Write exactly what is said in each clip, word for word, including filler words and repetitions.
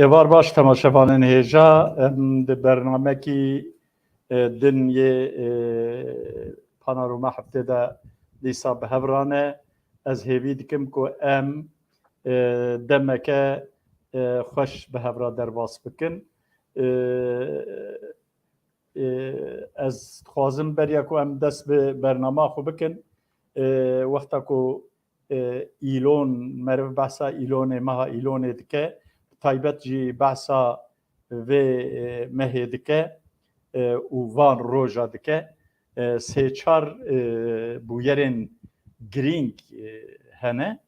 Êvar baş temaşevanên hêja, em di bernamekî, e, din yê, e, Panorama Heftê de dîsa bi hev re ne. Ez hêvî dikim ku em, e, demeke, e, xweş bi hev re derbas bikin. E, e, Ez dixwazim beriya ku em dest bi bernama xwe bikin, e, wexta ku, e, îlon, meriv behsa îlonê, meha îlonê dike, bi taybet jî behsa vê, e, mehê dike, e, û van roja dike, e, sê çar, e, bûyerên girîng, e, hene.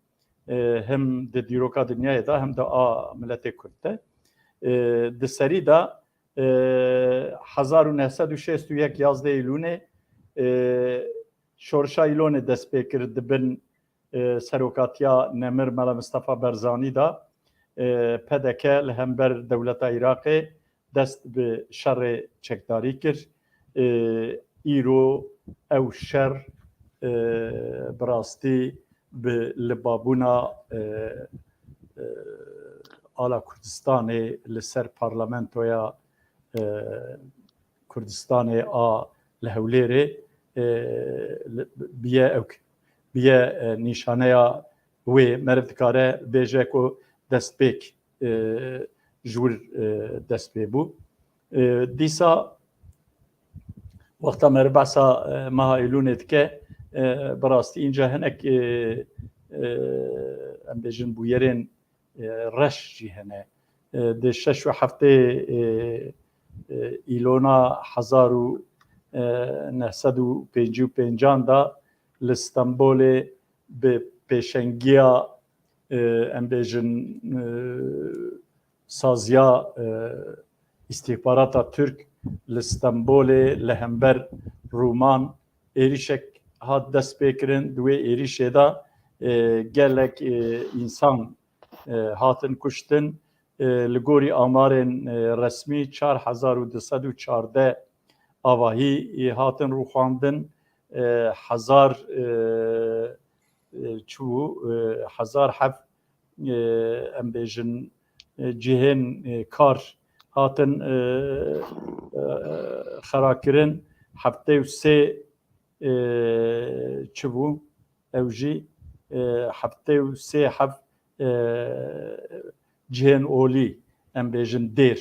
E, hem di dîroka dinyayê de hem de a miletê Kurd de. E, di serî de, e, hezar û neh sed û şêst û yek yazdeh Îlûnê, e, şorşa Îlonê dest pê kir di bin, e, serokatiya nemir Mela Mistefa Berzanî de, e, P D K li hember dewleta Iraqê dest bi şerê çekdarî kir. E, îro ew şer, e, bi rastî bi libabûna, e, e, ala Kurdistanê li ser parlamentoya, e, Kurdistanê a li Hewlêrê, e, li, biye ew, biye, e, nîşaneya wê, meriv dikare bêje ku destpêk, e, ji wir, e, dest pê bû. E, dîsa wexta meriv behsa, e, meha Îlûnê dike, e, bi rastî înca hinek, e, e, em bêjin bûyerên, e, reş jî hene. E, di şeş û heftê, e, e, Îlona hezar û neh sed û pêncî û pêncan de li Stenbolê bi pêşengiya, e, em bêjin, e, saziya, e, îstîxbarata Tirk li Stenbolê li hember Rûman êrîşek hat destpêkirin. Di wê êrîşê de, e, gelek, e, însan, e, hatin kuştin. E, li gorî amarên, e, resmî çar hezar û du sed û çardeh avahî, e, hatin rûxandin. E, hezar, e, e, çû, e, hezar heft, e, em bêjin, e, cihên, e, kar hatin, e, e, xerakirin. Heftê û sê, e, çi bû? Ew jî, e, heftê û sê heb, e, cihên olî, em bêjin dêr,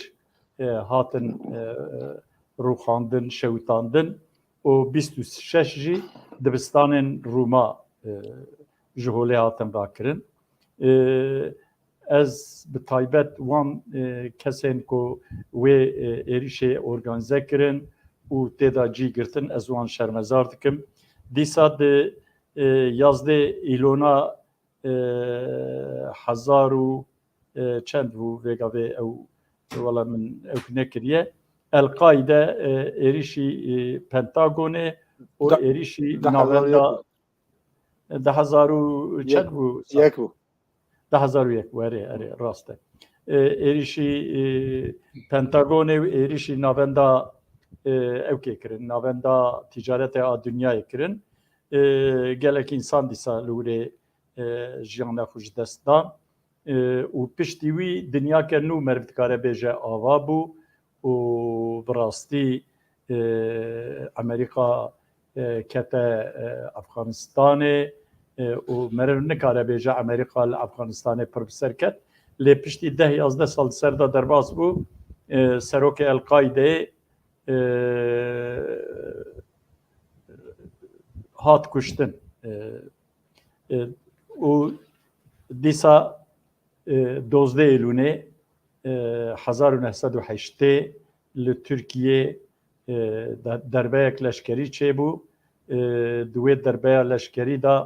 e, hatin, e, rûxandin, şewitandin û bîst û şeş jî dibistanên Rûma, e, ji holê hatin rakirin. E, ez bi taybet wan, e, kesên ku wê, e, êrîşê organîze kirin û tê de cî girtin, ez wan şermezar dikim. Dîsa di, e, yazdeh Îlona, e, hezar û, e, çend bû vêga vê ew, wela min ew nekiriye. El-Qaîde, e, êrîşî, e, Pentagonê û êrîşî navenda, e, du hezar û çend bû? Yek bû. Du hezar û yek bû, erê, erê, rast e. E, êrîşî, e, Pentagonê û êrîşî navenda, e, ewkê kirin, navenda tîcarete a dinyayê kirin. E, gelek însan dîsa li wirê, e, jiyana xwe ji dest dan. E, û piştî wî dinyake nû meriv dikare bêje ava bû û bi rastî, e, Amerîka, e, kete, e, Efxanistanê, e, û meriv nikare bêje Amerîka li Efxanistanê pir bi ser ket. Lê piştî deh yazdeh sal di ser de derbas bû, e, serokê El-Qaîdeyê, e, hat kuştin. E, e, û dîsa, e, dozdeh Êlûnê, e, hezar û neh sed û heştê li Tirkiyê, e, de-, derbeyek leşkerî çêbû. E, di wê derbeya leşkerî de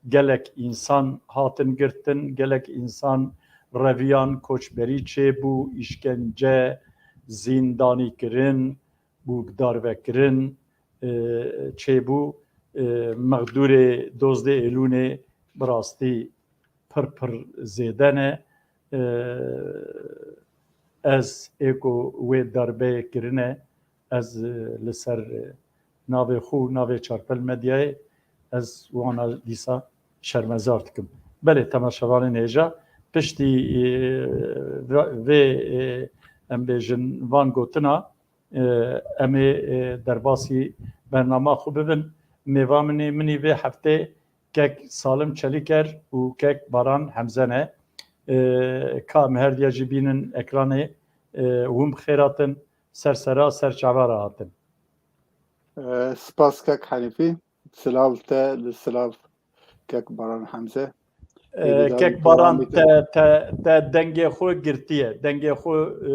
gelek însan hatin girtin, gelek însan reviyan, koçberî çêbû, îşkence, zîndanîkirin û darvekirin, e, çêbû. E, mexdûrê dozdeh Êlûnê bi rastî pir pir zêde ne. E, ez ê ku wê darbeyê kirine, ez, e, li ser, e, navê xwe û navê Çarpel Medyayê ez wana dîsa şermezar dikim. Belê, temaşevanên hêja, piştî, e, ve-, vê, e, em bêjin van gotina, e, em ê, e, derbasî bernama xwe bibin. Mêva min ê, min ê vê heftê kek Salim Çelîker û kek Baran Hemze ne. E, ka em her diya jî bînin ekranê, e, hûn bi xêr hatin, ser sera, ser çava re hatin. E, spas kek Henîfî. Silav te li silav kek Baran Hemze. E, Hêvîdar kek im Baran, te, te, te dengê xwe girtiye. Dengê xwe, e,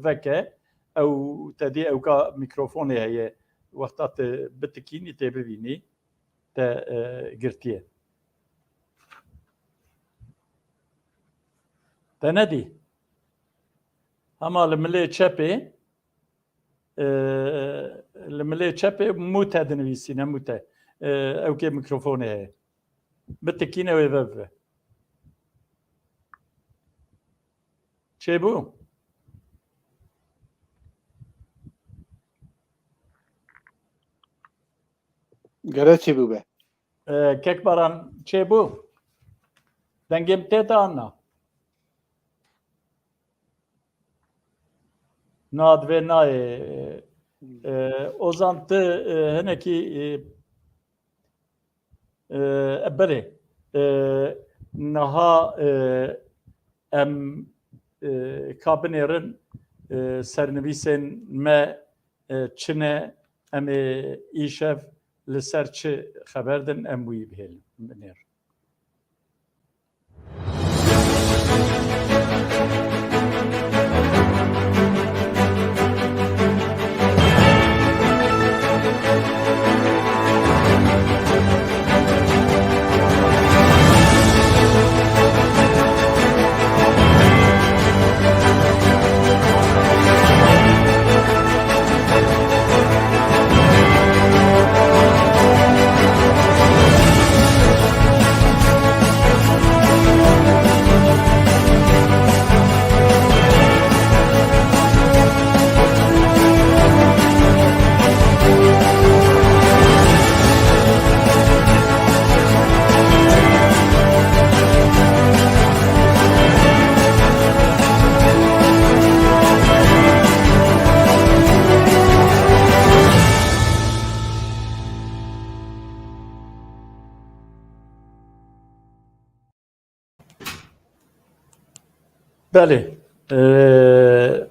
veke. Ew te dî ewka mîkrofonê heye. Wexta tu bitikînî tê bibînî. Te, e, girtiye. Te nedî. Hema li milê çepê, e, li milê çepê mute dinivîsîne, mute. E, ewkê mîkrofonê heye. Bitikîne wê vebive. Çêbû? Gere çêbûbe. E, kek Baran çêbû? Dengê min tê de an na? Na, divê nayê. E, Ozan, tu, e, hinekî, e, e, belê. E, niha, e, em, e, ka binêrin, e, sernivîsên me, e, çi ne, em ê îşev li ser çi xeber din, em wî bihêlin, binêrin. Belê. Ee,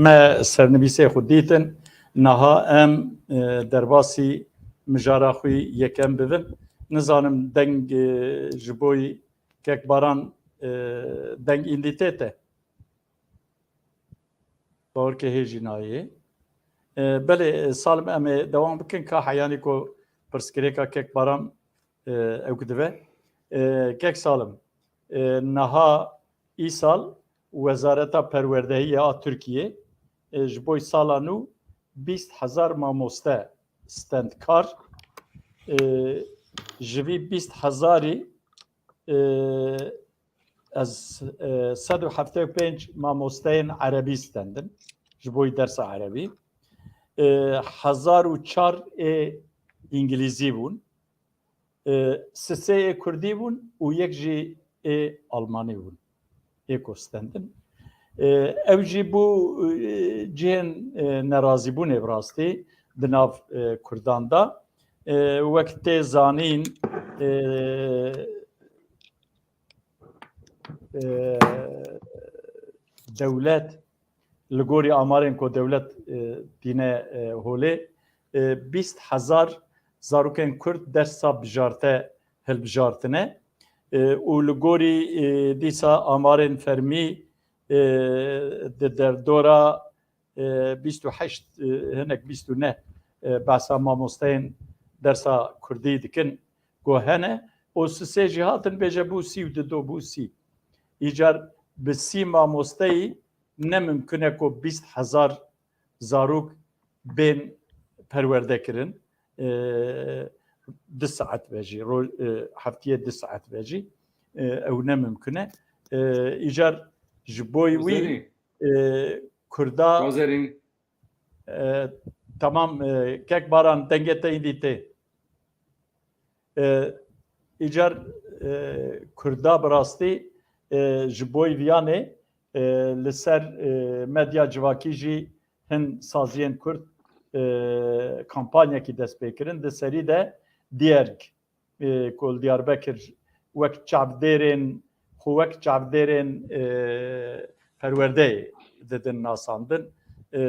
me sernivîsê xwe dîtin. Niha em, e, derbasî mijara xwe yekem bibin. Nizanim deng, e, ji bo kek Baran, e, deng îndî tê te? Bawerke hê jî nayê. E, belê, e, Salim, em ê dewam bikin ka heyanî ku pirsgirêka kek Baran, e, ewk dibe. E, kek Salim, e, niha îsal Wezareta Perwerdehiyê a Tirkiyê, e, ji bo sala nû bîst hezar mamoste stend kar. E, ji vî bîst hezarî, e, ez, e, sed û heftê û pênc mamosteyên erebî stendin ji bo dersa erebî. E, hezar û çar ê îngilîzî bûn. E, sisê ê kurdî bûn û yek jî ê almanî bûn. Ê ku stendin. E, ew jî bû, e, cihên, e, nerazîbûnê bi rastî di nav, e, kurdan de. E, wek tê zanîn, e, e, dewlet, li gorî amarên ku dewlet, e, tîne, e, holê, e, bîst hezar zarokên kurd dersa bijarte hilbijartine, e, û li gorî, e, dîsa amarên fermî, e, di derdora, e, bîst û heşt, e, hinek bîst û neh, e, behsa mamosteyên dersa kurdî dikin ku hene, û sisê jî hatin bêje bû sî û dido bû sî. Îcar bi sî mamosteyî ne mimkun e ku bîst hezar zarok bên perwerde kirin, e, du saet ve jî, ro-, e, heftiyê du saet ve jî, e, ew ne mimkun e. E, îcar ji bo wî, Kozerî. e, Kurda Kozerî. E, tamam, e, kek Baran, dengê te îdî tê. E, îcar, e, Kurda bi rastî e, ji bo viyanê, e, li ser, e, medya civakî jî hin saziyên Kurd, e, kampanyekî dest pê kirin. Di serî de diyerg, e, ku li Diyarbekir wek çavdêrên, xwe wek çavdêrên, e, perwerdeyê didin nasandin. E,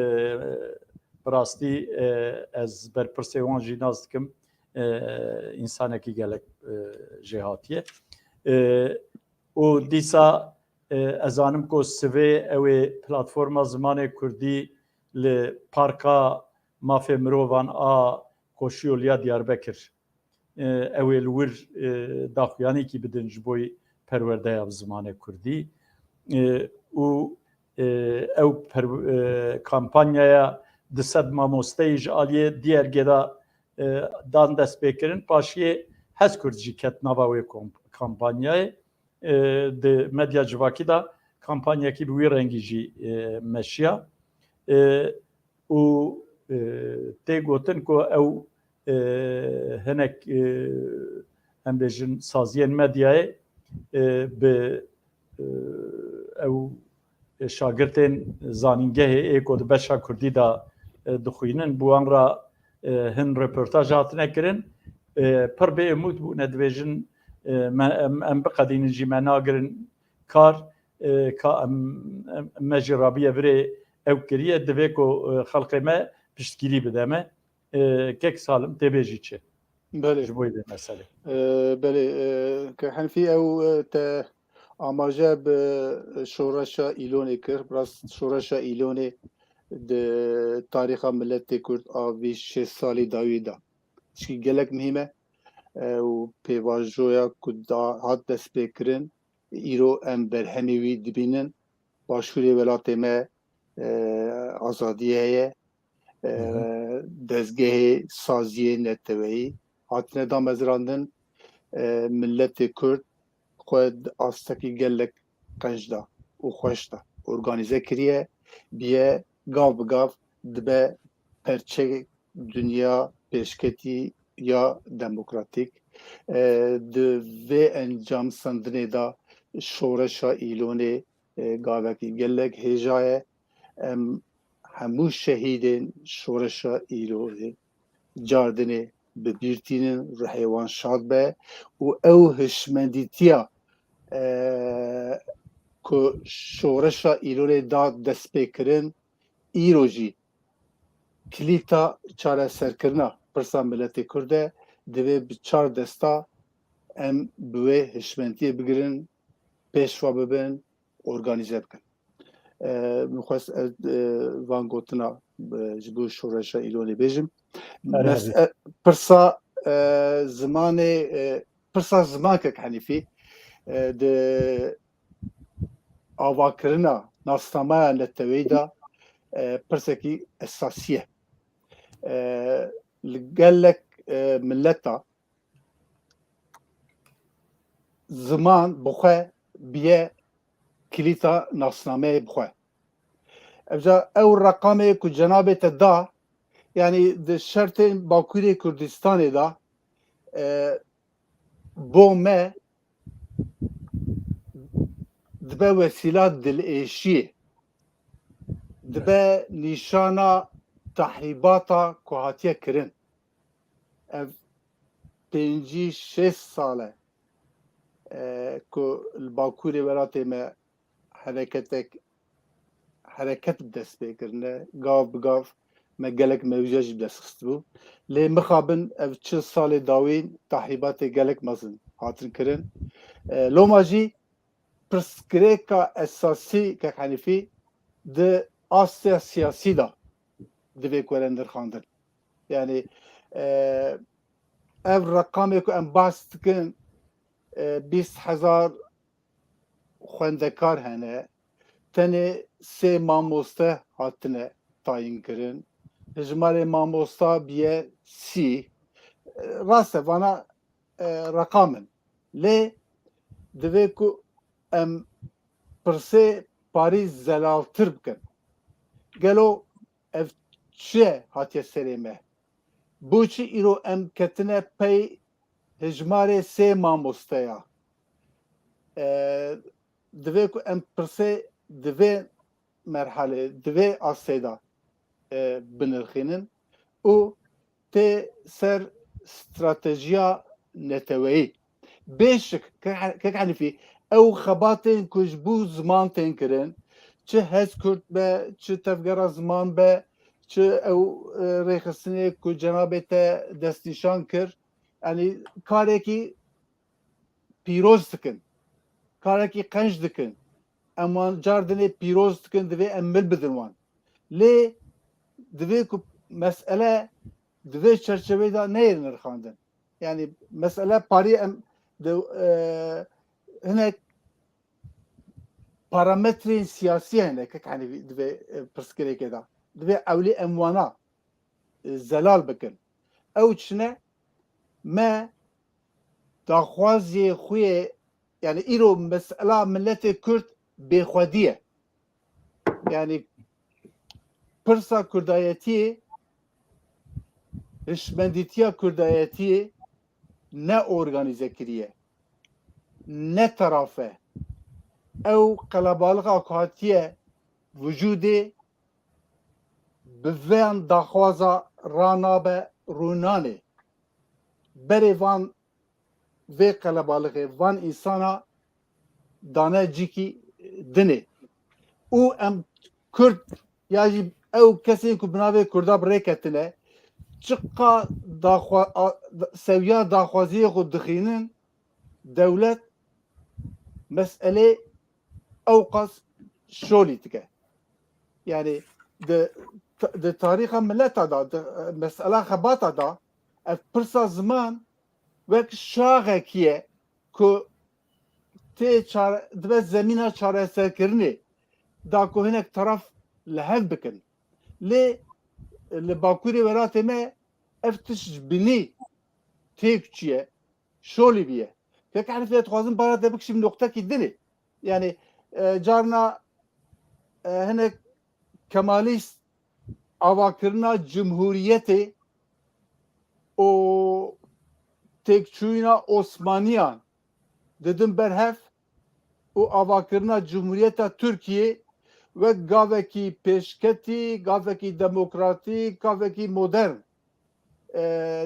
bi rastî, e, ez berpirsê wan jî nas dikim. E, însanekî gelek, e, jêhatî ye. E, û dîsa, e, ez zanim ku sivê ew ê platforma zimanê kurdî li Parka Mafê Mirovan a Koşuyolu ya Diyarbekir, e, ew ê li wir, e, daxuyanîkî bidin ji bo perwerdeya bi zimanê kurdî. E, û, e, ew per-, e, kampanyaya du sed mamosteyî ji aliyê diyergê de, e, dan destpêkirin. Paşiyê Hez Kurd jî ket nava wê kom-, kampanyayê. E, di medya civakî de kampanyekî bi wî rengî jî, e, meşiya. E, û, e, tê gotin ku ew, e, hinek, e, em bêjin saziyên medyayê, e, bi, e, ew şagirtên zanîngehê ê ku di beşa kurdî de, e, dixwînin, bi wan re, e, hin reportaj hatine kirin. E, pir bêumûd bûne, dibêjin, e, me, em, em biqedînin jî me nagirin kar, e, ka em, em, me jî rabiye virê ew kiriye, divê ku, e, xelkê me piştgirî bide me. E, kek Salim, tê bêjî çi? Belê. Ji bo vê meselê. E, belê, e, ke Henfî ew, e, te amaje bi şoreşa Îlonê kir. Rast şoreşa Îlonê di tarîxa miletê Kurd a vî şêst salî dawî de tişkî gelek muhîm e. E, û pêvajoya ku da hat destpêkirin, îro em berhemê wî dibînin. Başûrê welatê me, e, azadiyê heye. E, Hı hı. Dezgehê saziyê neteweyî hatine damezrandin. E, miletê Kurd xwe di astekî gelek qenc de û xweş de organîze kiriye, biye gav bi gav dibe perçeyek dinya pêşketî ya demokratîk. E, di vê encam sendinê de şoreşa Îlonê, e, gavekî gelek hêja ye. Em hemû şehîdên şoreşa Îlonê cardinê bi bîr tînin, ruhê wan şad be û ew hişmendîtiya, e, ku şoreşa Îlonê da destpêkirin, îro jî kilîta çareserkirina pirsa miletê Kurd e, divê bi çar desta em bi wê hişmendiyê bigirin, pêşva bibin, organîze bikin. E, min xwest ez, e, van gotina, e, ji bo şoreşa Îlonê bêjim. Erê Mes-, hevî. e, pirsa, e, zimanê, e, pirsa ziman kek Henîfî, e, di avakirina nasnameya neteweyî de, e, pirsekî esasî ye. E, li gelek, e, mileta ziman bi xwe biye kilîta nasnameyê bi xwe. Evca ew reqamê ku cenabê te da, yanî di şertên Bakurê Kurdistanê de, e, bo me dibe wesîla dilêşiyê, dibe nîşana tehrîbata ku hatiye kirin. Ev pêncî şêst sal e, e, ku li Bakurê welatê me hereketek, hereket bi dest pê kirine. Gav bi gav me gelek mewziya jî bi dest xistibû. Lê mixabin ev çil salê dawîn tehrîbatê gelek mezin hatin kirin. E, loma jî pirsgirêka esasî kek Henîfî di astya siyasî de divê ku were nirxandin. Yanî, e, ev reqamê ku em behs dikin, e, bîst hezar xwendekar hene, tenê sê mamoste hatine tayîn kirin. Hijmarê mamosta biye sî. E, rast e, vana, e, reqam in. Lê divê ku em pirsê parî zelaltir bikin. Gelo ev çi ye hatiye serê me? Boçî îro em ketine pey hijmarê sê mamosteya? E, divê ku em pirsê di vê merhalê, di vê astê de, e, binirxînin û tê ser stratejiya neteweyî. Bê şik, Kek He-, Kek Henîfî, ew xebatên ku ji bo ziman tên kirin, çi Hez Kurd be, çi Tevgera Ziman be, çi ew, e, rêxistinê ku cenabê te destnîşan kir, yanî karekî pîroz dikin, karekî qenc dikin. Em wan cardinê pîroz dikin, divê em mil bidin wan. Lê divê ku mesele di vê çerçeveyê de neyê nirxandin. Yanî mesele parî em di, e, hinek parametrên siyasî hene, Kek Henîfî, divê, e, pirsgirêkê de. Divê ewlî em wana, e, zelal bikin. Ew çi ne? Me daxwazê xwe yê, yanî îro mesela miletê Kurd bêxwedî ye. Yanî pirsa Kurdayetiyê, hişmendîtiya Kurdayetiyê ne organîze kiriye, ne teraf e. Ew qelebalixa ku hatiye vücudê bi van daxwaza ranabe rûnanê. Berê van vê qelebalixê, van însana dane cîkî dinê. Û em Kurd ya jî ew kesên ku bi navê Kurda bi rê ketine, çiqa daxwa-, a-, sewiya daxwaziyê xwe dixînin, dewlet meselê ewqas şolî dike. Yanî di, di tarîxa mileta de, di mesela xebata de, ev pirsa ziman wek şaxekî ye ku tê çare-, dibe zemîna çareserkirinê da ku hinek teraf li hev bikin. Lê li bakurê welatê me ev tişt ji binî têk çûye, şolî bûye. Kek Henîfî, ez dixwazim bara te bikişîm noqtekî dinê. Yanî, e, carna, e, hinek kemalîst avakirina cumhuriyetê û têkçûyîna Osmaniyan didin berhev û avakirina Cumhuriyeta Tirkiyê wek gavekî pêşketî, gavekî demokratîk, gavekî modern, e,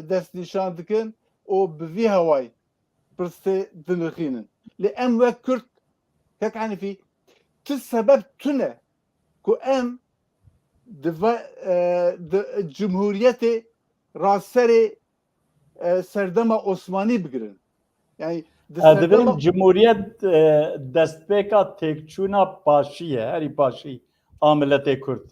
destnîşan dikin û bi vî hewayî pirsê dinirxînin. Lê em wek Kurd, Kek Henîfî, tu sebeb tune ku em di ve, e, di cumhuriyetê raserê, e, serdema Osmanî bigirin. Yani di E, serdema dibêjin cumhuriyet, e, destpêka têkçûna paşî ye, herî paşî a miletê Kurd.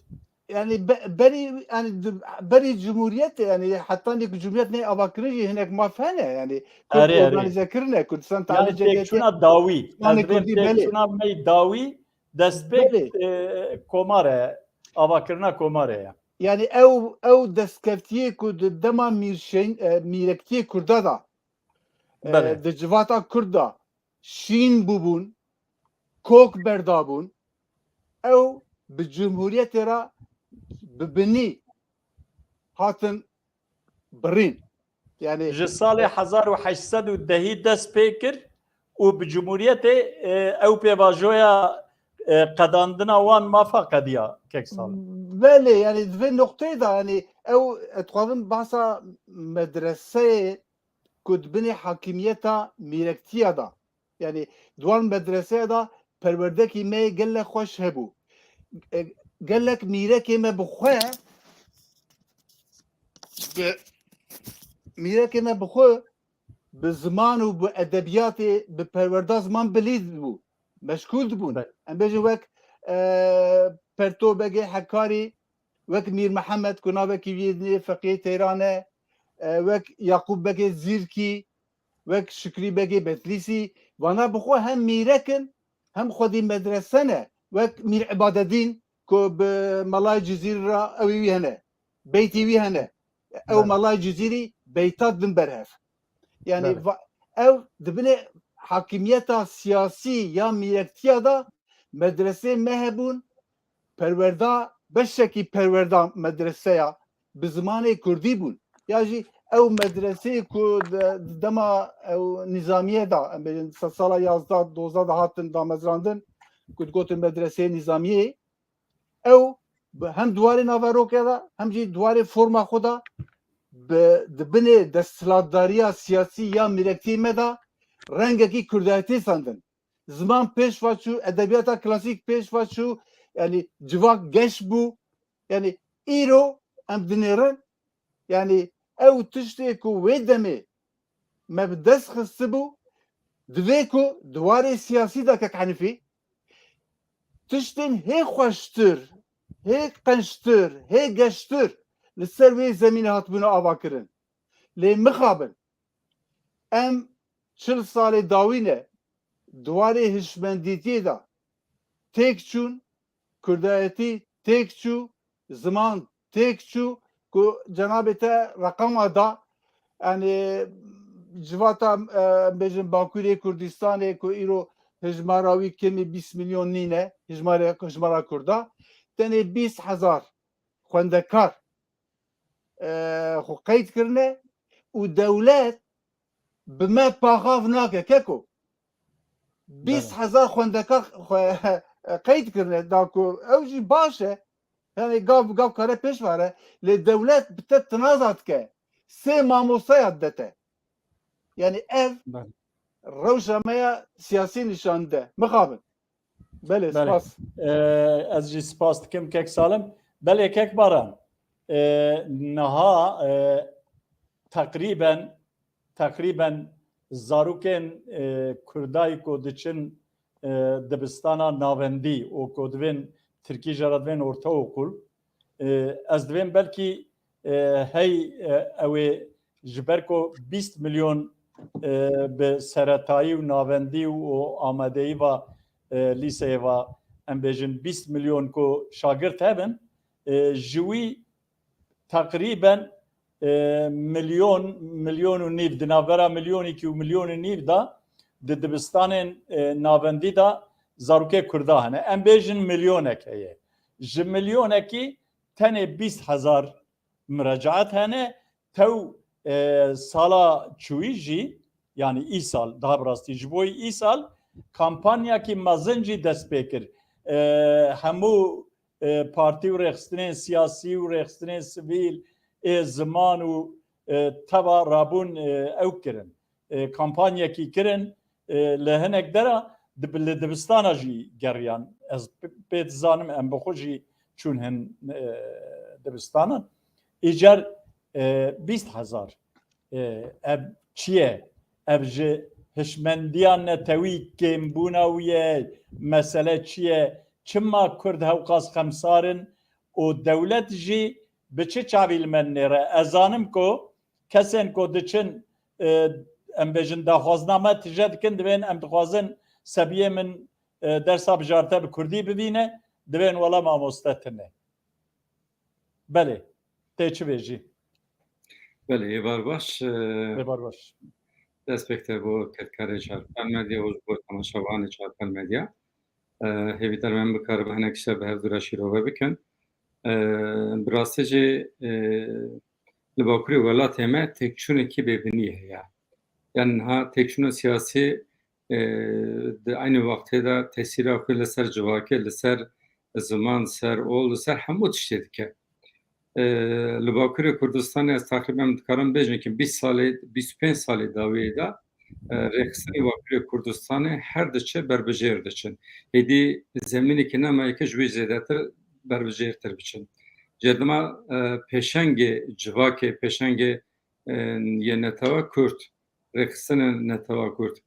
Yani be-, berî, yani di-, berî cumhuriyetê, yani heta nek cumhuriyet neyê avakirin jî hinek maf hene, yani Kurd Erê, erê. Organize kirine, Kurdistan Yani Tarihî Cemiyeti têkçûna dawî. Osmanê Ez dibêm Kurdî, belê. Têkçûna me yî dawî destpêk, Belê. e, komar e, avakirina komarê ye. Yani ew, ew destkeftiyê ku di dema mîrşên-, e, mîrektiyê Kurda da, e, Belê. Di civata Kurd da şîn bûbûn, kok berdabûn, ew bi cumhuriyetê re bi binî hatin birîn. Yani Ji salê hezar û heşt sed û dehî dest pê kir û bi cumhuriyetê, e, ew pêvajoya, e, qedandina wan mafa qediya, Kek Salih. Belê, yani di vê noqteyê de, yani ew, ez dixwazim bahsa medreseyê ku di binê hakimiyeta mîrektiya da, yani di wan medreseya da perwerdekî me yê gelek xweş hebû. E, gelek mîrekê me bi xwe, bi mîrekê me bi xwe, bi ziman û bi edebiyatê, bi perwerda ziman bilî dibû, meşgûl dibûn. Be- Em bêjin wek, e, Perto Begê Hekarî, wek Mîr Mihemed ku navekî wî yê dinê Feqiyê Teyran e, e, wek Yaqûb Begê Zîrkî, wek Şikrî Begê Betlîsî, vana bi xwe hem mîrek in, hem xwedî medrese ne, wek Mîr Îbadedîn ku bi Melayê Cizîrî re ew ê wî hene, beytî wî hene. Ew Belê. Melayê Cizîrî beyta din berhev. Yani Belê. va-, ew di binê hakimiyeta siyasî ya mîrektiya de medresê me hebûn, perwerda, beşekî perwerda medreseya bi zimanê kurdî bûn. Ya jî ew medreseyê ku di, di dema ew nîzamiyê de, em bêjin se-, sala yazdeh dozdeh de hatin damezrandin, ku digotin medreseyê nîzamiyê, ew bi hem di warê naverokê de, hem jî di warê forma xwe de bi, di binê desthilatdariya siyasî ya mîrektî me de rengekî kurdayetî sandin. Ziman pêş ve çû, edebiyata klasîk pêş ve çû, yanî civak geş bû. Yanî îro em dinêrin, yanî ew tiştê ku wê demê me bi dest xistibû, divê ku di warê siyasî de kek Henîfî tiştên hê xweştir, hê qençtir, hê geştir li ser wê zemînê hatibûne avakirin. Lê mixabin, em çil salê dawî ne di warê hişmendîtiyê de têk çûn, kurdayetî têk çû, ziman têk çû, ku cenabê te reqama da, yanî civata, e, em bêjin Bakurê Kurdistanê ku îro hijmara wî kêmî bîst milyon nîne, hijmara, hijmara Kurda, tenê bîst hezar xwendekar, e, xwe qeyd kirine û dewlet bi me paxav nake keko. Bîst hezar xwendekar xwe qeyd kirine, da ku ew jî baş e. Yanî gav, gav kare pêş vare. Lê dewlet bi te tinaza dike. Sê mamosteya dide te. Yanî ev Belê. rewşa me ya siyasî nîşan dide. Mixabin. Belê, Belê. spas. Ee, ez jî spas dikim kek Salim. Belê kek Baran. Ee, niha, e, teqrîben, teqrîben zarokên, e, Kurdayî ku diçin, e, dibistana navendî û ku divên Tirkî jê re divên ortaokul, e, ez divêm belkî, e, hey, e, ew ê ji ber ku bîst milyon, e, bi seretayî û navendî û amadeyî va, e, lîseyê va, em bêjin bîst milyon ku şagirt hebin, e, ji wî teqrîben, e, milyon, milyon û nîv, di navbera milyonekî û milyon û nîv de di dibistanên, e, navendî de zarokê Kurda hene. Em bêjin milyonek heye. Ji milyonekî tenê bîst hezar mirecaet hene. Tew, e, sala çûyî jî, yanî îsal, daha bi rastî ji bo îsal kampanyakî mezin jî dest pê kir. E, hemû, e, partî û rêxistinên siyasî û rêxistinên sivîl, ê ziman û, e, teva rabûn, e, ew kirin. E, kampanyekî kirin, e, li hinek dera di, li dibistana jî geriyan. Ez p-, pê dizanim em bi xwe jî çûn hin, e, dibistanan. Îcar, e, bîst hezar. E, ev çi ye? Ev ji hişmendiya netewî kêmbûna wî ye? Mesele çi ye? Çima Kurd hewqas xemsar in û dewlet jî bi çi çavî li me nêre? Ez zanim ku kesên ku diçin, e, em bêjin daxwazina me tije dikin, divên em dixwazin sebiyê min, e, dersa bijarte bi kurdî bibîne, divên wela mamoste tune. Belê, tê çi bêjî? Belê, êvar baş, e, Êvar baş. Dest pêk te bo kedkarê Çarpel Medya û ji bo temaşevanê Çarpel Medya. E, hêvîdar me em bikaribe hinek tişt bi hevdû re şîrove bikin. E, bi rastî jî, e, li Bakurê welatê me têkçûnekî bêbinî heye. Yani niha têkçûna siyasî, e, di eynî wextê de tesîra xwe li ser civakê, li ser ziman, ser ol, li ser hemû tiştê dike. E, li Bakurê Kurdistanê ez teqrîben dikarim bêjim ki bîst salê, bîst û pênc salê dawiyê de, e, rêxistinê Bakurê Kurdistanê her diçe berbijêr diçin. Êdî zemînekî nemaye ki ji wî zêdetir berbijêrtir biçin. Cerdima, e, pêşengê civakê, pêşengê, e, yê netewa Kurd, rêxistinên netewa Kurd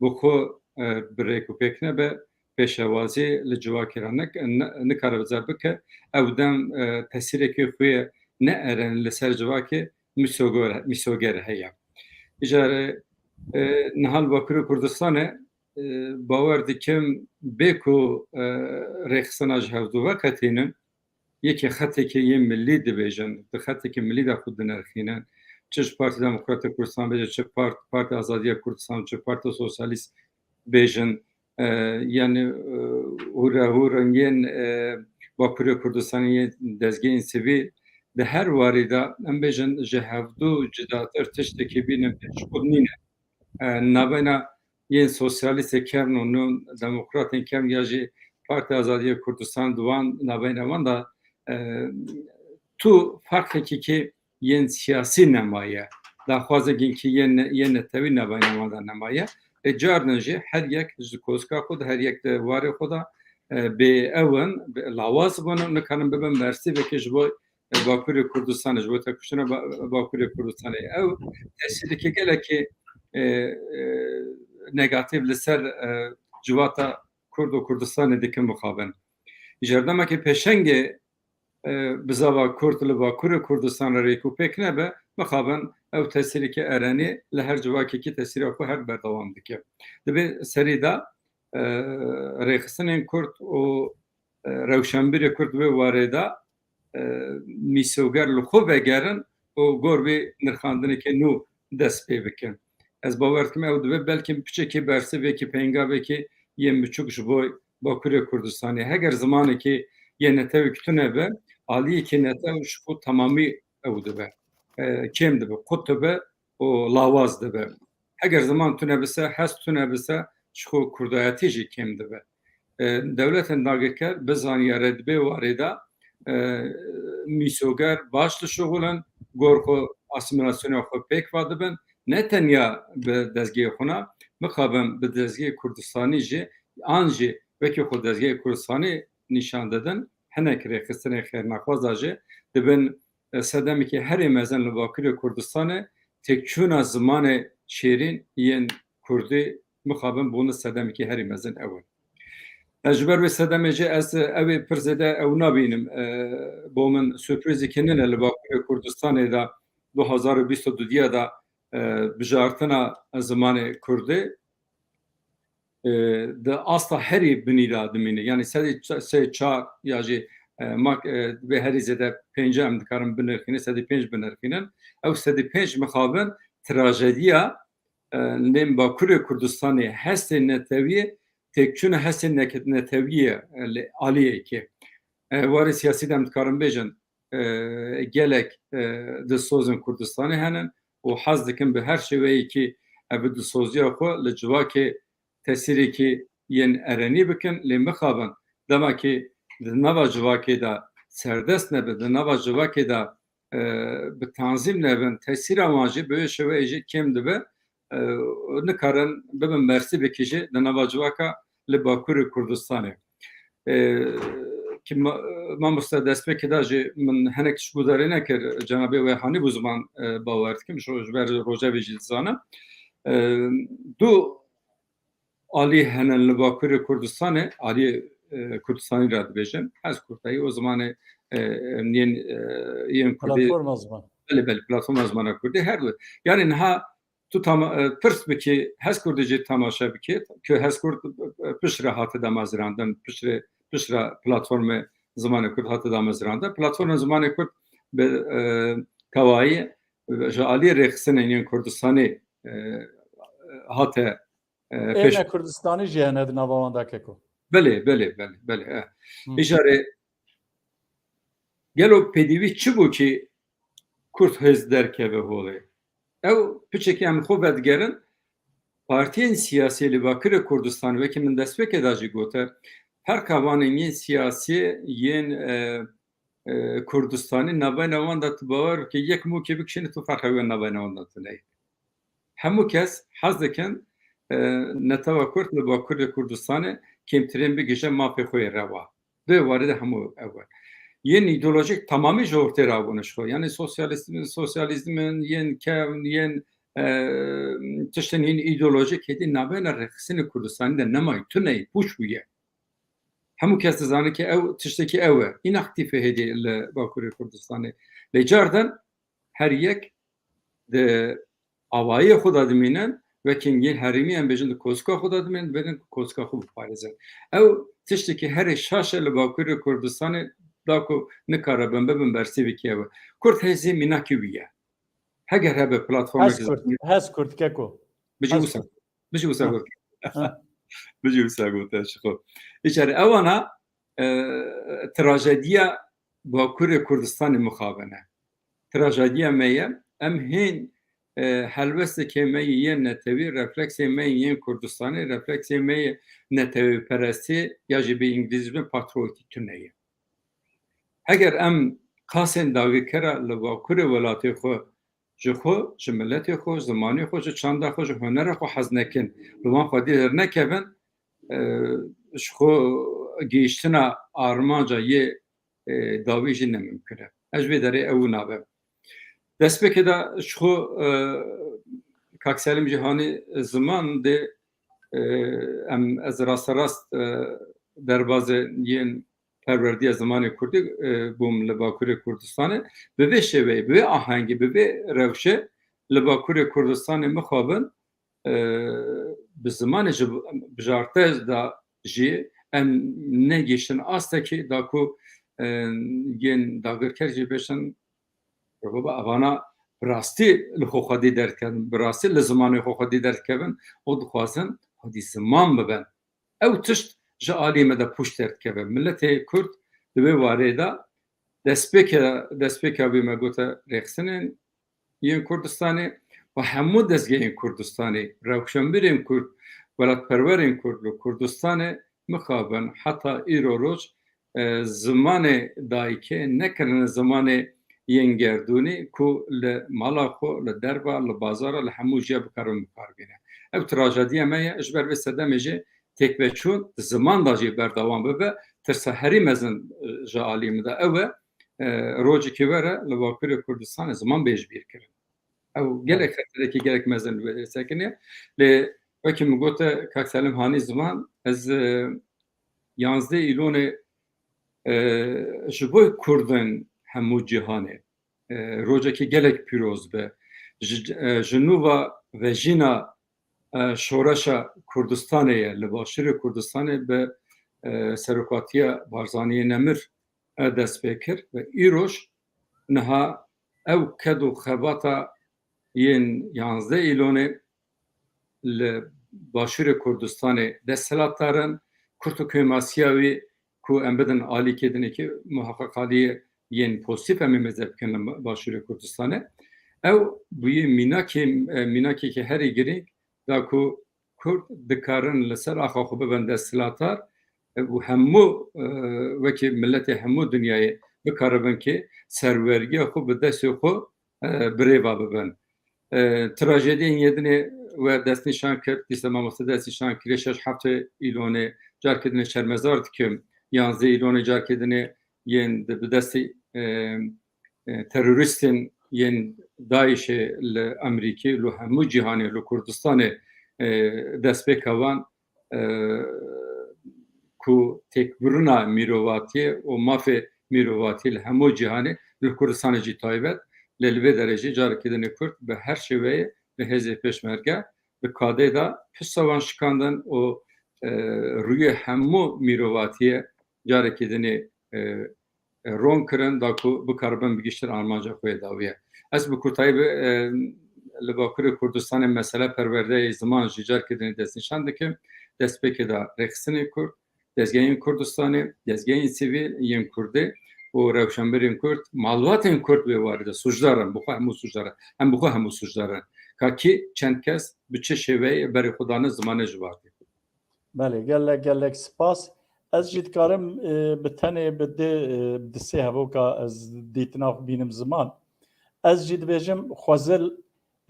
bi xwe, e, bi rêk û pêk nebe, pêşewazî li civakê re nik-, ni-, nikare bize bike. Ew dem, e, tesîrekê xwe ye ne eren li ser civakê mîsoger, mîsoger heye. Îcarê, e, niha li Bakurê Kurdistanê, e, bawer dikim bê ku, e, rêxistina ji hevdû veqetînin, yekê xetekê yê milî dibêjin, di xetekê milî de xwe dinirxînin. Çi ji Partî Demokratê Kurdistan bêje, çi part-, Partî Azadiya Kurdistan, çi Partî Sosyalîst bêjin, e, yani, e, hûrehûr yên, e, Bakurê Kurdistanê yên dezgehên sivîl, Di her warî de, em bêjin, ji hevdu cudatir tiştekî bînin pêşxwe nîne. E, navbeyna yên sosyalîstê kevn û nû demokratên kevn ya jî Partiya Azadiya Kurdistan di wan navbeyna wan de, e, tu ferqekî ki yên siyasî nemaye. Daxwazekî ki yên, yên netewî navbeyna wan de nemaye. Lê cardin jî her yek ji kozika xwe de, her yek di warê xwe de, e, bê ew in, bê lawaz bûn û nikarin bibin bersîvekê ji bo Bakurê Kurdistanê, ji bo têkoşîna Ba-, Bakurê Kurdistanê. Ew tesîreke gelekî, e, e, negatîf li ser, e, civata Kurd û Kurdistanê dikin mixabin. Ji her demekê pêşengê, e, bizava Kurd li Bakurê Kurdistanê rêk û pêk nebe, mixabin ew tesîreke erenî li her civakekî tesîra xwe her berdewam dike. Dibê serî de, e, rêxistinên Kurd û, e, rewşenbîrê Kurd wê warê de, e, mîsoger li xwe vegerin û gor vê nirxandineke nû dest pê bikin. Ez bawer dikim ew dibe belkî piçekî bersivekî, peyngavekî yên biçûk ji bo Bakurê Kurdistanê. Heger zimanekî yê netewek tune be, aliyekî netew ji xwe temamî ew dibe. E, kêm dibe, qut dibe û lawaz dibe. Heger ziman tune bise, hest tune bise, ji xwe kurdayetî jî kêm dibe. E, dewletên dagirker bi zaniyare dibê warê de, e, mîsoger baş dişuxulin, gor xwe asîmîlasyona xwe pêk va dibin, ne tenya bi dezgehê xwe ne, mixabin bi dezgehê Kurdistanî jî, an jî wekî xwe dezgehê Kurdistanî nîşan didin, hinek rêxistinên xêrnexwaza jî dibin, e, sedemekî herî mezin li Bakurê Kurdistanê têkçûna zimanê şêrîn yên Kurdî mixabin bûne sedemekî herî mezin ew in. Ez ji ber wê sedemê jî ez, e, ew ê pir zêde ew nabînim. E, bo min surprîzekî nîne li Bakurê Kurdistanê de du hazar û bîst û du de, e, bijartina zimanê Kurdî, e, di asta herî binî de dimîne. Yanî sedî sê çar ya jî, e, mak, e, divê herî zêde pênc em dikarin binirxînin, sedî pênc binirxînin. Ew sedî pênc mixabin trajediya, e, nêm Bakurê Kurdistanê hestê netewiyê, têkçûna hestê neke-, netewiyê, e, li aliyekê. E, warê siyasî de em dikarin bêjin, e, gelek, e, dilsozên Kurdistanê hene û hez dikin bi her şêweyekî ev dilsoziya xwe li civakê tesîrekî yên erenî bikin. Lê mixabin, dema ki di nava civakê de serdest nebe, di nava civakê de, e, bi tanzîm nebin, tesîra wan jî bi wê şêweyê jî kêm dibe, e, nikarin bibin bersîvekî jî di nava civaka li Bakurê Kurdistanê. E, ki ma-, mamoste destpêkê de jî min hinek tişt guhdarî nekir, cenabê we hanî bû ziman, e, bawer dikim, ji, ji ber rojevê jî dizanim. E, du alî hene li Bakurê Kurdistanê, alî, e, Kurdistanî re dibêjim, HezKurd heye û zimanê, e, yên, e, yên Kurdî. Platforma ziman. Belê, belê, platforma zimana Kurdî her du. Yanî niha tu tama-, e, pirs bikî, HezKurdê jî temaşe bikî, ku HezKurd, e, piştre hate damezrandin, piştre, piştre platformê zimanê Kurd hate damezrandin. Platforma zimanê Kurd bi, e, tewayî, e, ji alî rêxistinên yên Kurdistanê, e, hate, e, pêş. Êne Kurdistanî jî hene di nava wan de keko. Belê, belê, belê, belê, e. Hı. Îcarê gelo pêdivî çi bû ki Kurd hêz derkeve holê? Ew piçekî em xwe vedigerin, partiyên siyasî li Bakurê Kurdistan, wekî min destpêkê de jî gote, ferqa wan ên yên siyasî yên, e, e, Kurdistanî navbeyna wan de tu bawer bike, yek mûkê bikişîne tu ferqa wê navbeyna wan de tu neyê. Hemû kes hez dikin, e, netewa Kurd li Bakurê Kurdistanê kêmtirîn bigihîje mafê xwe yê rewa. Di warê de hemû ew e. Yên îdeolojîk temamî ji ortê rabûne ji xwe. Yanî sosyalîzm, sosyalîzmin, yên kevn, yên, e, tiştên yên îdeolojîk hêdî navbeyna rêxistinê Kurdistanî de nemayî, tune ye, pûç bûye. Hemû kes dizane ke ew tiştekî ew e. Înaktîf e hêdî li Bakurê Kurdistanê. Lê cardin her yek di awayê xwe de dimînin, wekî yên herêmî em bêjin di kozika xwe de dimînin, dibêjin ku kozika xwe biparêzin. Ew tiştekî herê şaş e li Bakurê Kurdistanê da ku nikare bin, bibin bersîvekî ew e. Kurd hêzê mînakî wî ye. Heger hebe platformek HezKurd, HezKurd keko. Bijî wisa. HezKurd. Bijî wisa Ha. got. Ha. Bijî wisa got, e, ji xwe. Îçeri ewana, e, trajediya Bakurê Kurdistanê mixabin e. Trajediya me ye, em hên, e, helwestekê me yê yên netewî, refleksê me yên Kurdistanê, refleksê me yê netewîperestiyê ya jî bi îngilîzî bê patriotik tune ye. Heger em qasên dagirkera li Bakurê welatê xwe ji xwe, ji miletê xwe, ji zimanê xwe, ji çanda xwe, ji hunera xwe hez nekin, li wan xwedî dernekevin, e, ji xwe gihîştina armanca yê, e, dawî jî ne mimkun e. Ez ji vê derê ew nabe. Destpêkê de ji xwe, e, Kak Selim Cîhanî ziman dê, e, em, ez rasterast, e, derbazê yên perwerdiya zimanê kurdî, e, bûm li Bakurê Kurdistanê. Bi vê şêweyê, bi vê ahengî, bi vê rewşê li Bakurê Kurdistanê mixabin, e, bi zimanê ji bijarte de jî em negihiştin astekî da ku, e, yên dagirker jî bêjin, "Ya baba, evana bi rastî li xwe xwedî derdikevin, bi rastî li zimanê xwe xwedî derdikevin û dixwazin xwedî ziman bibin." Ew tişt ji alî me de pûç derdikeve. Miletê Kurd di wê warê de destpêke, destpêka wî me gote rêxistinên yên Kurdistanê û hemû dezgehên Kurdistanê, rewşenbîrên Kurd, welatperwerên Kurd li Kurdistanê mixabin heta îro roj, e, zimanê dayikê nekirine zimanê yên gerdûnî ku li mala xwe, li derva, li bazara, li hemû jiya bikaribin, bikaribîne. Ev trajediya me ye, ji ber vê sedemê jî têkveçûn di ziman de jî berdewam bibe. Tirsa herî mezin, e, ji alî min de ew e, e, rojekê were li Bakurê Kurdistanê ziman bê ji bîr kirin. Ew gelek xeterekî gelek mezin li wê derê sekiniye. Lê wekî min gote, Kak Selim Hanî ziman, ez, e, yanzdeh Îlonê, e, ji bo Kurdên hemû cîhanê, e, rojekî gelek pîroz be. Ji, e, ji nû ve vejîna, e, şoreşa Kurdistanê ye, li Başûrê Kurdistanê bi, e, serokatiya Barzaniyê Nemir, e, dest pê kir ve îroj niha ew ked û xebata yên yanzdeh Îlonê li Başûrê Kurdistanê desthilatdar in. Kurt û kêmasiya wî ku em bidin alîkê dinê ki muheqeq aliyê yên pozîtîf em ê mêze bikin li Başûrê Kurdistanê. Ew bûye mînakê, e, mînakekî herî girîng da ku Kurd dikarin li ser axa xwe bibin desthilatdar, e, û hemû, e, wekî miletê hemû dinyayê bikaribin ki serweriya xwe bi destê xwe, e, birêva bibin. E, trajediyên yê dinê we destnîşan kir, dîsa mamoste destnîşan kiriye şeş heftê Îlonê, carkê dinê şermezar dikim, yanzdeh Îlonê carkê dinê yên di bi destê, e, e, terorîstên yên DAIŞê li Amerîkê, li hemû cîhanê, li Kurdistanê, e, destpêka wan, e, ku têkbirina mirovatiyê û mafê mirovatiyê li hemû cîhanê, li Kurdistanê jî taybet, lê li vê derê jî carekî dinê Kurd bi her şêweyê bi hêzê pêşmerge, bi kadê de pişta wan şikandin û, e, rûyê hemû mirovatiyê carekî dinê, e, e, ron kirin da ku bikaribin bigihîştin armanca xwe yê dawiyê. Ez bi kurtayî bi, e, li Bakurê Kurdistanê mesele perwerdeyê ziman jî carkê dinê destnîşan dikim. Destpêkê de rêxistinê Kurd, dezgehên Kurdistanê, dezgehên sivîl yên Kurdê û rewşenbirên Kurd, malbatên Kurd wê warê de sûcdar in, bi xwe hemû sûcdar in. Em bi xwe hemû sûcdar in. Ka kî çend kes bi çi şêweyê berê xwe dane zimanê ji vatê. Belê, gelek, gelek spas. Ez jî dikarim, e, bi tenê bi di, e, di sê hevoka ez dîtina xwe bînim ziman. Ez jî dibêjim, Xwezil,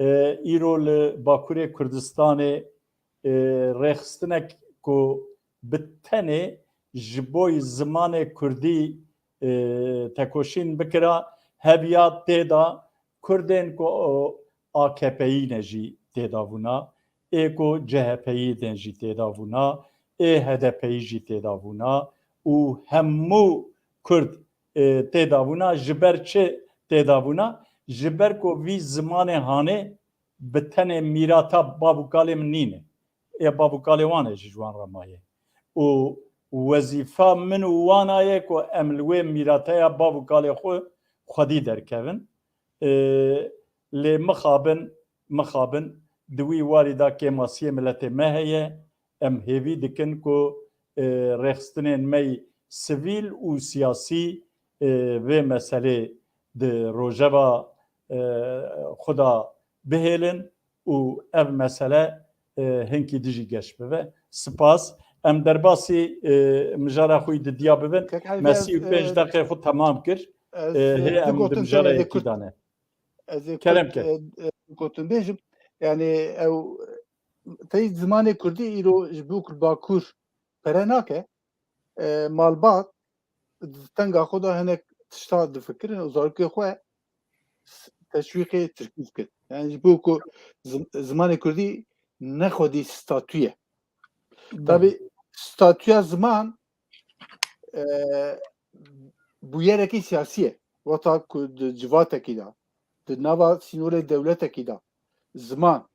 e, îro li Bakurê Kurdistanê, e, rêxistinek ku bi tenê ji bo zimanê kurdî, e, tekoşîn bikira, heviya tê de Kurdên ku, o, A K P'yî ne jî tê de bûna, ê ku C H P'yî ne jî tê de bûna, ê H D P'yî jî tê de bûna û hemû Kurd, e, tê de bûna. Ji ber çi tê de bûna? Ji ber ku vî zimanê hanê bi tenê mîrata bav û kalê min nîne. Ê bav û kalê wan e jî ji wan re maye. Û wezîfa min û wana ye ku em li wê mîrateya bav û kalê xwe xwedî derkevin. E, lê mixabin, mixabin di wî warî de kêmasiyê miletê me heye. Em hêvî dikin ku, e, rêxistinên me yî sivîl û siyasî, e, vê meselê di rojeva, e, xwe de bihêlin û ev mesele, e, hinkî dijî geş bibe. Spas. Em derbasî, e, mijara xwe yî didiya bibin. Kek Elî, Me ez, sî û pênc e, deqê xwe temam kir. Ez, E, e, hê du em di gotin mijara te yekî kurt, dane. Ez ê Kerem kurt, ke. E, e, gotin bêjim. Yani ew, tey zimanê kurdî îro ji bo ku Bakur pere nake. E, malbat di tenga xwe de hinek tişta difikirin û zarokê xwe teşwîqê tirkî dikin. Yani ji bo ku zim-, zimanê kurdî ne xwedî statû ye. Belê. Tabî statûya ziman, e, bûyerekî siyasî ye. Wata ku di civatekî de, di nava sînorê dewletekî de ziman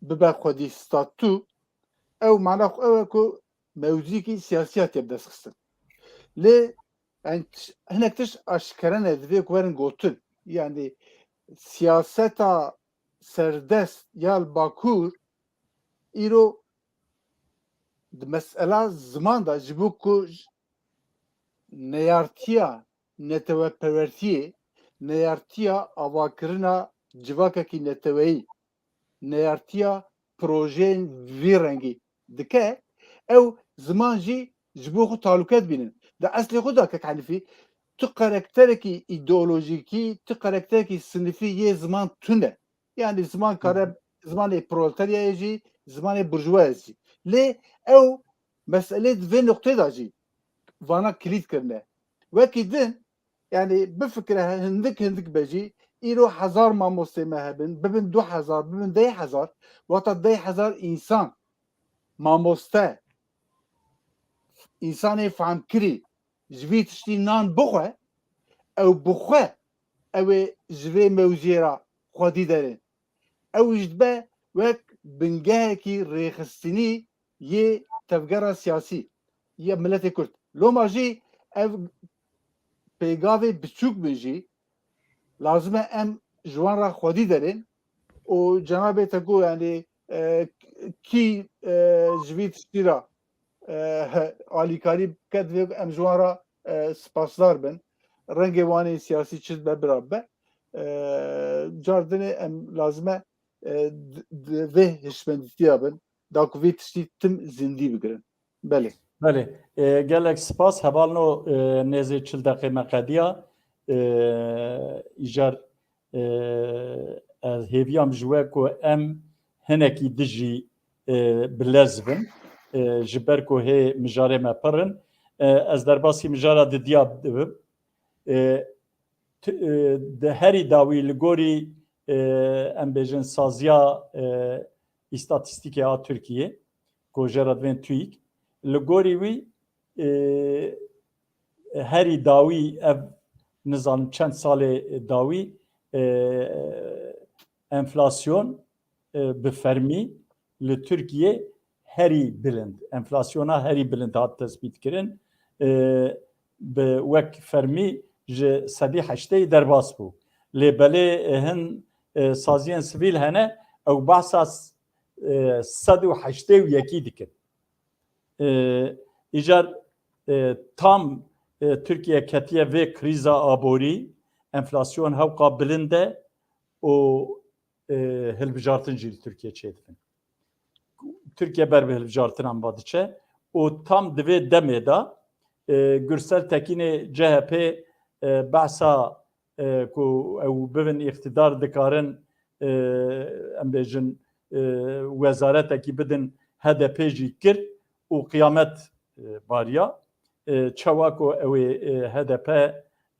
bibe xwedî statû, ew mana xwe ew e ku mewzîkî siyasî hatiye bidestxistin. Lê, yani, tiş-, hinek tişt aşkere ne, divê ku werin gotin. Yani, siyaseta serdest ya li Bakur îro di mesela ziman de ji bo ku j-, neyartiya neteweperwertiyê, neyartiya avakirina civakekî neteweyî, neyartiya projeyên vî rengî dike, ew ziman jî ji bo xwe talûke dibînin. Di eslê xwe de kek Henîfî, tu karakterekî îdeolojîkî, tu karakterekî sinifî yê ziman tune. Yani ziman kare, Hı hı. zimanê proleteryayê jî, zimanê burjuvayê jî. Lê ew meselê di vê noqtê de jî vana kilît kirine. Wekî din, yani bifikire hindik hindik be jî, îro hezar mamostê me hebin, bibin du hezar, bibin deh hezar, wata deh hezar însan, mamoste, însanê fehmkirî, ji vî tiştî nan bixwe, ew bixwe, ew ê ji vê mewziyê re xwedî derên. Ew jî dibe wek bingehekî rêxistinî yê tevgera siyasî ya miletê Kurd. Loma jî ev pêgavê biçûk bin jî lazim e em ji wan re xwedî derên û cenabê te got, yani, e, kî, e, ji vî tiştî re, e, alîkarî bike, divê em ji wan re, e, spasdar bin. Rengê wan ên siyasî çi dibe bira bibe. E, car dinê em lazim e, e, di, di vê hişmendîtiya bin, da ku vê tiştî tim zindî bigirin. Belê. Belê. E, gelek spas. Hevalno, e, nêzê çil deqê me qediya. E, îcar, e, ez hêviyam ji we ku em hinekî dijî, e, bi lez bin. E, ji ber ku hê mijarê me pir in. E, ez derbasî mijara didiya dibim. E, tu-, e, di herî dawî li gorî, e, em bêjin saziya, e, îstatîstîkê a Tirkiyê, ku jê re divên TÜİK, li gorî wî, e, herî dawî ev nizanim çend salê dawî, e, enflasyon, e, bi fermî li Tirkiyê herî bilind, enflasyona herî bilind hat tespîtkirin. E, bi wek fermî ji sedî heştê derbas bû. Lê belê, e, hin, e, saziyên sivîl hene, ew behsa s-, e, sed û heştê û yekî dikin. E, îcar, e, tam, e, Tirkiye ketiye vê krîza aborî, enflasyon hewqa bilind e û, e, hilbijartin jî li Tirkiye çêdibin. Tirkiye ber bi hilbijartinan ve diçe û tam di vê demê de, e, Gürsel Tekînê C H P, e, behsa, e, ku ew bibin îqtidar dikarin, e, em bêjin, e, wezaretekî bidin H D P jî kir û qiyamet, e, bariya. E, çawa ku ew ê, e, H D P,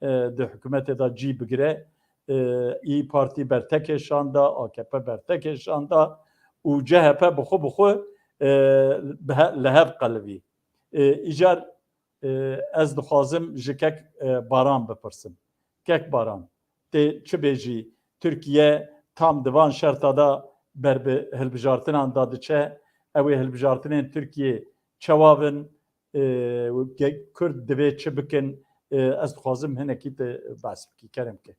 e, di hikûmetê de cî bigire, e, İYİ Partî bertekêşan da, A K P bertekêşan da û C H P bi xwe bi xwe, e, bi he-, li hev qelivî. E, îcar, e, ez dixwazim ji kek, e, Baran bipirsim. Kek Baran, tê çi bêjî, Tirkiye tam di van şerta de ber bi hilbijartinan de diçe, ew ê hilbijartinên Tirkiyê çawa bin, e, ge-, Kurd divê çi bikin, e, ez dixwazim hinekî tu behs bikî, kerem ke.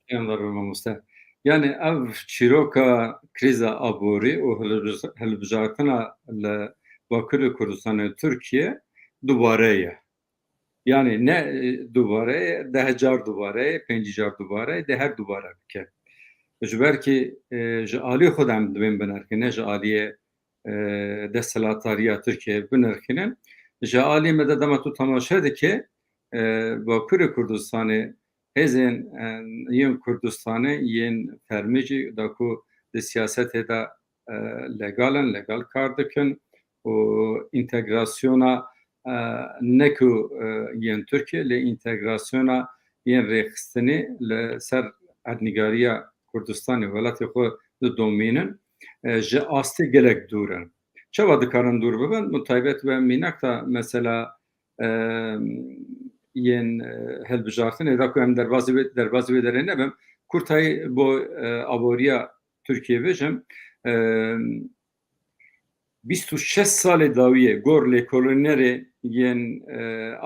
Yan da be mamoste. Yani ev çîroka krîza aborî û hilbij-, hilbijartina li Bakurê Kurdistanê Tirkiye dubare ye. Yani ne e, dubare, deh car dubare, pêncî car dubare, de her dubare bike. Ji ber ki e, ji alî xwe de em dibên binirxîn, ne ji aliyê e, desthilatdariya Tirkiye binirxînin. Ji alî me de dema tu temaşe dike, e, Bakurê Kurdistanê hêzên e, yên Kurdistanê yên fermî jî da ku di siyasetê de e, legal in, legal kar dikin û întegrasyona e, ne ku e, yên Tirkiye, lê întegrasyona yên rêxistinê li ser erdnîgariya Kurdistanê welatê xwe didomînin, e, ji astê gelek dûr in. Çawa dikarin dûr bibin? Min taybet we mînak da mesela e, yên e, hilbijartinê da ku em derbazî wê, derbazî wê derê nebim, kurtayî bo e, aboriya Tirkiyê bêjim. E, bîst û şeş salê dawiyê gor lêkolînerê yên e,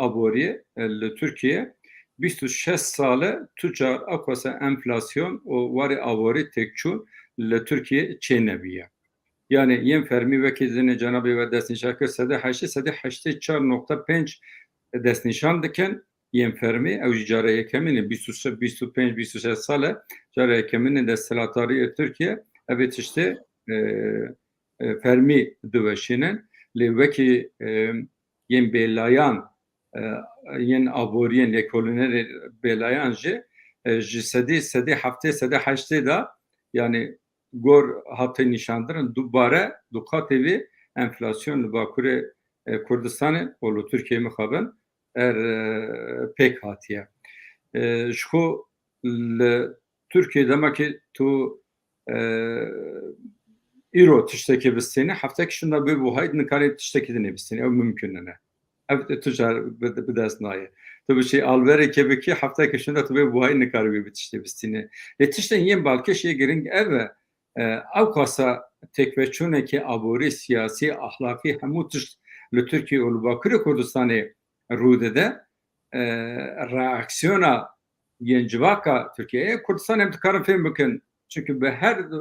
aboriyê e, li Tirkiye bîst û şeş sal e tu car ewqasa enflasyon û warê aborî têkçûn li Tirkiye çênebûye. Yani yên fermî wekî dinê cenabê we destnîşan kir, sedê heştê, sedê heştê çar nokta pênc destnîşan dikin yên fermî. Ew jî cara yekemîn e, bîst û şeş, bîst û pênc, bîst û şeş sal e, cara yekemîn e desthilatdariyê Tirkiye ev ê tiştê e, e, fermî diweşînin. Lê wekî e, yên bêlayan, e, yên aboriyên lêkolînerê bêlayan jî e, ji sedî, sedî heftê, sedî heştê de, yani gor hatê nîşandirin, dubare, du qatê vê enflasyon li Bakurê e, Kurdistanê û li Tirkiyeyê mixabin er e, pêk hatiye. E, ji xwe li Tirkiye dema ki tu e, îro tiştekî bistînî, heftekî şûnda bê buhayî nikarî tiştekî dinê bistînî. Ew mimkun nîne. Ev tu car bi, bi dest nayê. Tu biçî alberekê bikî, heftekî şûnda tu bê buhayî nikarî wê bi tiştê bistînî. Lê tiştên yên balkêş yê giring ev e, e, ewqasa têkveçûnekê aborî, siyasî, ahlaqî, hemû tişt li Tirkiye û li Bakurê Kurdistanê rû dide. E, reaksiyona yên civaka Tirkiyeyê, Kurdistan em dikarin fêm bikin. Çunku bi her,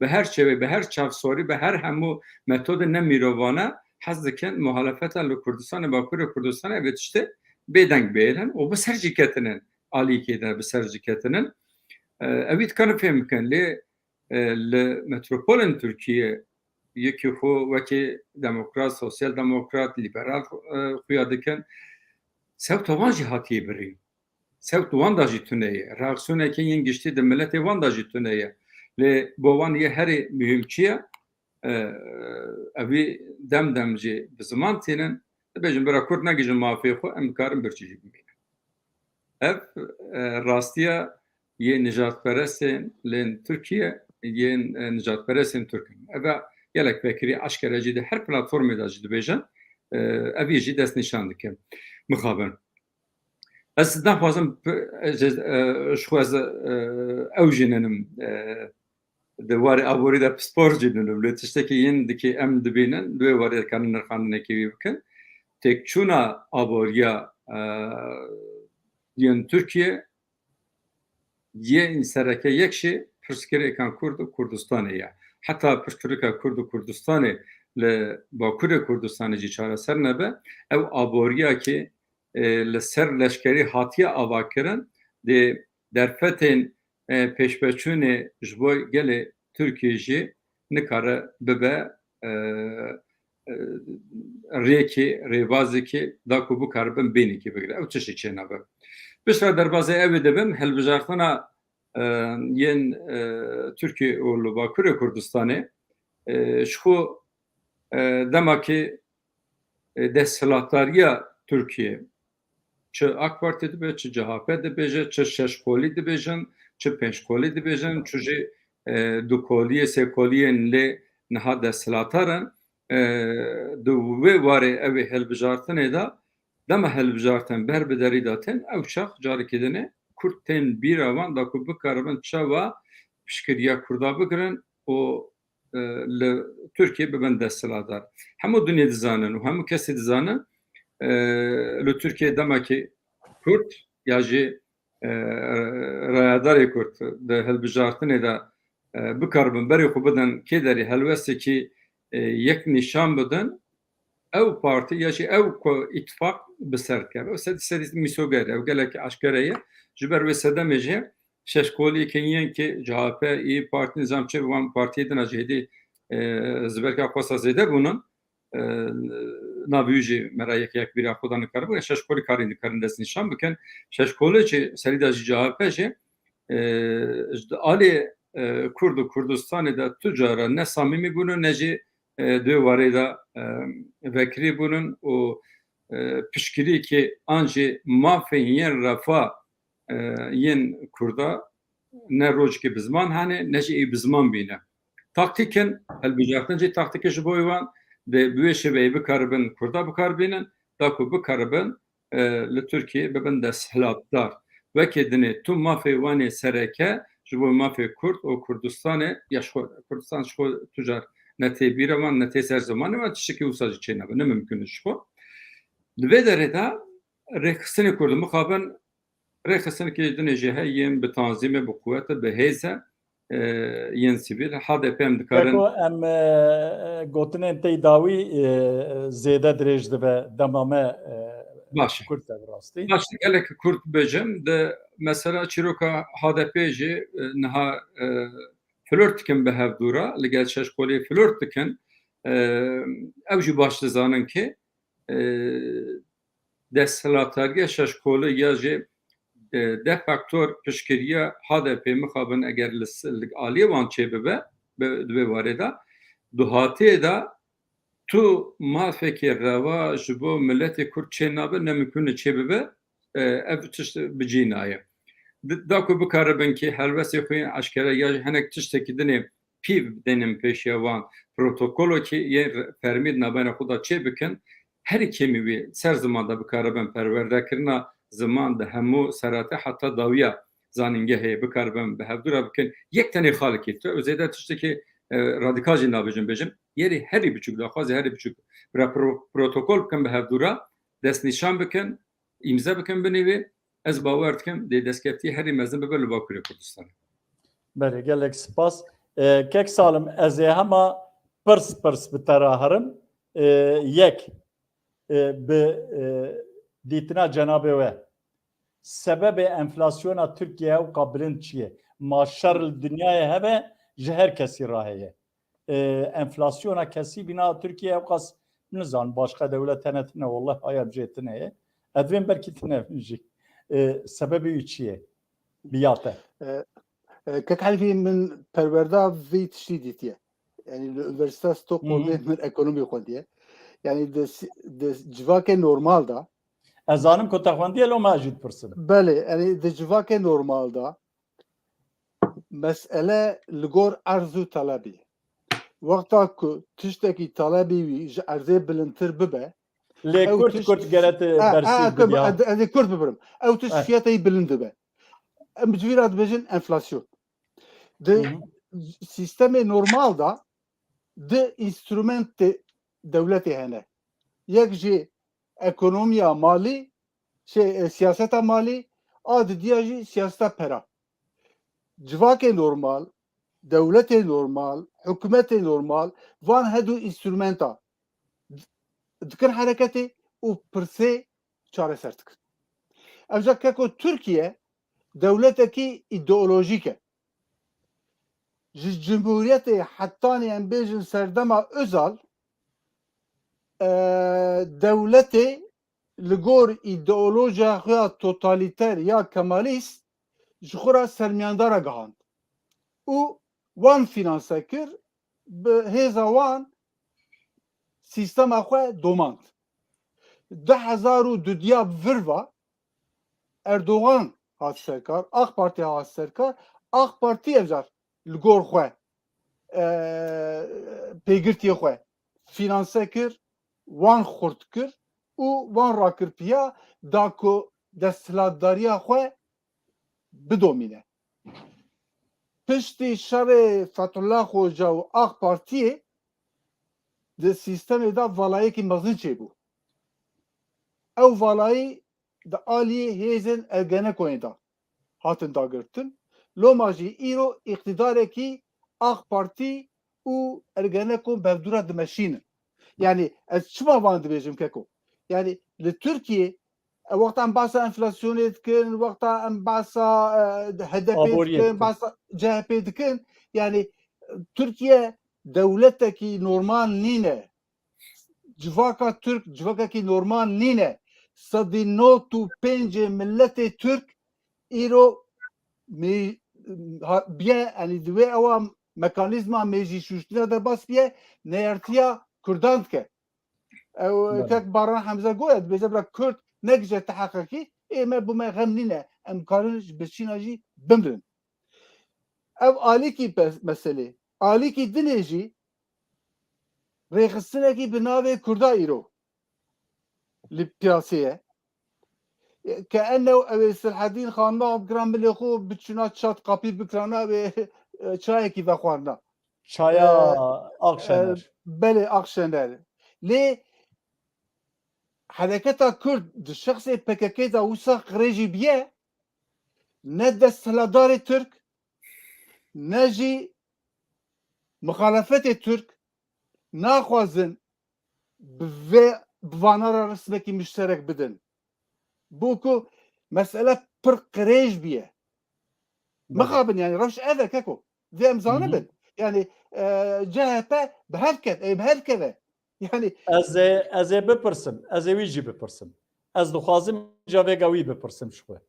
bi her çewê, bi her çavsorî, bi her hemû metodê ne mirovane hez dikin muhalefeta li Kurdistanê, Bakurê Kurdistanê ev tiştê bêdeng bêrin û bi ser jî ketinin, alîkê de bi ser jî ketinin. E, ew ê dikarin fêm bikin. Lê e, li metropolên Tirkiyê yekî xwe wekî demokrat, sosyal demokrat, liberal e, xuya dikin. Sewta wan jî hatiye birîn. Sewt wan da jî tune ye. Reaksiyoneke yên giştî di miletê wan da jî tune ye. Lê bo wan yê herî muhîm çi ye? E, evî dem dem jî bi ziman tînin. Dibêjin bira Kurd negihîjin mafê xwe, em dikarin birçî jî bimînin. Ev e, rastiya yê nijadperestên lên Tirkiye, yên e, nijadperestên Tirk in. Ev e gelek vekirî eşkere jî di her platformê de jî dibêjin, e, ev yê jî destnîşan dike. Mixabin. Ez naxwazim p-, ez, e, ji xwe ez, e, ew jî nenim, e, di warê aborî de pispor jî ninim. Lê tiştekî yên dikê em dibînin, di wê warê dikarin nirxandinekê wî bikin. Têkçûna aboriya e, yên Tirkiye yên sereke yek jî pirsgirêkan Kurd û Kurdistanê ye. Heta pirsgirêka Kurd û Kurdistanê li Bakurê Kurdistanê jî çareser nebe, ew aboriyakê e, li ser leşkerî hatiye avakirin, dê derfetên e, pêşveçûnê ji bo gelê Tirkiyê jî nikare bibe e, e, rêkê, rêbazekê da ku bikaribin bênekê bigire. Ew tiştê çênabe. Piştre derbazê ew ê dibim, hilbijartina e, yên e, Tirkiye û li Bakurê Kurdistanê e, ji xwe e, dema ki e, desthilatdariya Tirkiye, çi AK Partî dibe, çi C H P dibêje, çi şeş qolî dibêjin, çi pênc qolî dibêjin, çi jî e, du koliyê, sê koliyên lê niha desthilatar in. E, di wê warê ew ê hilbijartinê de, dema hilbijartin ber bi derî de tên, ew çax carekî dinê Kurd tên bîra wan da ku bikaribin çawa piştgiriya Kurda bigirin û e, li Tirkiye bibin desthilatdar. Hemû dinyê dizanin û hemû kesê dizanin, e, li Tirkiye demekî Kurd ya jî e, rayedarê Kurd di hilbijartinê de e, bikaribin berê xwe bidin kê derê, helwestekî e, yek nîşan bidin, ew partî ya jî ew ku îtifaq bi ser dikeve. Ew ser, serî mîsoger e, ew gelek eşkere ye. Ji ber wê sedemê jî şeşkolî ke yên ki C H P, İYİ Parti, nizam çi wan partiyê din a jî hêdî, e, ziberka xwesa zêde bûnin. E, navî wî jî me re yek yek bîra xwe da nikaribû. Şeşkolî karî dikarin destnîşan bikin. Şeşkolî jî serî de jî C H P jî, e, ji alî, e, Kurd û Kurdistanê de tu cara ne samîmî bûne ne jî, e, di wê warê de, e, vekirî bûnin û, e, piştgirîkê an jî mafên yên refa, e, yên Kurda ne rojkê bi ziman hene, ne jî ê bi ziman bîne. Taktîk in, hilbijartin jî taktîkê ji bo wan, dê bi wê şêveyê bikaribin Kurda bikar bînin, da ku bikaribin, e, li Tirkiyê bibin desthilatdar. Wekî dinê tu mafê wan ê sereke ji bo mafê Kurd û Kurdistanê, ya ji xwe, Kurdistan ji xwe tu car ne tê bîra wan, ne tê ser zimanê wan, tiştekî wisa jî çênabe, ne mimkun e ji xwe. Li vê derê de rêxistinê Kurd mixabin rêxistinekî dinê jî heye yên bi tanzîm e, bi quwet e, bi hêz e, e, yên sivîl. H D P em dikarin Keko em, e, e, gotinên tey dawî, e, zêde dirêj dibe dema me, e, Baş e. Kurt e bi rastî. Baş e, gelek kurt bêjim. Di mesela çîroka H D P jî, e, niha, e, flört dikin bi hevdû re, li gel şeşkolê flört dikin. E, ew jî baş dizanin ki, e, desthilatdariya şeşkolî ya jî, e, de facto piştgiriya H D P mixabin eger li, li aliyê wan çêbibe, bi, di vê warê de, duhatiyê de tu mafekê rewa ji bo miletê Kurd çênabe, ne mimkun e çêbibe, e, ev tişt bi cî nayê. Di, da ku bikaribin kî helwestê xwe yên eşkere ya jî hinek tiştekî dinê pîv bidênin pêşiya wan, protokolokî yên re-, fermî di navbeyna xwe de çê bikin, herî kêmî wî ser ziman de bikaribin perwerdekirina ziman di hemû serate heta dawiya zanîngehê bikaribin bi hevdû re bikin. Yek tenê xalekî tu, ew zêde tiştekî, e, radîkal jî nabêjim bêjim. Yerê herî biçûk, daxwazê herî biçûk bira pro-, protokol bikin bi hevdû re, destnîşan bikin, îmze bikin binê wê, ez bawer dikim dê destkeftî herî mezin bibe li Bakurê Kurdistanê. Belê, gelek spas. E, Kek Salim, ez ê hema pirs pirs bi te re herim. E, yek, e, bi, e, dîtina cenabê we, sebebê enflasyona Tirkiye ewqa bilind çi ye? Ma şer li dinyayê hebe ji her kesî re heye. E, enflasyona kesî bîna Tirkiye ewqas nizanim başqa dewlet hene tine, wallah haya bicê tine ye. Ez divêm belkî tine jî. E, sebebê wî çi ye? Bi ya te. E, e, Kek Helîfî, min perwerda vî tiştî dîtiye. Yani li Üniversite Stockholm'ê Hı hı. min ekonomî xwendiye. Yani di, di civakê normal da. Ez zanim ku te xwendiye, lo me jî dipirsim. Belê, yani di civakê normal da mesele li gor erz û talebî. Wexta ku tiştekî talebî wî ji erzê bilindtir bibe, Lê ew kurt tişt kurt gere te Ha, bersîv ha, bidî, ha. ez, ez ê kurt bibirim. Ew tişt Eh. fiyateyî bilind dibe. Em ji vî re dibêjin enflasyon. Di Hı hı. sîstemê normal de di înstrumentê dewletê hene. Yek jî ekonomiya malî, şey, e, siyaseta malî, a didiya jî siyaseta pera. Civakê normal, dewletê normal, hikûmetê normal, van hedû înstrumenta dikin hereketê û pirsê çareser dikin. Evca keko Tirkiye dewletekî îdeolojîk e. Ji cumhuriyetê hetanî em bêjin serdema Özal, e, dewletê li gor îdeolojiya xwe ya totalîter ya kemalîst ji xwe re sermiyandara gihand û wan fînanse kir, bi hêza wan sîstema xwe domand. Du hezar û dudiya virva Erdogan hat serkar, AK Parti hat serkar, AK Parti evcar li gor xwe, e, pêgirtiyê xwe fînanse kir, wan xurt kir û wan rakir piya da ku desthilatdariya xwe bidomîne. Piştî şerê Fethullah Xoca û AK Partiyê di sîstemê de valayekî mezin çêbû. Ew valayî di alî hêzên Ergenekonê de hatin dagirtin. Loma jî îro îqtîdarekî AK Partî û Ergenekon bevdûra dimeşînin. Yani ez çima van dibêjim keko? Yani li Tirkiye, e, wexta em behsa enflasyonê dikin, wexta em behsa, e, H D P Aboriyê dikin, dikin. Behsa C H P dikin. Yani, e, Tirkiye dewletekî normal nîne. Civaka Tirk civakekî normal nîne. Sedî nod û pêncê miletê Tirk îro mê-, ha-, biye, yani di wê ewa mekanîzma mêjî şûştina derbas biye, neyartiya Kurdan dike. Ew Belê. Kek Baran Hemze goye, dibêje bira Kurd negije te heqekî, ê me bi me xem nîne, em karin ji birçîna jî bimrin. Ev alîkî pe-, meselê. Alîkî dinê jî rêxistinekî bi navê Kurda îro li piyasê ye. Ke ennew ew ê Silhedîn Xanma giran milê xwe biçûna çat kapî bikirana wê, e, çayekî vexwarina. Çaya E, Akşener. E, belê, Akşener. Lê hereketa Kurd di şexsê P K K de wisa qirêjî biye, ne desthilatdarê Tirk, ne jî muxalefetê Tirk naxwazin bi vê, bi vana re resmekî muşterek bidin. Bo ku mesele pir qirêj biye. Belê. Mixabin, yani rewş ev e keko. Vê em zanibin. Hı hı. Yani, e, C H P bi hev ket, ê bi hev keve. Yani Ez ê, ez ê bipirsim, ez ê wî jî bipirsim. Ez dixwazim ca vêga wî bipirsim ji xwe.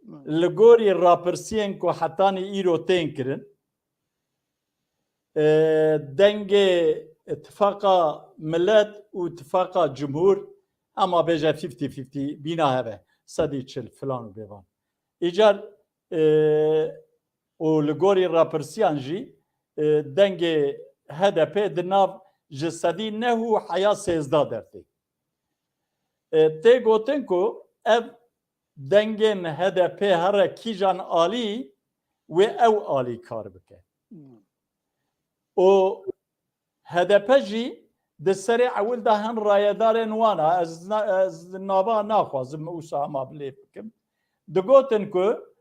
Hı. Li gorî rapirsiyên ku hetanî îro tên kirin, e, dengê tifaqa milet û tifaqa cumhur, hema bêje fifty fifty bîna heve, sedî çil filan û bêvan. Îcar, e, û li gorî rapirsiyan jî, e, dengê H D P di nav ji sedî neh û heya sêzdeh dertê. E, tê gotin ku ev dengên H D P here kîjan alî, wê ew alî kar bike. Hmm. Û H D P jî di serê ewil de hin rayedarên wan a, ez na-, ez nava naxwazim wisa hema bilêv bikim. Digotin ku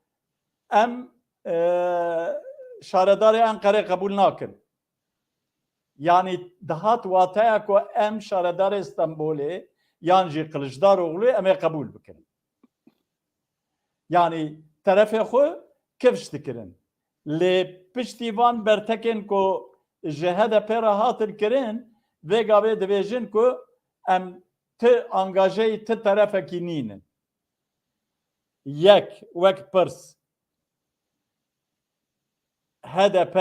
em, e, şaredarê Enqerê qebûl nakin. Yanî dihat wateya ku em şaredarê Stenbolê yan jî Kiliçdaroglu em ê qebûl bikin. Yanî terefê xwe kifş dikirin. Lê piştî van bertekên ku ji H D P re hatin kirin, vê gavê dibêjin ku em ti angajeyî ti terefekî nînin. Yek, wek pirs, H D P,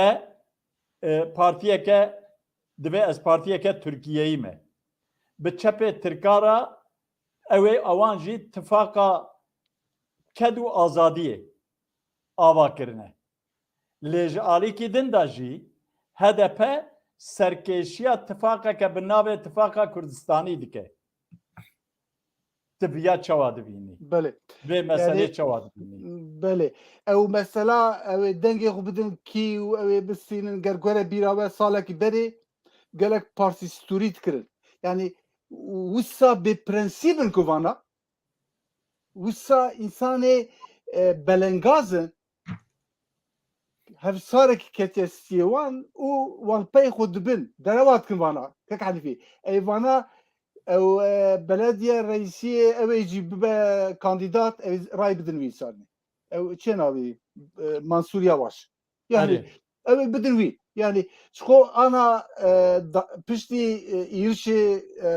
e, partiyeke, divê ez partiyeke Tirkiyeyî me. Bi çepê Tirka re ew ê ewan jî tifaqa ked û azadiyê ava kirine. Lê ji alîkî din de jî H D P serkêşiya tifaqeke bi navê Tifaqa Kurdistanî dike. Tu viya çawa dibînî? Belê. Vê meselê Yani, çawa dibînî? Belê. Ew mesela, ew ê dengê xwe bidin kî û ew ê bistînin, ger gore bîra we salekî berê gelek partî stûrî dikirin. Yani wisa bêprensîb in ku vana, wisa însanê, e, belengaz in, hevsarekî ketiye stiyê wan û wan pey xwe dibin. Derewa dikin vana. Kek Henîfî. Ey vana ew, e, belediye reîsiyê ew ê jî bibe kandîdat, ew ê ray bidin wî însanê. Ew çê navî, e, Mansûr Yavaş. Yani, Erê. Ew ê bidin wî. Yani, ji xwe ana, e, da-, piştî, e, êrişê, e,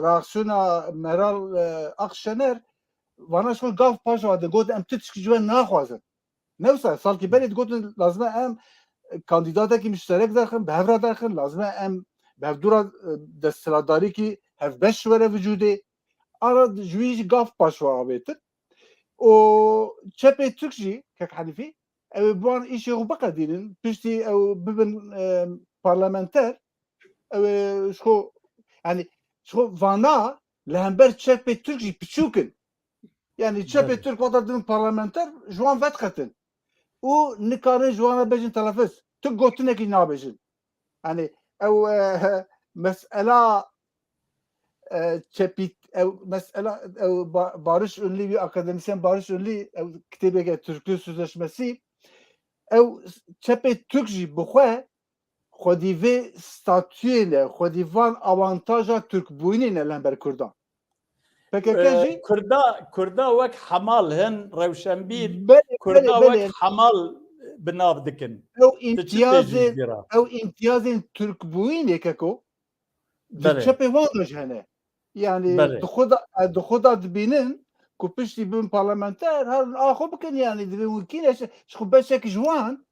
reaksiyona Meral, e, Akşener, vana ji xwe gav paş ve hatin, got, em tu tişkî ji we naxwazin. Ne wisa, salkî berê digotin, lazim e em, e, kandîdatekî muşterek derxin, bi hev re derxin, lazim e em bi hevdû re, e, desthilatdarîkî hevbeş were vücudê. Ara ji wî jî gav paş ve avêtin. Û çepê Tirk jî, Kek Henîfî, ew ê bi wan îşê xwe biqedînin, piştî ew bibin, e, parlamenter, ew ê ji xwe, yani, ji xwe vana li hember çepê Tirk jî piçûk in. Yani çepê Belê. Tirk wexta dibin parlamenter, ji wan vediqetin. Û nikarin ji wan re bêjin telefuz. Tu gotinekî nabêjin. Yani ew, e, mesela, e, çepî, ew mesela, ew Ba-, Barış Ünlü, wî akademisyen Barış Ünlü, ew kitêbeke Türklüğü Sözleşmesi, ew çepê Tirk jî bi xwe xwedî vê statuyê ne, xwedî van awantaja Tirkbûyînê ne li hember Kurdan. P K K jî Kurda, Kurda wek hemal hin, rewşenbîr, belê, Kurda belê, wek belê. Hemal bi nav dikin. Ew Ti çi dibêjî îmtiyazên, jê re? Ew îmtiyazên Tirkbûyînê keko. Di Belê. Çepê wan de jî hene. Yani Belê. di xwe de, e, di xwe de dibînin ku piştî bin parlamenter, her a xwe bikin yani, divê hûn kî ne, ji xwe beşek ji wan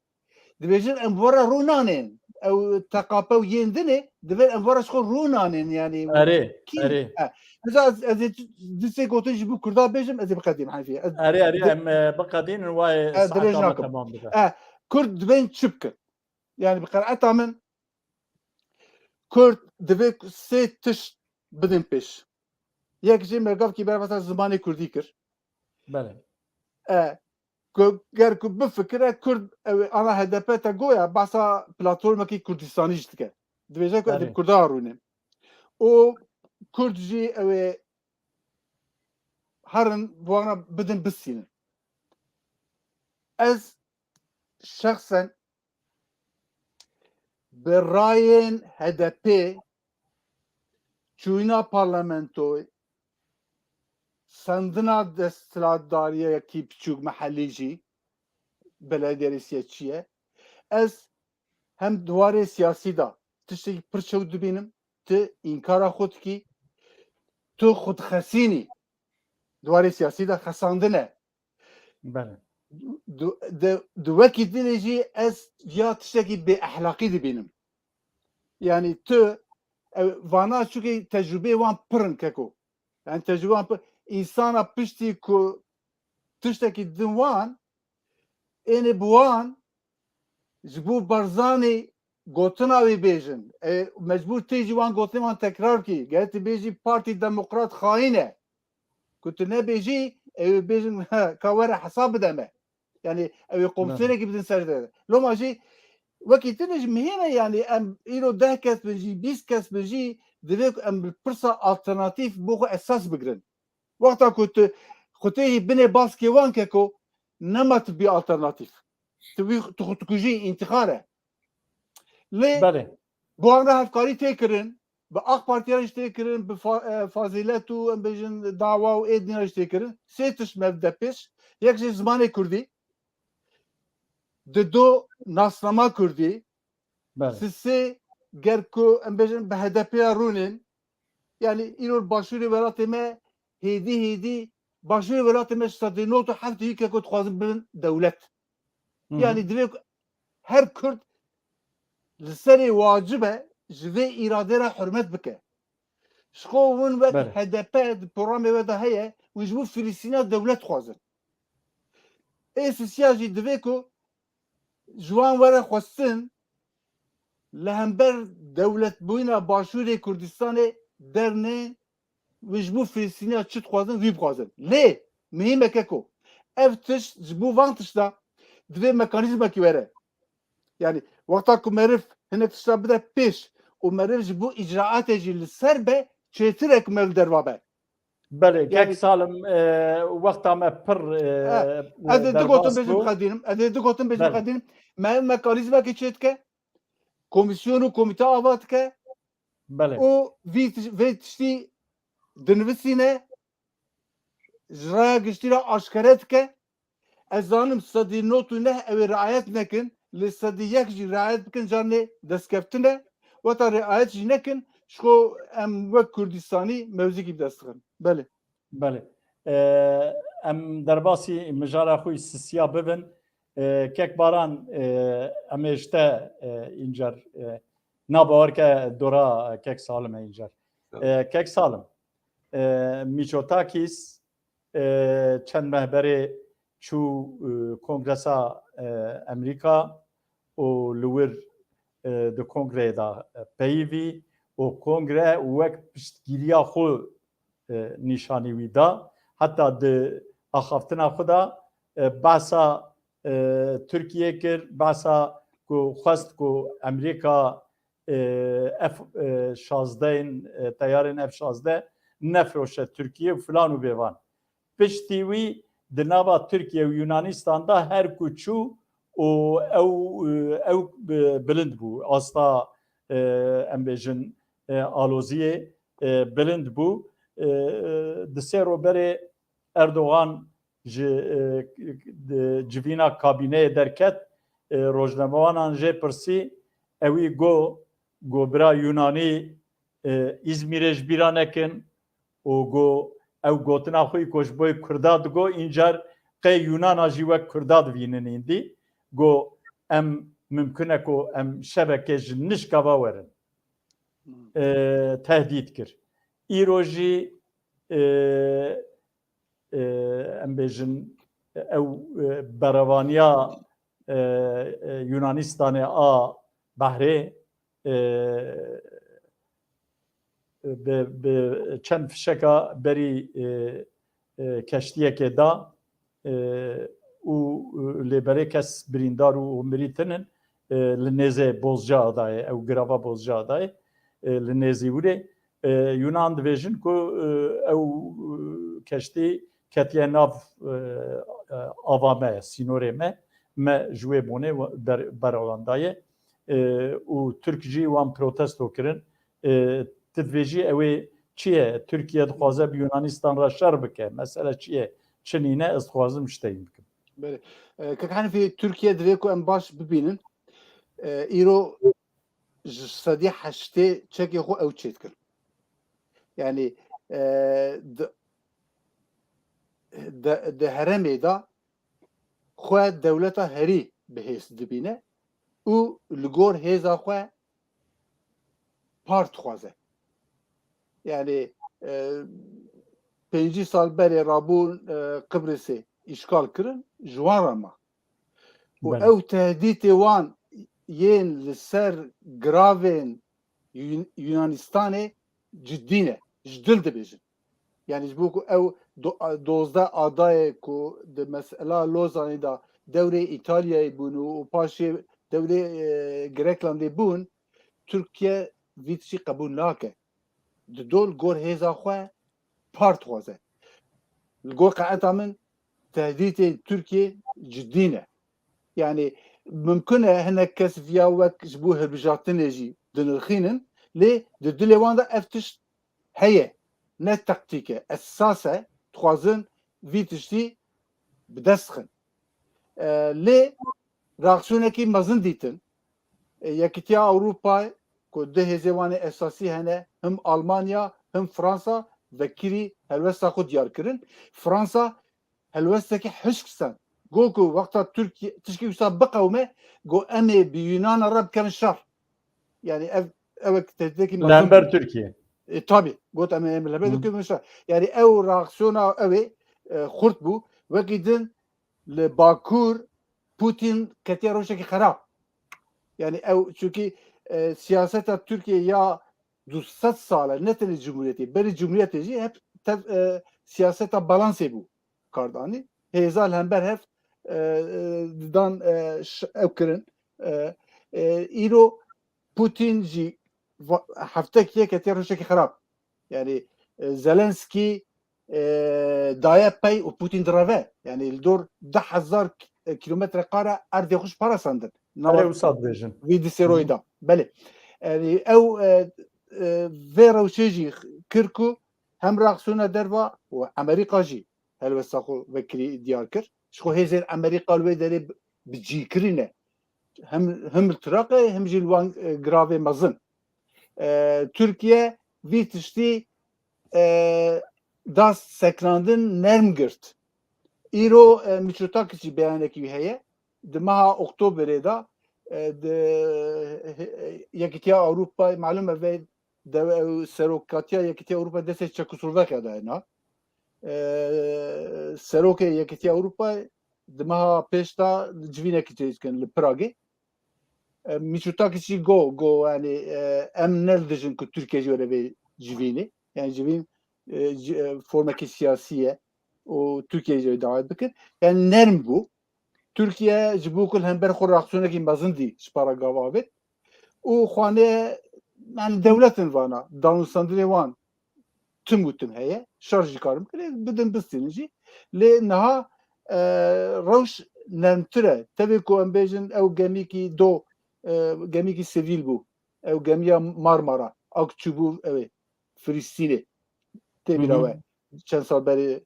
dibêjin em were rû nanên. Ew teqape û yên dinê divê em were ji xwe rû nanên yani. Erê, Kî? erê. Ha. Ez, ez, ez ê du sê gotin ji bo Kurda bêjim, ez ê biqedînim, Henfî. Ez, Erê, erê, di- em, e, biqedînin, wayê Ez dirêj saeta me nakim. Temam bibe. E, Kurd divên çi bikin? Yani bi qenaeta min Kurd divê ku sê tişt bidin pêş. Yek jî me gavkî berveta zimanê Kurdî kir. Belê. E, ku, ger ku bifikire Kurd, ew, ana H D P te goya, behsa platformekî Kurdistanî jî dike. Dibêje ku ez ê Belê. bi Kurda rûnim. Û Kurd jî ew ê herin bi wana bidin bisînin. Ez şexsen bi rayên H D P çûyîna parlamentoyê, sendina desthilatdariyekî biçûk mehellî jî, belediyerêsiye çi ye, ez hem di warê siyasî de tiştekî pir çew dibînim, tu înkara xwe dikî, tu xwe dixesînî di warê siyasî de xesandin e. Belê. Di, di, di wekî dinê jî ez ya tiştekî bêehlaqî dibînim. Yani tu, ew, vana çûkê tecrûbeyê wan pir in keko. Yani tecrûbe wan pir, însana piştî ku tiştekî din wan, ênê bi wan ji bo Barzanî gotina wê bêjin. E, mecbûr tê jî wan gotinê wan tekrar kî. Ger tu bêjî Partî Demokrat xayîn e. Ku tu nebêjî, ew ê bêjin, "He, ka were hesab bide me." Yani ew ê komisyonekî bidin ser de. Loma jî wekî tune jî mihêne, yani em îro deh kes bin jî, bîst kes bin jî, divê ku em bi pirsa alternatîf bo xwe esas bigirin. Wexta ku tu xwe tê jî binê baskê wan keko, nema tu bî alternatîf. Tu wî, tu xwe dikujî, întîxar e. Lê Belê. bi wan re hevkarî tê kirin, bi AK Partiya jî tê kirin, bi fa-, e, Fazîlet û em bêjin Dawa û ê dinê jî tê kirin. Sê tişt me dide pêş. Yek jî zimanê Kurdî. Dido nasnama Kurdî. Belê. Sisê ger ku em bêjin bi H D P ya rûnin. Yani îro başûrê welatê me hêdî hêdî, başûrê welatê me ji sedî nod û heft yê keko dixwazin bibin dewlet. Hı hı. Yani divê ku her Kurd li serê wacib e ji vê îradê re hurmet bike. Ji xwe hûn wek Belê. H D P di programê we de heye û ji bo Filistîna dewlet dixwazin. Ê Sisiya jî divê ku ji wan were xwestin li hember dewletbûyîna Başûrê Kurdistanê dernê û ji bo Filistîniya çi dixwazin, wî bixwazin. Lê mihîm e keko. Ev tişt ji bo van tişta divê mekanîzmekî were. Yani wexta ku meriv hinek tişta bide pêş û meriv ji bo îcraatê jî li ser be, çêtir e ku meriv derva be. Belê, Yani kek Salim, e, wexta me pir, e, Ha, ez ê du gotin derbas bêjim bû. Xedînim. Ez ê du gotin bêjim Belê. Xedînim. Me mekanîzmekî çêdike, komîsyon û komîte ava dike Belê. û vî tiş-, vê tiştî dinivîsîne, ji raya giştî re aşkere dike. Ez zanim sedî nod û neh ew ê riayet nekin, lê sedî yek jî riayet bikin, carnê destkeftine. Weta riayet jî nekin, ji xwe em wek Kurdistanî mewzîkî bi dest dixin. Belê. Belê. E, em derbasî mijara xwe Sisiya bibin. E, kek Baran, e, em ê ji te, e, încar, e, na bawer ke dora kek Salim e încar. E, kek Salim, e, Mitsotakis, e, çend meh berê çû, e, Kongresa, e, Amerîka û li wir, e, di kongreyê de, e, peyivî û kongre wek piştgiriya xwe, e, nîşanî wî da. Heta di axaftina xwe de, e, behsa, e, Tirkiyê kir, behsa ku xwest ku Amerîka, e, F, e, şazdeh ên, e, teyarên F şazdeh nefiroşe Tirkiyê û filan û bêvan. Piştî wî di nava Tirkiye û Yunanistan de her ku çû û ew, e, ew bi-, bilind bû. Asta, e, em bêjin, e, aloziyê, e, bilind bû. E, e, di sê roberê Erdogan ji, e, di civîna kabîneyê derket, e, rojnamewanan jê pirsî, ewî got, got, bira Yunanî, e, Îzmîrê ji bîra nekin û got, ew gotina xwe ku ji bo Kurda digot, încar qey Yunana jî wek Kurda divînin îndî. Got, em mimkun e ku em şevekê ji nişka ve werin. Hmm. E, tehdît kir. Îro jî, e, e, em bêjin, ew, e, berevaniya, e, e, Yunanistanê a behrê, e, bi, bi çend fişeka berî, e, e, keştiyekê da, e, û, e, lê berê kes birîndar û, û mirî tinin, e, li nêzê Bozcaadayê, ew girava Bozcaadayê, e, li nêzî wirê. E, Yunan dibêjin ku, e, ew, e, keştî ketiye nav, e, e, ava me, sînorê me, me ji wê bonê we-, ber-, berewandaye, e, û Tirk jî wan protesto kirin. E, tu dibêjî ew ê çi ye? Tirkiye dixwaze bi Yunanistan re şer bike. Mesele çi ye? Çi nîne? Ez dixwazim ji te hîn bikim. Belê. E, Kek Henîfî, Tirkiye divê ku em baş bibînin. E, îro ji sedî heştê çekê xwe ew çêdikin. Yani, e, di, di, di herêmê de xwe dewleta herî bi hêz dibîne û li gor hêza xwe part dixwaze. Yani, e, pêncî sal berê rabûn, e, Qibrisê îşgal kirin, ji wan re ma. Û Belê. ew tehdîtê wan yên li ser giravên Yun-, Yunanistanê cidî ne, ji dil dibêjin. Yani ji bo ku ew do-, dozdeh adayê ku di mesela Lozanê de dewrê Îtalyayê bûn û, û paşê dewrê, e, Greklandê bûn, Tirkiye vî tiştî qebûl nake. Dido li gor hêza xwe part dixwaze. Li gor qenaeta min tehdîtê Tirkiyê cidî ne. Yani mimkun e hinek kes viya wek ji bo hilbijartinê jî dinirxînin, lê di dilê wan de ev tişt heye. Ne taktîk e, esas e, dixwazin vî tiştî bi dest xin. E, lê reaksiyonekî mezin dîtin. E, Yekîtiya Ewropayê ku du hêzê wan ê esasî hene, him Almanya, him Fransa, vekirî helwesta xwe diyar kirin. Fransa helwestekî hişk stend. Got ku wexta Tirkiye tişkî wisa biqewime, got, em ê bi Yunana re bikevin şer. Yani ev, ew tehdîtekî mezin Li hember bû. Tirkiye. E, tabii. Got, em ê, em li hember Hı. Tirkiye bikevin şer. Yani ew reaksiyona ew ê, e, xurt bû. Wekî din li Bakur Putin ketiye rewşekî xerab. Yani ew, çünkü, e, siyaseta Tirkiye ya du sed sal e, ne tenê cumhuriyetê, berî cumhuriyetê jî hep tev-, e, siyaseta balansê bû kar danî. Hêza li hember hev, e, e, didan, e, ş-, ew kirin. E, e, îro Putin jî va-, heftek yek hetiye rewşekî xerab. Yani, e, Zelenskî, e, daye pey û Putin direve. Yani li dor deh hezar k-, kilometre kare erdê xwe ji parasandin. Nava Erê wisa dibêjin. Vî di sêroyê Hı. da. Belê. Yani ew, e, e, vê rewşê jî kir ku hem reaksiyona derva û Amerîka jî helwesta xwe vekirî diyar kir. Ji xwe hêzên Amerîka li wê derê bi, bi cî kirî ne. Hem, hem li Iraqê hem jî li wan, e, giravê mezin. E, Tirkiye vî tiştî, e, da sekinandin nerm girt. Îro, e, Mitsotakis jî beyanekî wî heye. Di meha Oktoberê de, e, di, e, Yekîtiya Ewropayê, malûm e vê de, ew serokatiya Yekîtiya Ewropayê destê Çekoslovakya de hene. E, serokê Yekîtiya Ewropayê di meha pêş de civînekî çêdikin li Pragê. E, Mitsotakis jî got, got, yani, e, em ne li dijin ku Tirkiye jî were vê civînê. Yani civîn, e, ci-, e, formekî siyasî ye û Tirkiye jî dawet bikir. Yani nerm bû. Tirkiye ji bo ku li hember xwe reaksiyonekî mezin dî ji para gava avêt. Û xwanê, yani dewletin vana, danûstandinê wan tim û tim heye. Şer jî karin bikin, bidin bistînin jî. Lê niha, e, rewş nermtir e. Tevê ku em bêjin ew gemîkî do, e, gemîkî sivîl bû. Ew gemiya Marmara, a ku çûbû ew ê Filistînê. Tê bîra we. Çend sal berê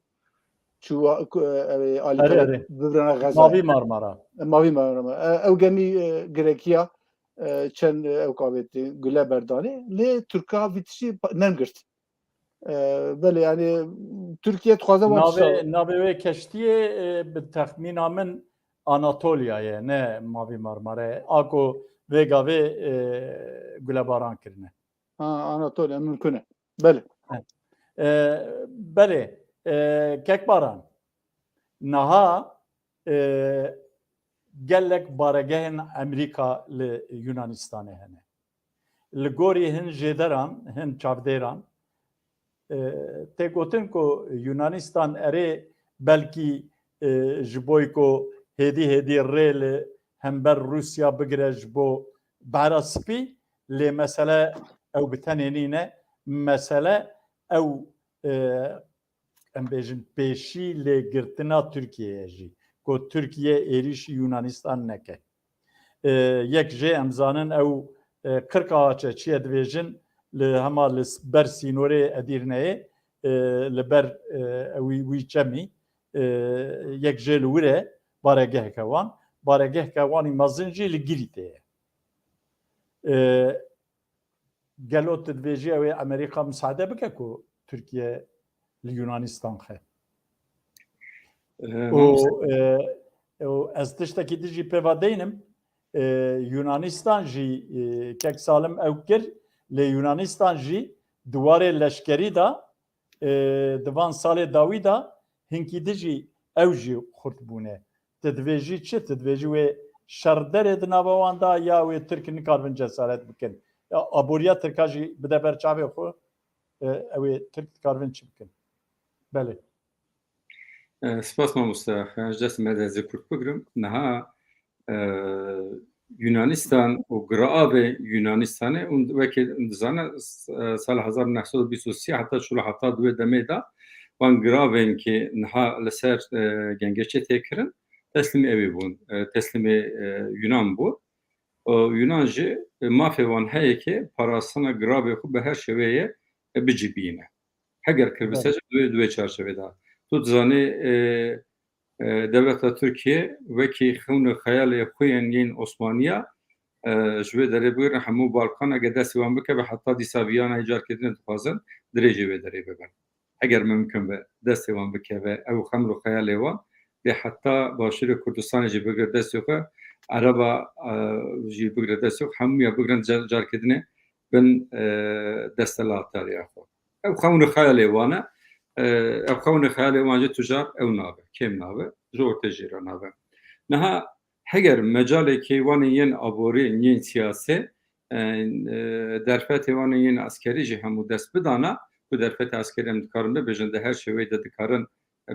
çû, e, ew ê alîkarê bivirana Xezayê. Mavî Marmara. E, Mavî Marmara. E, ew gemî, e, girekiya, e, çend, e, ew kavêtê gule berdanê. Lê Tirka vî tiştî pa-, nemgirt. E, belê, yani, Tirkiye dixwaze wan tişta. Navê, navê wê keştiyê, e, bi texmîna min Anatolia ye, ne Mavî Marmara ye. A ku vê gavê, e, gulebaran kirine. Ha, Anatolia, mimkun e. Belê. E, belê. E, Kek Baran, niha, e, gelek baregehên Amerîka li Yunanistanê hene. Li gorî hin jêderan, hin çavdêran, e, tê gotin ku Yunanistan erê belkî, e, ji bo ku hêdî hêdî rê li hember Rûsya bigire ji bo Behra Spî, lê mesele ew bi tenê nîne, mesele ew, e, em bêjin pêşî lê girtina Tirkiyeyê jî, ku Tirkiye êrîşî Yunanistan neke. E, yek jê em zanin ew, e, Qirkawaçe çi ye dibêjin, li hema li s-, ber sînorê Edîrneyê, e, li ber, e, wî, wî çemî, e, yek jê li wir e, baregeheke wan, baregeheke wanî mezin jî li Girîtê ye. E, Gelo tu dibêjî ew ê Amerîka misade bike ku Tirkiye li Yunanistan xe? Ee, Û, mamoste- e, û ez tiştekî din jî pêva deynim. E, Yunanistan jî, e, kek Salim ew kir, lê Yunanistan jî di warê leşkerî de, e, di van salê dawî de hinkî din jî ew jî xurt bûne. Tu divêjî çi? Tu divêjî wê şer derê di nava wan de ya wê Tirk nikaribin cesaret bikin? Ya aboriya Tirka jî bide ber çavê xwe, e, ew ê Tirk dikaribin çi bikin? Belê. E, spas mamoste. Ji destê me de ez ê kurt bigirim. Niha, e, Yunanistan û giravê Yunanistanê û wekî dizane, s-, e, sala hezar neh sed û bîst û sê heta çil û heta di wê demê de wan giravên ki niha li ser, e, gengeçê tê kirin, teslîmê ewî bûn, e, teslîmê, e, Yunan bû. Û Yunan jî, e, mafê wan heye ki parastina giravê xwe bi her şêweyê, e, bicîbîne. Heger kiribise Evet. jî di wê, di wê çarçevê de. Tu dizanî, e, e, dewleta Tirkiye wekî xewn û xeyalê xwe yên yên Osmaniya, e, ji wê derê bigirin hemû Balkan, eger destê wan bikeve, heta dîsa Viyana, carkê din dixwazin dirêjê wê derê bibin. Eger mimkun be, destê wan bikeve, ew xewn û xeyalê wan, lê heta Başûrê Kurdistanê jî bigire destê xwe, Ereba, e, jî bigire destê xwe, hemûya bigirin car-, carkê din bin, e, desthilatdariya xwe. Ew xewn û xeyalê wan e. E, ew xewn û xeyalê wan jî tu car ew nabe, kêm nabe, ji ortê jê re nabe. Niha heger mecalekê wan ên yên aborî, yên siyasê, e, e, derfetê wan ên eskerî jî hemû dest bidana, ku derfetê eskerî em dikarin bibêjin, di her şêweyê de dikarin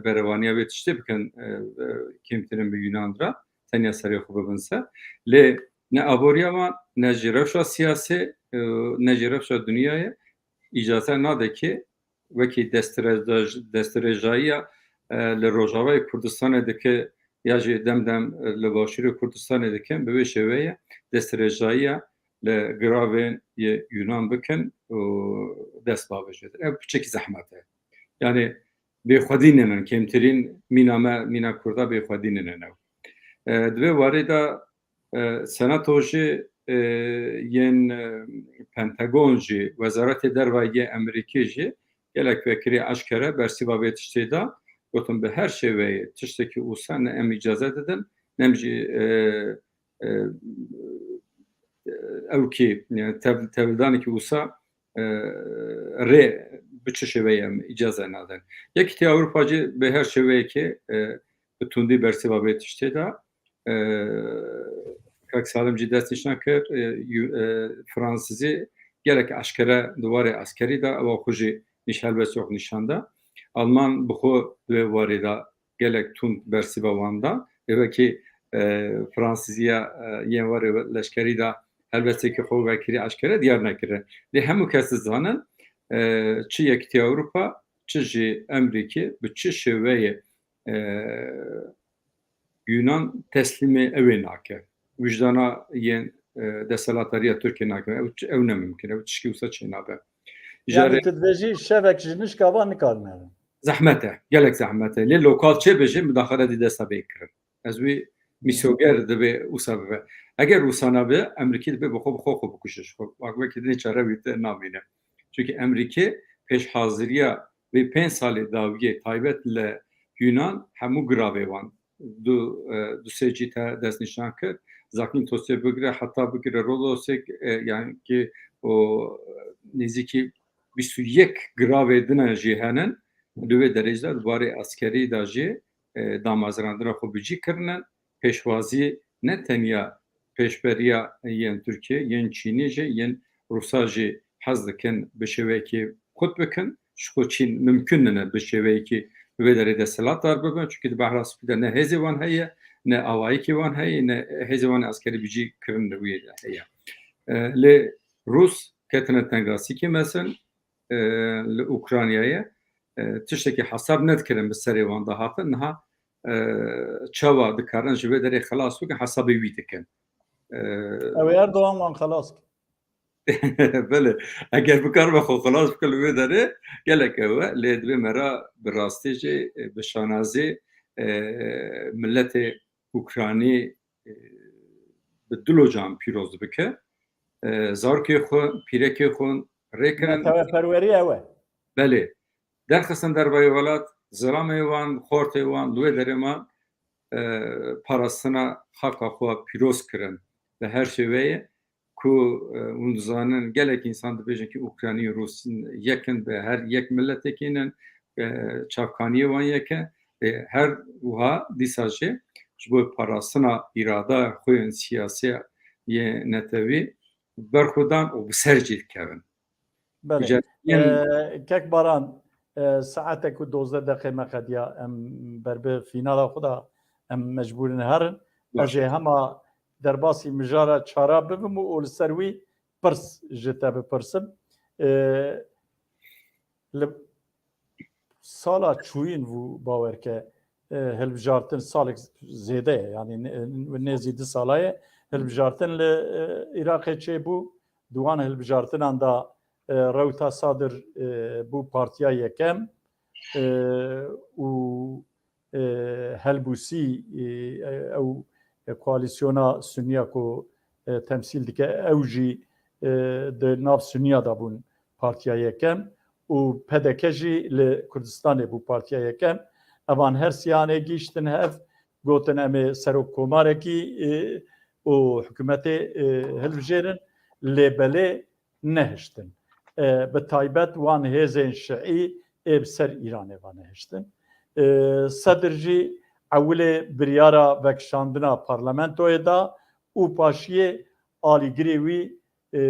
berevaniya wê tiştê bikin, e, e, kêmtirin bi Yunan re, tenya serê xwe bibin ser. Lê ne aboriya wan, ne jî rewşa siyasê, e, ne jî rewşa dinyayê îcaze nade ki wekî destdirêj-, destdirêjayiya, e, li Rojavayê Kurdistanê dike ya jî dem dem, e, li Başûrê Kurdistanê dikin, bi vê şêweyê destdirêjayiya li giravên yê Yunan bikin û dest bavêjin. Ev piçekî zehmet e. Yani bêxwedî nînin, kêmtirîn mîna me, mîna Kurda bêxwedî nînin ew. E, di vê warê de, e, Senato jî, e, yên, e, Pentagon jî, Wezaretê Derve yê Amerîkê jî gelek vekirî eşkere bersiva vê tiştê da, gotin bi her şêweyê tiştekî wisa ne em îcaze didin, ne em jî, e, e, ew kî, yani tev-, tevlidanekî wisa, e, rê bi çi şêweyê em îcaze nadin. Yekîtiya Ewropa jî bi her şêweyekê, e, bi tundî bersiva vê tiştê da. E, Kak Salim jî dest nîşan kir, e, yu-, e, Fransizî gelek eşkere di warê eskerî de ewa xwe jî nîş-, helbestê xwe nîşan da. Alman bi xwe di wê warê de gelek tund bersiva wan da. Ê wekî, e, Fransizî ya, e, yên warê leşkerî de helbestekî xwe vekirî eşkere diyar nekirine. Lê hemû kes dizanin, e, çi Yekîtiya Ewropa, çi jî Amerîkê bi çi şêweyê, e, Yunan teslîmê ew ê nake. Wijdana yên, e, desthilatdariya Tirkiyê nake. Ew, ew ne mimkin e. Ew tişkî wisa çênabe. Yanî tu dibêjî şevek ji nişka van nikarin herin. Zehmet e. Gelek zehmet e. Lê lokal çêbe jî mudaxele dê dest de bê kirin. Ez wî mîsoger dibe wisa bibe. Eger wisa nabe, Emerîkî dibe bi xwe bi xwe xwe bikuje ji xwe. Wek wekî dinê çare wî te namîne. Çunkî Emerîkî pêşhaziriya vê pênc salê dawiyê taybet li Yunan hemû giravê wan du, e, du sê cî te destnîşan kir. Zakîntosê bigire, heta bigire Rodosê, e, yanî ki o, e, nêzîkî bîst û yek giravê din jî henin. Di wê derê de di barê eskerî de jî, e, damezrandina xwe bi cî kirine. Pêşwazî ne tenya pêşberiya yên Tirkiyê, yên Çînê jî, yên Rûsa jî hez dikin bi şêweyekî xurt bikin. Ji xwe Çîn mimkun nine bi şêweyekî bi vê derê desthilatdar bibin. Çunkî di Behra Spî de ne hêzê wan heye, ne awayekî wan heye, ne hêzê wan eskerî bi cî kirin li wî heye. E, lê Rûs ketine tengasîkê mezin, e, li Ukraynayê, e, tiştekî hesab nedikirin bi serê wan de hatin. Niha, e, çawa dikarin ji vê derê xelas bikin, hesabê wî dikin. E, Ew ê Erdogan wan xelas kir. Belê, eger bikaribe xwe xelas bike li wê derê, gelek ew e. Lê divê me re bi rastî jî, e, bi şanazî, e, miletê Ukranî, e, bi dil û can pîroz bike. E, zarokê xwe, pîrekê xwe rêkirin. Neteweperwerî ew e. Belê. Derxistin dervayê welat, zilamê wan, xortê wan, li wê derê ma, e, parastina xaka xwe pîroz kirin. Li her şêweyê ku, e, hûn dizanin, gelek însan dibêjin ki Ukraynî û Rûs yek in, bi her yek miletekî nin, e, çavkaniyê wan yek e. E, her wiha dîsa jî ji bo parastina îrada xwe yên siyasî yê netewî berxwedan û bi ser cî dikevin. Belê. Îcar yên Ee, Kek Baran, e, saetek û dozdeh deqê me qediya, em ber bi fînala xwe de em mecbûr in herin. Baş. Ez ê hema derbasî mijara çara bibim û, û li ser wî pirs ji te bipirsim. E, li sala çûyîn bû, bawer ke, e, hilbijartin salek zêde ye, yanî ne-, nêzî du sala ye, hilbijartin li, e, Iraqê çêbû. Di wan hilbijartinan de, e, rewta Sadir, e, bû partiya yekem, e, û, e, Helbûsî, e, ew koalîsyona Sunniya ku, e, temsîl dike, ew jî, e, di nav Sunniya de bûn partiya yekem û P D K jî li Kurdistanê bû partiya yekem. Evan her siyanê gihîştin hev, gotin, "Em ê serokkomarekî, e, û hikûmetê, e, hilbijêrin." Lê belê nehiştin. E, bi taybet wan hêzên şiî ê bi ser Îranê ve nehiştin. E, Sedir jî ewilê biryara vekişandina parlamentoyê da û paşiyê alîgirê wî, e,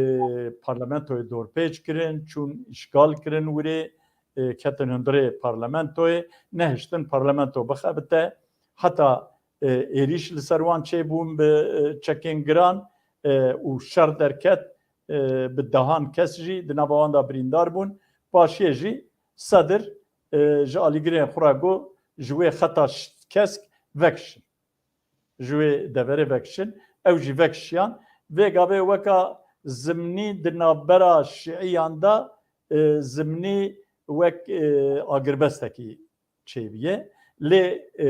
parlamentoyê dorpêç kirin, çûn îşgal kirin wirê, e, ketin hundirê parlamentoyê, nehiştin parlamento bixebite. Heta, e, êrîş li ser wan çêbûn bi, e, çekên giran, e, û şer derket, e, bi dehan kes jî di nava wan de birîndar bûn. Paşiyê jî Sedir, e, ji alîgirên xwe re got, "Ji wê xeta ş-, kesk vekişin. Ji wê deverê vekişin." Ew jî vekişiyan. Vê gavê weka zimnî di navbera şiiyan de, e, zimnî wek, e, agirbestekî çêbûye. Lê, e,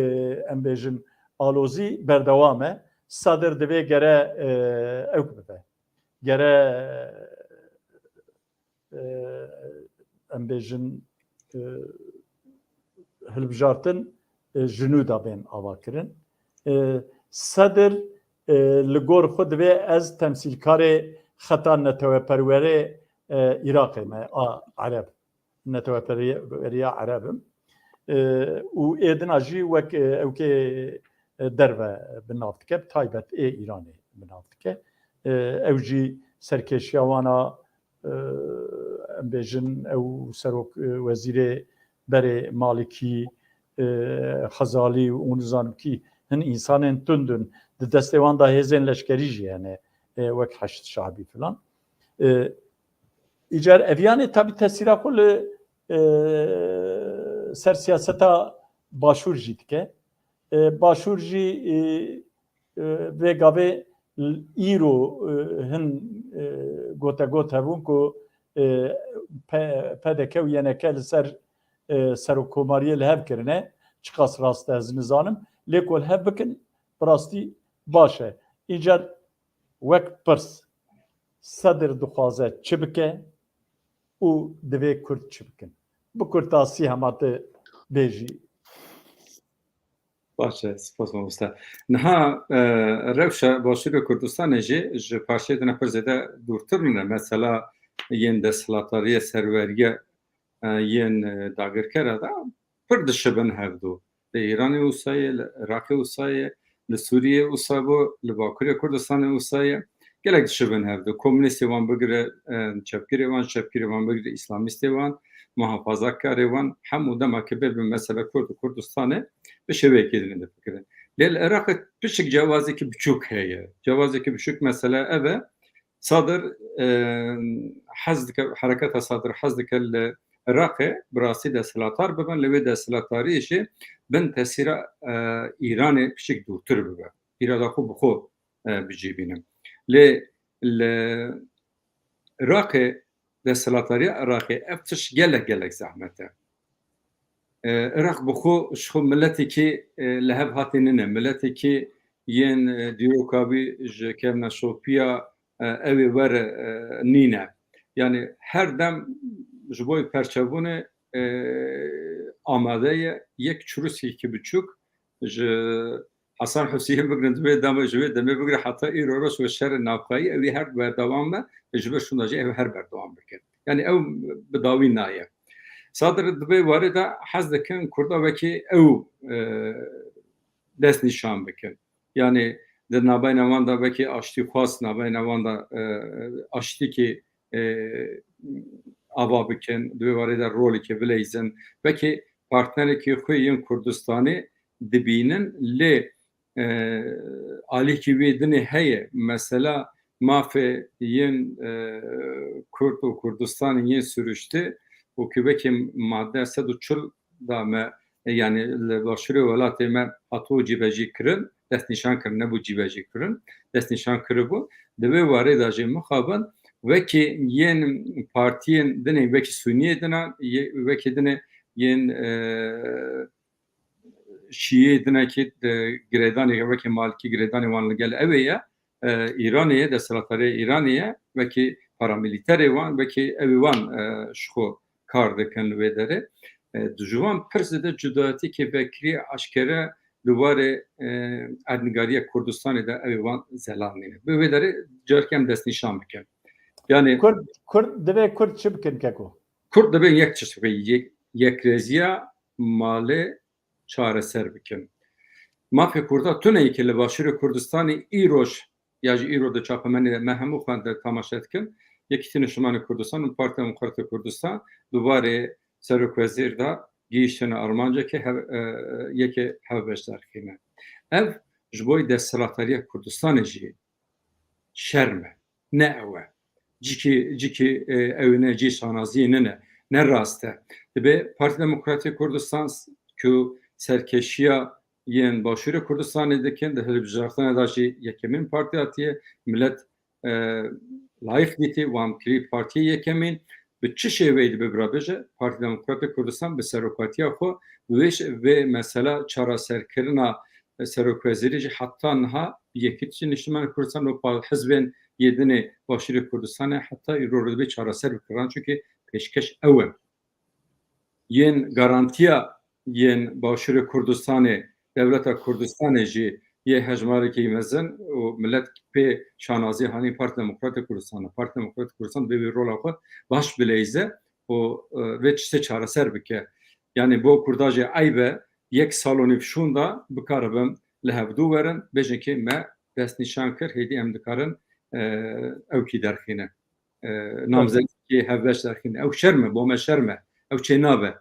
em bêjin alozî berdewam e. Sedir divê gere, e, ewk bibe. Gere, e, em bêjin, e, hilbijartin, e, ji nû de bên avakirin. E, Sedir, e, li gor xwe divê ez temsîlkarê xeta neteweperwerê, e, Iraqê me, a Ereb. Neteweperweriya Ereb im. E, û êdina jî wek, e, ewkê, e, derve bi nav dike, bi taybet ê Îranê bi nav dike. E, ew jî serkêşiya wan a, e, em bêjin, ew serok, e, wezîrê berê Malikî, e, Xezalî û nizanim kî hin însanên tund in. Di destê wan de hêzên leşkerî jî hene, e, wek Heşd Şabî filan. E, Îcar eviyanê tabî tesîra xwe li, e, ser siyaseta Başûr jî dike. E, Başûr jî, e, e, vê gavê l-, îro, e, hin, e, gotegot hebûn ku, e, P-, P D K û Y N K li ser, e, serokkomariyê li hev kirine. Çiqas rast e ez nizanim. Lê ku li hev bikin, bi rastî baş e. Îcar wek pirs, Sedir dixwaze çi bike û divê Kurd çi bikin? Bi kurtasî hema tu bêjî. Baş e, spas mamoste. Niha, e, rewşa Başûrê Kurdistanê jî ji parçeyê din pir zêde dûrtir nîne. Mesela yên desthilatdariye, serweriye, e, yên, e, dagirkera da pir dişibin hevdu. Li Îranê wisa ye, li Iraqê wisa ye, li Sûriyê wisa bû, li Bakurê Kurdistanê wisa ye. Gelek dişibin hevdu. Komunîstê wan bigire, e, çepgirê wan, çepgirê wan bigire, îslamîstê wan, muhafazakarê wan, hemû dema ke bê bi mesele Kurd û Kurdistanê bi şêweyekê din difikirin. Lê li Iraqê piçik cewazekî biçûk heye. Cewazekî biçûk mesele ev e. Sadir, e, hez dike, hereketa Sadir hez dike li Iraqê bi rastî desthilatdar bibe, lê wê desthilatdariyê jî bin tesîra, e, Îranê piçik dûrtir bibe. Îrada xwe bi xwe, e, bi cî bîne. Lê li Iraqê, desthilatdariya Iraqê ev tişt gelek, gelek zehmet e. E, Iraq bi xwe, ji xwe miletekî, e, li hev hatî nîne. Miletekî yên, e, dîroka wî ji kevneşopiya, e, ew ê were, e, nîne. Yanî her dem ji bo perçebûnê, e, amade ye. Yek çirûskekî biçûk ji Hasan Huseyîn bigrin, ji wê demê, ji wê demê bigire heta îro roj wê şerê navxweyî ew ê her berdewam be, ji ber şûnda jî ew ê her berdewam bikin. Yanî ew bi dawî nayê. Sadir di vê warê de hez dikin Kurda wekî ew, e, dest nîşan bikin. Yanî di navbeyna wan de wekî aştîxwaz, navbeyna wan de, e, aştîkî, e, ava bikin, di wê warê de rolekê bileyzin. Wekî partnerekî xwe yên Kurdistanê dibînin, lê, e, alîkî wê dinê heye. Mesela mafê yên, e, Kurd û Kurdistanê yên siruştî û ku wekî madde sed û çil da me, e, yanî li başûrê welatê me hatibû cîbecî kirin, destnîşan kirin, nebû cîbecî kirin, destnîşan kiribû. Di vê warê de jî mixabin wekî yên partiyên dinê, wekî Sûniyê dina, yê-, wekî dinê yên, e, Şîyê dinekî, e, girêdanê, wekî Malikî girêdanê wan li gel ew ê ye, e, Îranê ye, desthilatdariya Îranê ye, wekî paramîlîterê wan, wekî ew ê wan, e, ji xwe kar dikin li wê derê. E, ji wan pir zêde cudayetîkê vekirî eşkere li warê, e, erdnîgariya Kurdistanê de ew ê wan zelal nîne. Bi wê derê carekê em destnîşan bikin. Yanî Kurd, Kurd, divê Kurd çi bikin keko? Kurd dibên yek tişt bikin, yek, yekrêziya malê çareser bikin. Mafê Kurda tune yekê li Başûrê Kurdistanê îroj ya jî îro di çapemenê de me hemû xwendin, temaşe dikin. Yekîtî Niştimanê Kurdistan û Partiya Demokratîk Kurdistan di warê serokwezîr de gihîştine armancekê hev-, e, yekê hevbeş derxîne. Ev ji bo desthilatdariya Kurdistanê jî şerm e. Ne ew e. Cîkî, cîkî, e, ew ne, cî şanaziyê nine. Ne rast e. Dibe Partiya Demokratîk Kurdistan s-, ku serkeşiya yên Başûrê Kurdistanê dikin, di hilbijartinê de jî yekemîn partî hatiye, milet, e, layîq dîtî, wan kirî partiyê yekemîn, bi çi şêweyî dibe bira bêje, Partiya Demokratîk Kurdistan bi serokatiya xwe bi vê ş-, vê mesela çareserkirina serokwezîrî jî heta niha bi yekîtî Niştimanê Kurdistan û pa-, hizbên yê dinê Başûrê Kurdistanê heta îro re dibe çareser bikirin, çunkî pêşkeş ew e. Yên garantiya yên Başûrê Kurdistanê, dewleta Kurdistanê jî yê hejmarekî mezin û milet pê şanazî hanî Partî Demokratîk Kurdistan e. Partî Demokratîk Kurdistan divê wî rola xwe baş bileyze û, e, vê tiştê çareser bike. Yanî bo Kurda jî eyb e, yek sal û nîv şûnda bikaribin li hevdû werin, bêjin kê me destnîşan kir, hêdî em dikarin, e, ewkî derxîne. E, namzetkî hevbeş derxîne. Ew şerm e, bo me şerm e. Ew çênabe.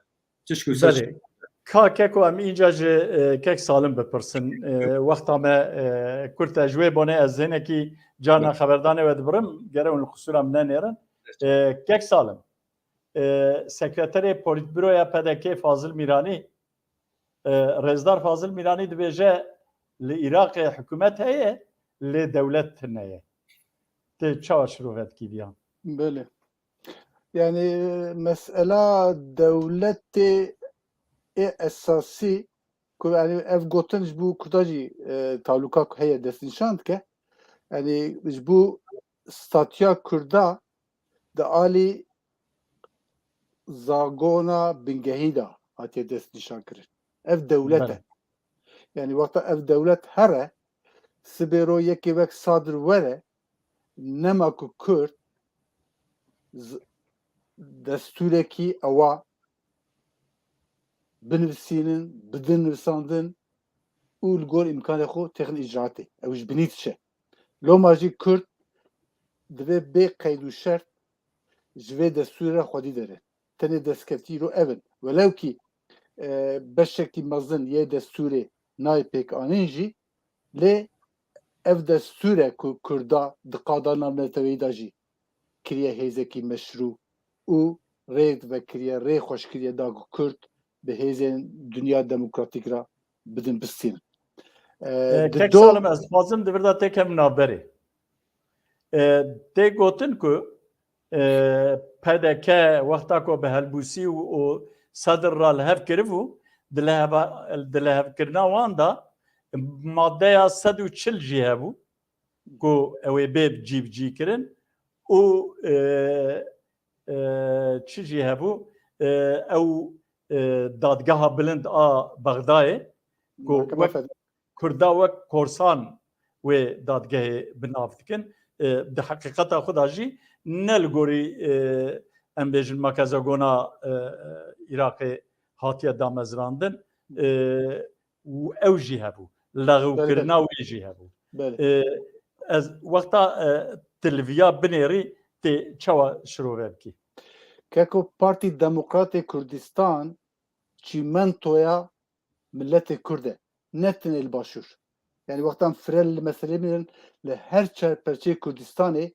Çişk û Belê. Ka keko em înca ji, e, kek Salim bipirsin. E, wexta me, e, kurt e, ji wê bonê ez hinekî carna xeberdanê we dibirim. Gere hûn li qisûra min nenêrin. E, kek Salim, e, sekreterê polîtbüroya P D K Fazil Mîranî, E, Rêzdar Fazil Mîranî dibêje li Iraqê hikûmet heye, lê dewlet tune ye. Tê çawa şirove dikî viyan? Belê. Yani mesela dewletê ê esasî ku, yani ev gotin ji bo Kurda jî, e, taluka ku heye destnîşan dike. Yani ji bo statûya Kurda di alî zagona bingehî de hatiye destnîşan kirin. Ev dewlet e. Belê. Yani wexta ev dewlet here, sibê ro yekê wek Sadir were, nema ku Kurd z-, destûrekî ewa binivîsînin, bidin nivîsandin û li gor îmkanê xwe têxin îcraatê. Ew ji binî diçe. Loma jî Kurd divê bê qeyd û şert ji vê destûrê re xwedî dere. Tenê destkeftî îro ev in. Welewkî, e, beşekî mezin yê destûrê nayê pêkanîn jî, lê ev destûr e ku Kurda di qada navneteweyî de jî kiriye hêzekî meşrû û rê vekiriye, rê xweş kiriye da ku Kurd bi hêzên dinya demokratîk re bidin bistînin. E, E, di Kek do- Salim, ez dixwazim di vir de têkem navberê. E, tê gotin ku, e, P D K wexta ku bi Helbûsî û, û Sedir re li hev kiribû, di liheva-, di lihevkirina wan de maddeya sed û çil jî hebû ku ew ê bê cî bi cî kirin û, e, e, çi jî hebû, e, ew, e, dadgeha bilind a Bexdayê ku Mahkeme wek Fed- Kurda wek korsan wê dadgehê bi nav dikin. E, di heqîqeta xwe de jî ne li gorî, e, em bêjin makezagona, e, Iraqê hatiye damezrandin. E, û ew jî hebû. Lexwkirina Belê, belê. wê jî hebû. Belê. E, ez wexta, e, tu li viya binêrî tê çawa şirove bikî? Keko Partî Demokratê Kurdistan çîmentoya miletê Kurd e. Ne tenê li Başûr. Yani wextan firel li meselê min li her çar perçeyê Kurdistanê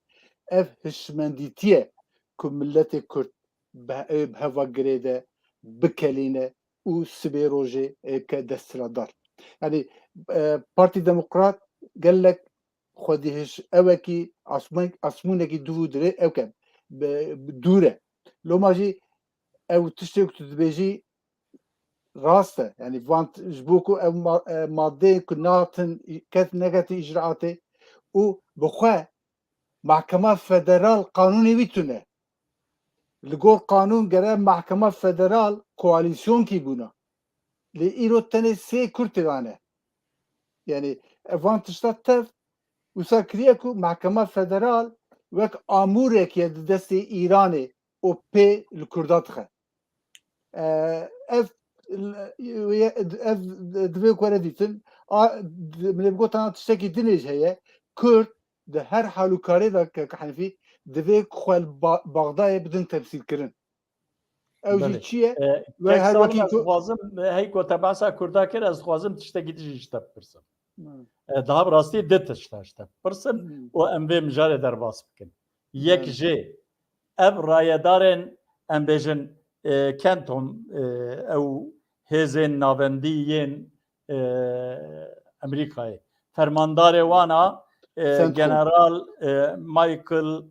ev hişmendîtiye ku miletê Kurd bi, bi heva girê de bikelîne û sibê rojê ê ke desthilatdar. Yani, e, Partî Demokrat gelek xwedî hiş ewekî asmûn-, asmûnekî dû û dirê ew ke bi, bi dûr e. Loma jî ew tiştê ku tu dibêjî rast e. Yani van t-, ji bo ku ev ma-, e, madeyên ku natin, kes neketin îcraatê û bi xwe Mahkema Federal qanûnê wî tune. Li gor qanûn gere Mahkema Federal koalîsyonkî bûna. Lê îro tenê sê Kurd têdane. Yani ev van tişta tev wisa kiriye ku Mahkema Federal wek amûrek ye di destê Îranê û pê li Kurda dixe. E, ev, ev divê ku were dîtin, a, di, min ê bigotana tiştekî din ê jî heye. Kurd di her halûkarê de, Kek Henîfî, divê ku xwe li Ba-, Baxdayê bidin temsîlkirin. Ew jî Belê. çi ye? E, Wê Kek her Salim, wekî ez ku dixwazim, e, hey ku te behsa Kurda kir, ez dixwazim tiştekî din jî ji te bipirsim. Hmm. E, daha bi rastî di tişta ji te bipirsim Hmm. û em vê mijarê derbas bikin. Yek Belê. jê ev rayedarên, em bêjin, e, CENTCOM, e, ew hêzên navendî yên, e, Amerîkayê. Fermandarê wan a, e, CENTCOM. General, e, Michael,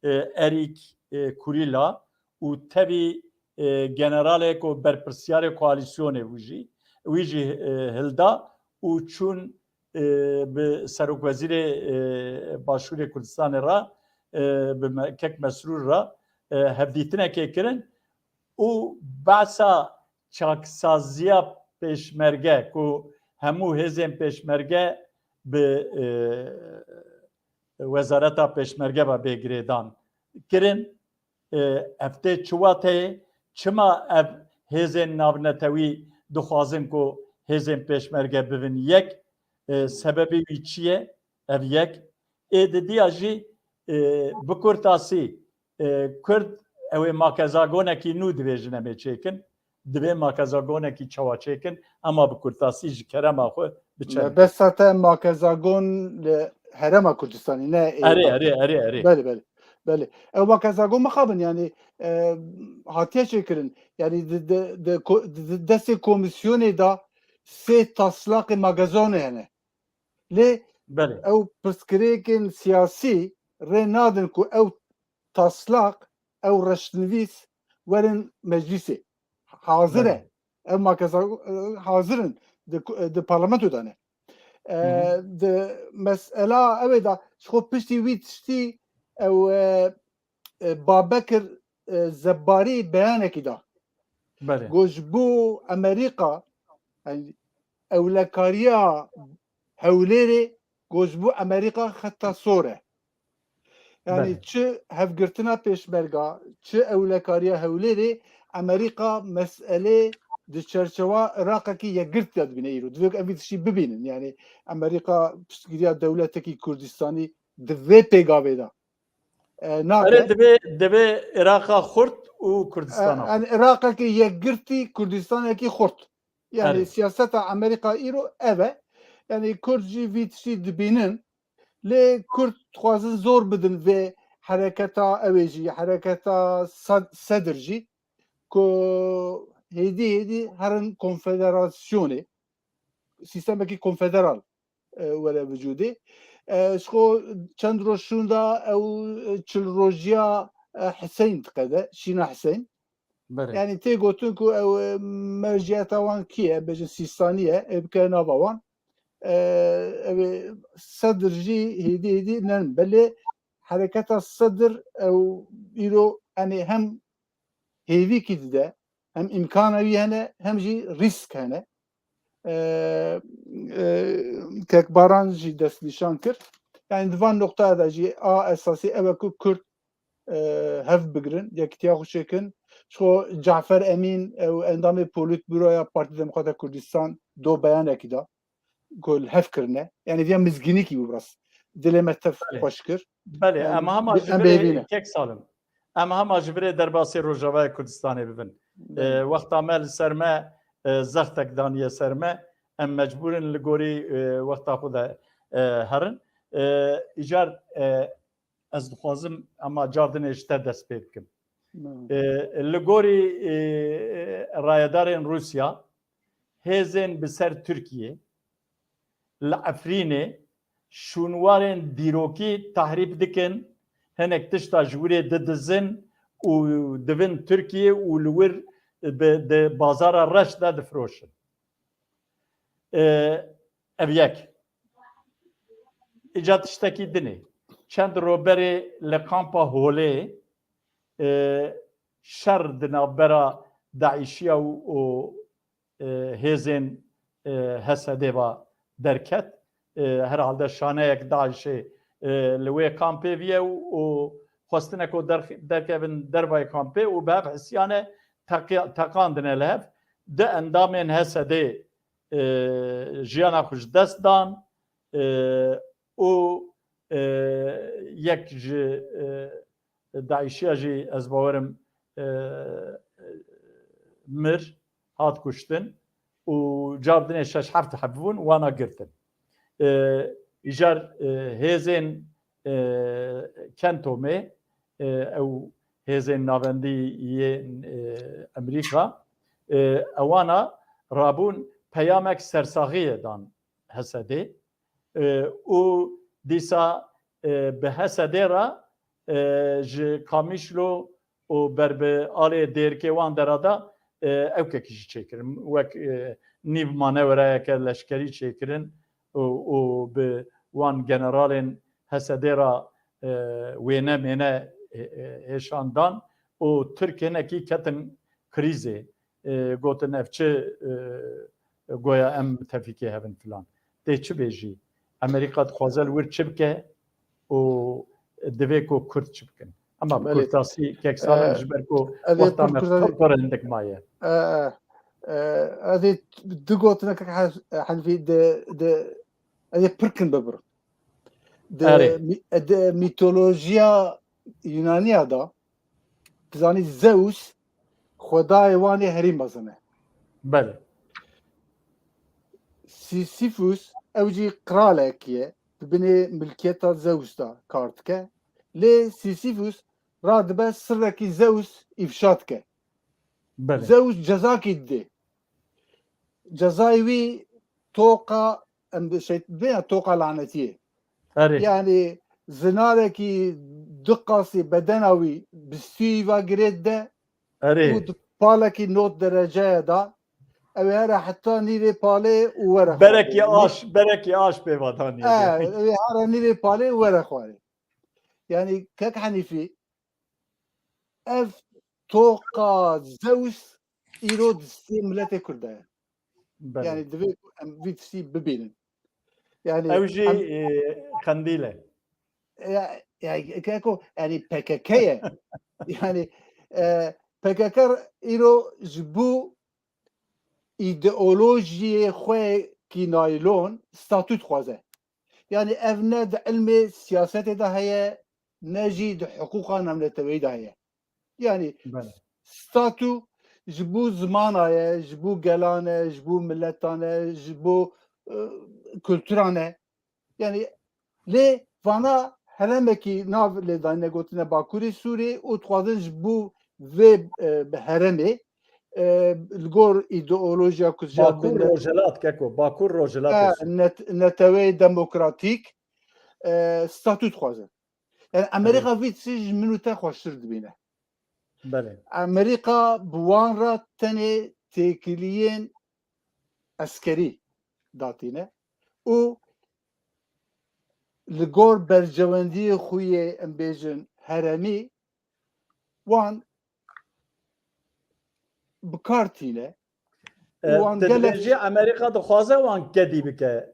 e, Eric, e, Kurilla û tevî, e, generalê ku berpirsyarê koalîsyonê wî jî, wî jî, e, hilda û çûn e, bi Serokwezîrê, e, Başûrê Kurdistanê re, e, bi me-, Kek Mesrûr re, e, hevdîtinekê kirin û behsa çaksaziya pêşmerge ku hemû hêzên pêşmerge bi, e, Wezareta Pêşmerge ve bê girêdan kirin. E, ev tê çi wateyê? Çima ev hêzên navnetewî dixwazin ku hêzên pêşmerge bibin yek? E, sebebê wî çi ye? Ev yek. Ê didiya jî, e, bi kurtasî, e, Kurd ew ê makezagonekî nû divê ji nemê çêkin. Divê makezagonekî çawa çêkin, ema bi kurtasî ji kerema xwe biçe. Mebesta te makezagon li Herêma Kurdistanê, ne ê Erê, Iraqê. erê, erê, erê. Belê, belê. Belê. Ew makezagon mixabin, yani, e, hatiye çêkirin. Yani di, di, di, ko-, di, di destê komîsyonê de sê taslaqê magazonê hene. Lê Belê. ew pirsgirêkên siyasî rê nadin ku ew taslaq, ew reşnivîs werin meclîsê. Hazir e. Belê. Ev magazon e, hazir in. Di, di parlamento de ne. E, Hı hı. Di mesela ew ê de ji xwe piştî wî tiştî ew e, e, Babekir e, Zebbarî beyanekî da. Belê. Got ji bo Amerîka, yani ewlekariya Hewlêrê, got ji bo Amerîka xeta sor e. Yani Belê. Çi hevgirtina pêşmerga, çi ewlekariya Hewlêrê, Amerîka meselê di çerçewa Iraqekî yekgirt de dibîne îro. Divê ku ev tiştî bibînin. Yani Amerîka piştgiriya dewletekî Kurdistanî di vê pêgavê de e, nake. Erê, divê, divê Iraqa xurt û Kurdistana E, yani Iraqekî yekgirtî, Kurdistanekî xurt. Yani Erê. Siyaseta Amerîka îro ev e. Yani Kurd jî vî tiştî dibînin. Lê Kurd dixwazin zor bidin vê hereketa ew ê jî, hereketa Sad-, Sedir jî ku hêdî hêdî herin konfederasyonê, sîstemekî konfederal e, were vücudê. E, ji xwe çend roj şûnda ew e, çil rojiya e, Hiseyn diqede, Şîna Hiseyn. Belê. Yani tê gotin ku ew e, merciyeta wan kî ye, bêjin Sîstanî ye, ê bike nava wan. E, Ew ê Sedir jî hêdî hêdî nen. Belê hereketa Sedir ew îro, yani hem hêvîkî dide, hem îmkana wî hene, hem jî rîsk hene. E, e, Kek Baran jî destnîşan kir. Yani di van noqtaya de jî a esasî ew e ku Kurd e, hev bigirin, yekîtiya xwe çêkin. Ji xwe Cafer Emîn, ew endamê Polîtbûroya Partî Demokrata Kurdistan do beyanekî da ku li hev kirine. Yani viya mizgînîkî bû biraz. Dilê me tev Belê. Xweş kir. Belê, Em em hema bi- ji em virê bêvî ne. Kek Salim. Em hema ji virê derbasî Rojavayê Kurdistanê bibin. E, Belê. Wexta me li ser me e, zextek daniye ser me. Em mecbûr in li gorî e, wexta xwe de e, herin. E, Îcar e, ez dixwazim ema car dinê ji te dest pê bikim. Hmm. E, Li gorî e, rayedarên Rûsya, hêzên bi ser Tirkiyê li Efrînê şûnwarên dîrokî tahrîb dikin, hinek tişta ji wirê didizin û divin Tirkiyê û li wir bi, di bazara reş de difiroşin. E, Ev yek. Îca tiştekî dinê. Çend roberê li kampa Holê e, şer di navbera DAIŞiya û, û e, hêzên e, H S D'ê ve derket. E, herhalde şaneyek DAIŞê e, li wê kampê viye û, û xwestine ku derx-, derkevin dervayê kampê û bi hev hisyane teqi-, teqandine li hev. Du endamên H S D'ê e, jiyana xwe ji dest dan e, û e, yek ji e, DAIŞiya jî ez bawerim e, mir, hat kuştin û car dinê şeş heft heb bûn, wana girtin. E, Îcar e, hêzên e, Kentomê, e, ew hêzên navendî yên e, Emerîka, e, ewana rabûn peyamek sersaxiyê dan H S D'ê. E, û dîsa e, bi H S D'ê re e, ji Kamîşlo û ber bi alê Dêrikê wan dera de e, ewkekî jî çêkirin. Wek e, nîv manevrayeke leşkerî çêkirin û, û bi wan generalên H S D'ê re e, wêne mêne e, e, hêşan dan û Tirk hinekî ketin krîzê. E, gotin ev çi e, goya em tevîkê hevin filan. Tê çi bêjî? Amerîka dixwaze li wir çi bike û divê ku Kurd çi bikin? Ama bi Belê. Kurtasî Kek Salim E, ji ber ku ez ê wexta pir me Kurtasî- pir pir hindik maye. E, e, e, Ez ê du gotinek Henfî di, di, ez ê pir kin bibirim. Di, Erê. mî- di mîtolojiya Yunaniya de, dizanî Zeus, xwedayê wan ê herî mezin e. Belê. Sisyphus, ew jî qralek ye, di binê milkiyeta Zeus de kar dike. Lê Sisyphus radibe sirrekî Zeus îfşa dike. Belê. Zeus cezakî didê. cezayê wî toqa, em bi şey bê toqa lanetiyê. Erê. Yani zinarekî du qasî bedena wî bi stûyî va girêt de û Erê. di palekî not dereceye da. Ew ê here heta nîvê palê û were xwarê. Berekî aş, berekî aş pê va danî. E, ew ê here nîvê palê û were xwarê. Yani kek Henîfî, ev toqa Zeus îro di stê miletê Kurd de ye. Belê. Yani divê em vî tiştî bibînin. Yani Ew jî em e, qendîl e. ya, ya, keko, yani P K K ye. Yani e, P K K îro ji bo îdeolojiyê xwe kî naylon statû dixwaze. Yani ev ne di ilmê siyasetê de heye, ne jî di hiqûqa navneteweyî de heye. Yani Belê. statû ji bo zimana ye, ji bo gelan e, ji bo miletan e, ji bo e, kulturan e. Yani lê vana heremekî nav lê dayne gotine Bakurê Sûrê û dixwazin ji bo vê e, heremê e, li gor îdeolojiya ku ziya Bakur Rojelat keko, Bakur Rojelat e, êşî. net, neteweyê demokratîk e, statû dixwazin. Yani Amerîka vî tiştî ji min û te xweştir dibîne. Belê. Amerîka bi wan re tenê têkiliyên eskerî datîne û li gor berjewendiyê xwe yê em bêjin heremî wan bi kar tîne. E, Wan te gelek dibêjî Amerîka dixwaze wan kedî bike.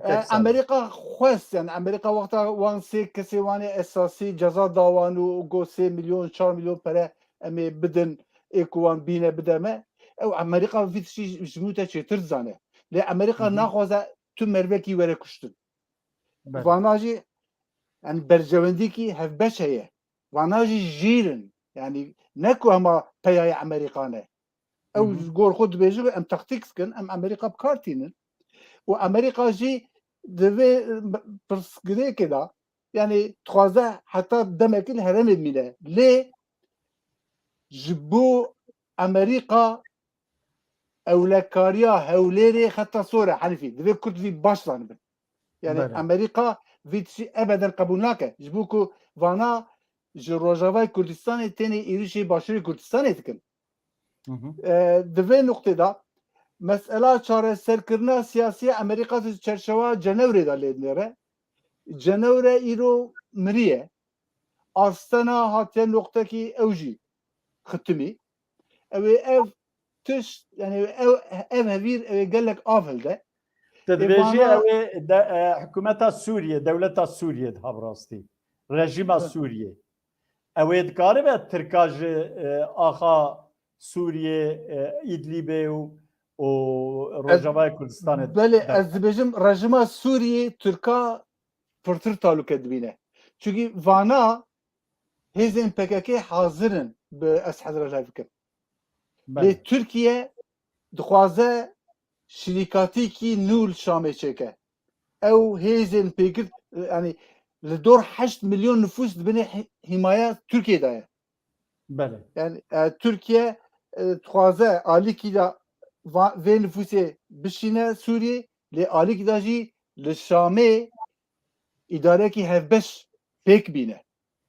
E, Amerîka xwest, yani Amerîka wexta wan sê kesê wan ê esasî ceza da wan û got sê milyon, çar milyon pere em ê bidin, ê ku wan bîne bide me. Ew Amerîka vî tiştî ji min û te çêtir dizane. Lê Amerîka Hı hı. naxwaze tu mervekî were kuştin. Belê. Vana jî yani berjewendîkî hevbeş heye. Vana jî jîr in. Yani ne ku hema peyayê Amerîka ne. Ew Hı hı. ji gor xwe dibêjin em taktîk dikin, em Amerîka bi kar tînin. Û Amerîka jî di vê pirsgirêkê de, yani dixwaze heta demekî li herêmê bimîne. Lê ji bo Amerîka ewlekariya Hewlêrê xeta sor e, Henîfî. Divê Kurd vî baş zanibin. Yani Belê. Amerîka vî tiştî ebeden qebûl nake. Ji bo ku vana ji Rojavayê Kurdistanê tenê êrişê Başûrê Kurdistanê dikin. Hı hı. E, di vê nuqtê de mesela çareserkirina siyasî ya Amerîka di çerçewa Cenewrê de lê dinêre. Cenewre îro miriye. Astena hatiye noqtekî ew jî xitimî. Ew ê ev tişt, yani ev, ev hevîr ew ê gelek av hilde. Te Ê dibêjî vana- ew ê de, e, hikûmeta Sûriyê, dewleta Sûriyê diha bi rastî. Rejîma Evet. Sûriyê. Ew ê dikaribe Tirka ji, e, axa Sûriyê, e, Îdlîbê û, û Ez- Rojavayê Kurdistanê Belê, derxe. Ez dibêjim rejîma Sûriyê Tirka pirtir talûke dibîne. Çunkî vana hêzên P K K hazir in bi Esed Rejayî bikin. Belê. Lê Tirkiye dixwaze şirîkatîkî nû li Şamê çêke. Ew hêzên pêgir, yani li dor heşt milyon nifûs di binê hi-, hîmaya Tirkiyê de ye. Belê. Yani e, Tirkiye e, dixwaze alîkî de va-, vê nifûsê bişîne Sûriyê, lê alîkî de jî li Şamê îdarekî hevbeş pêk bîne.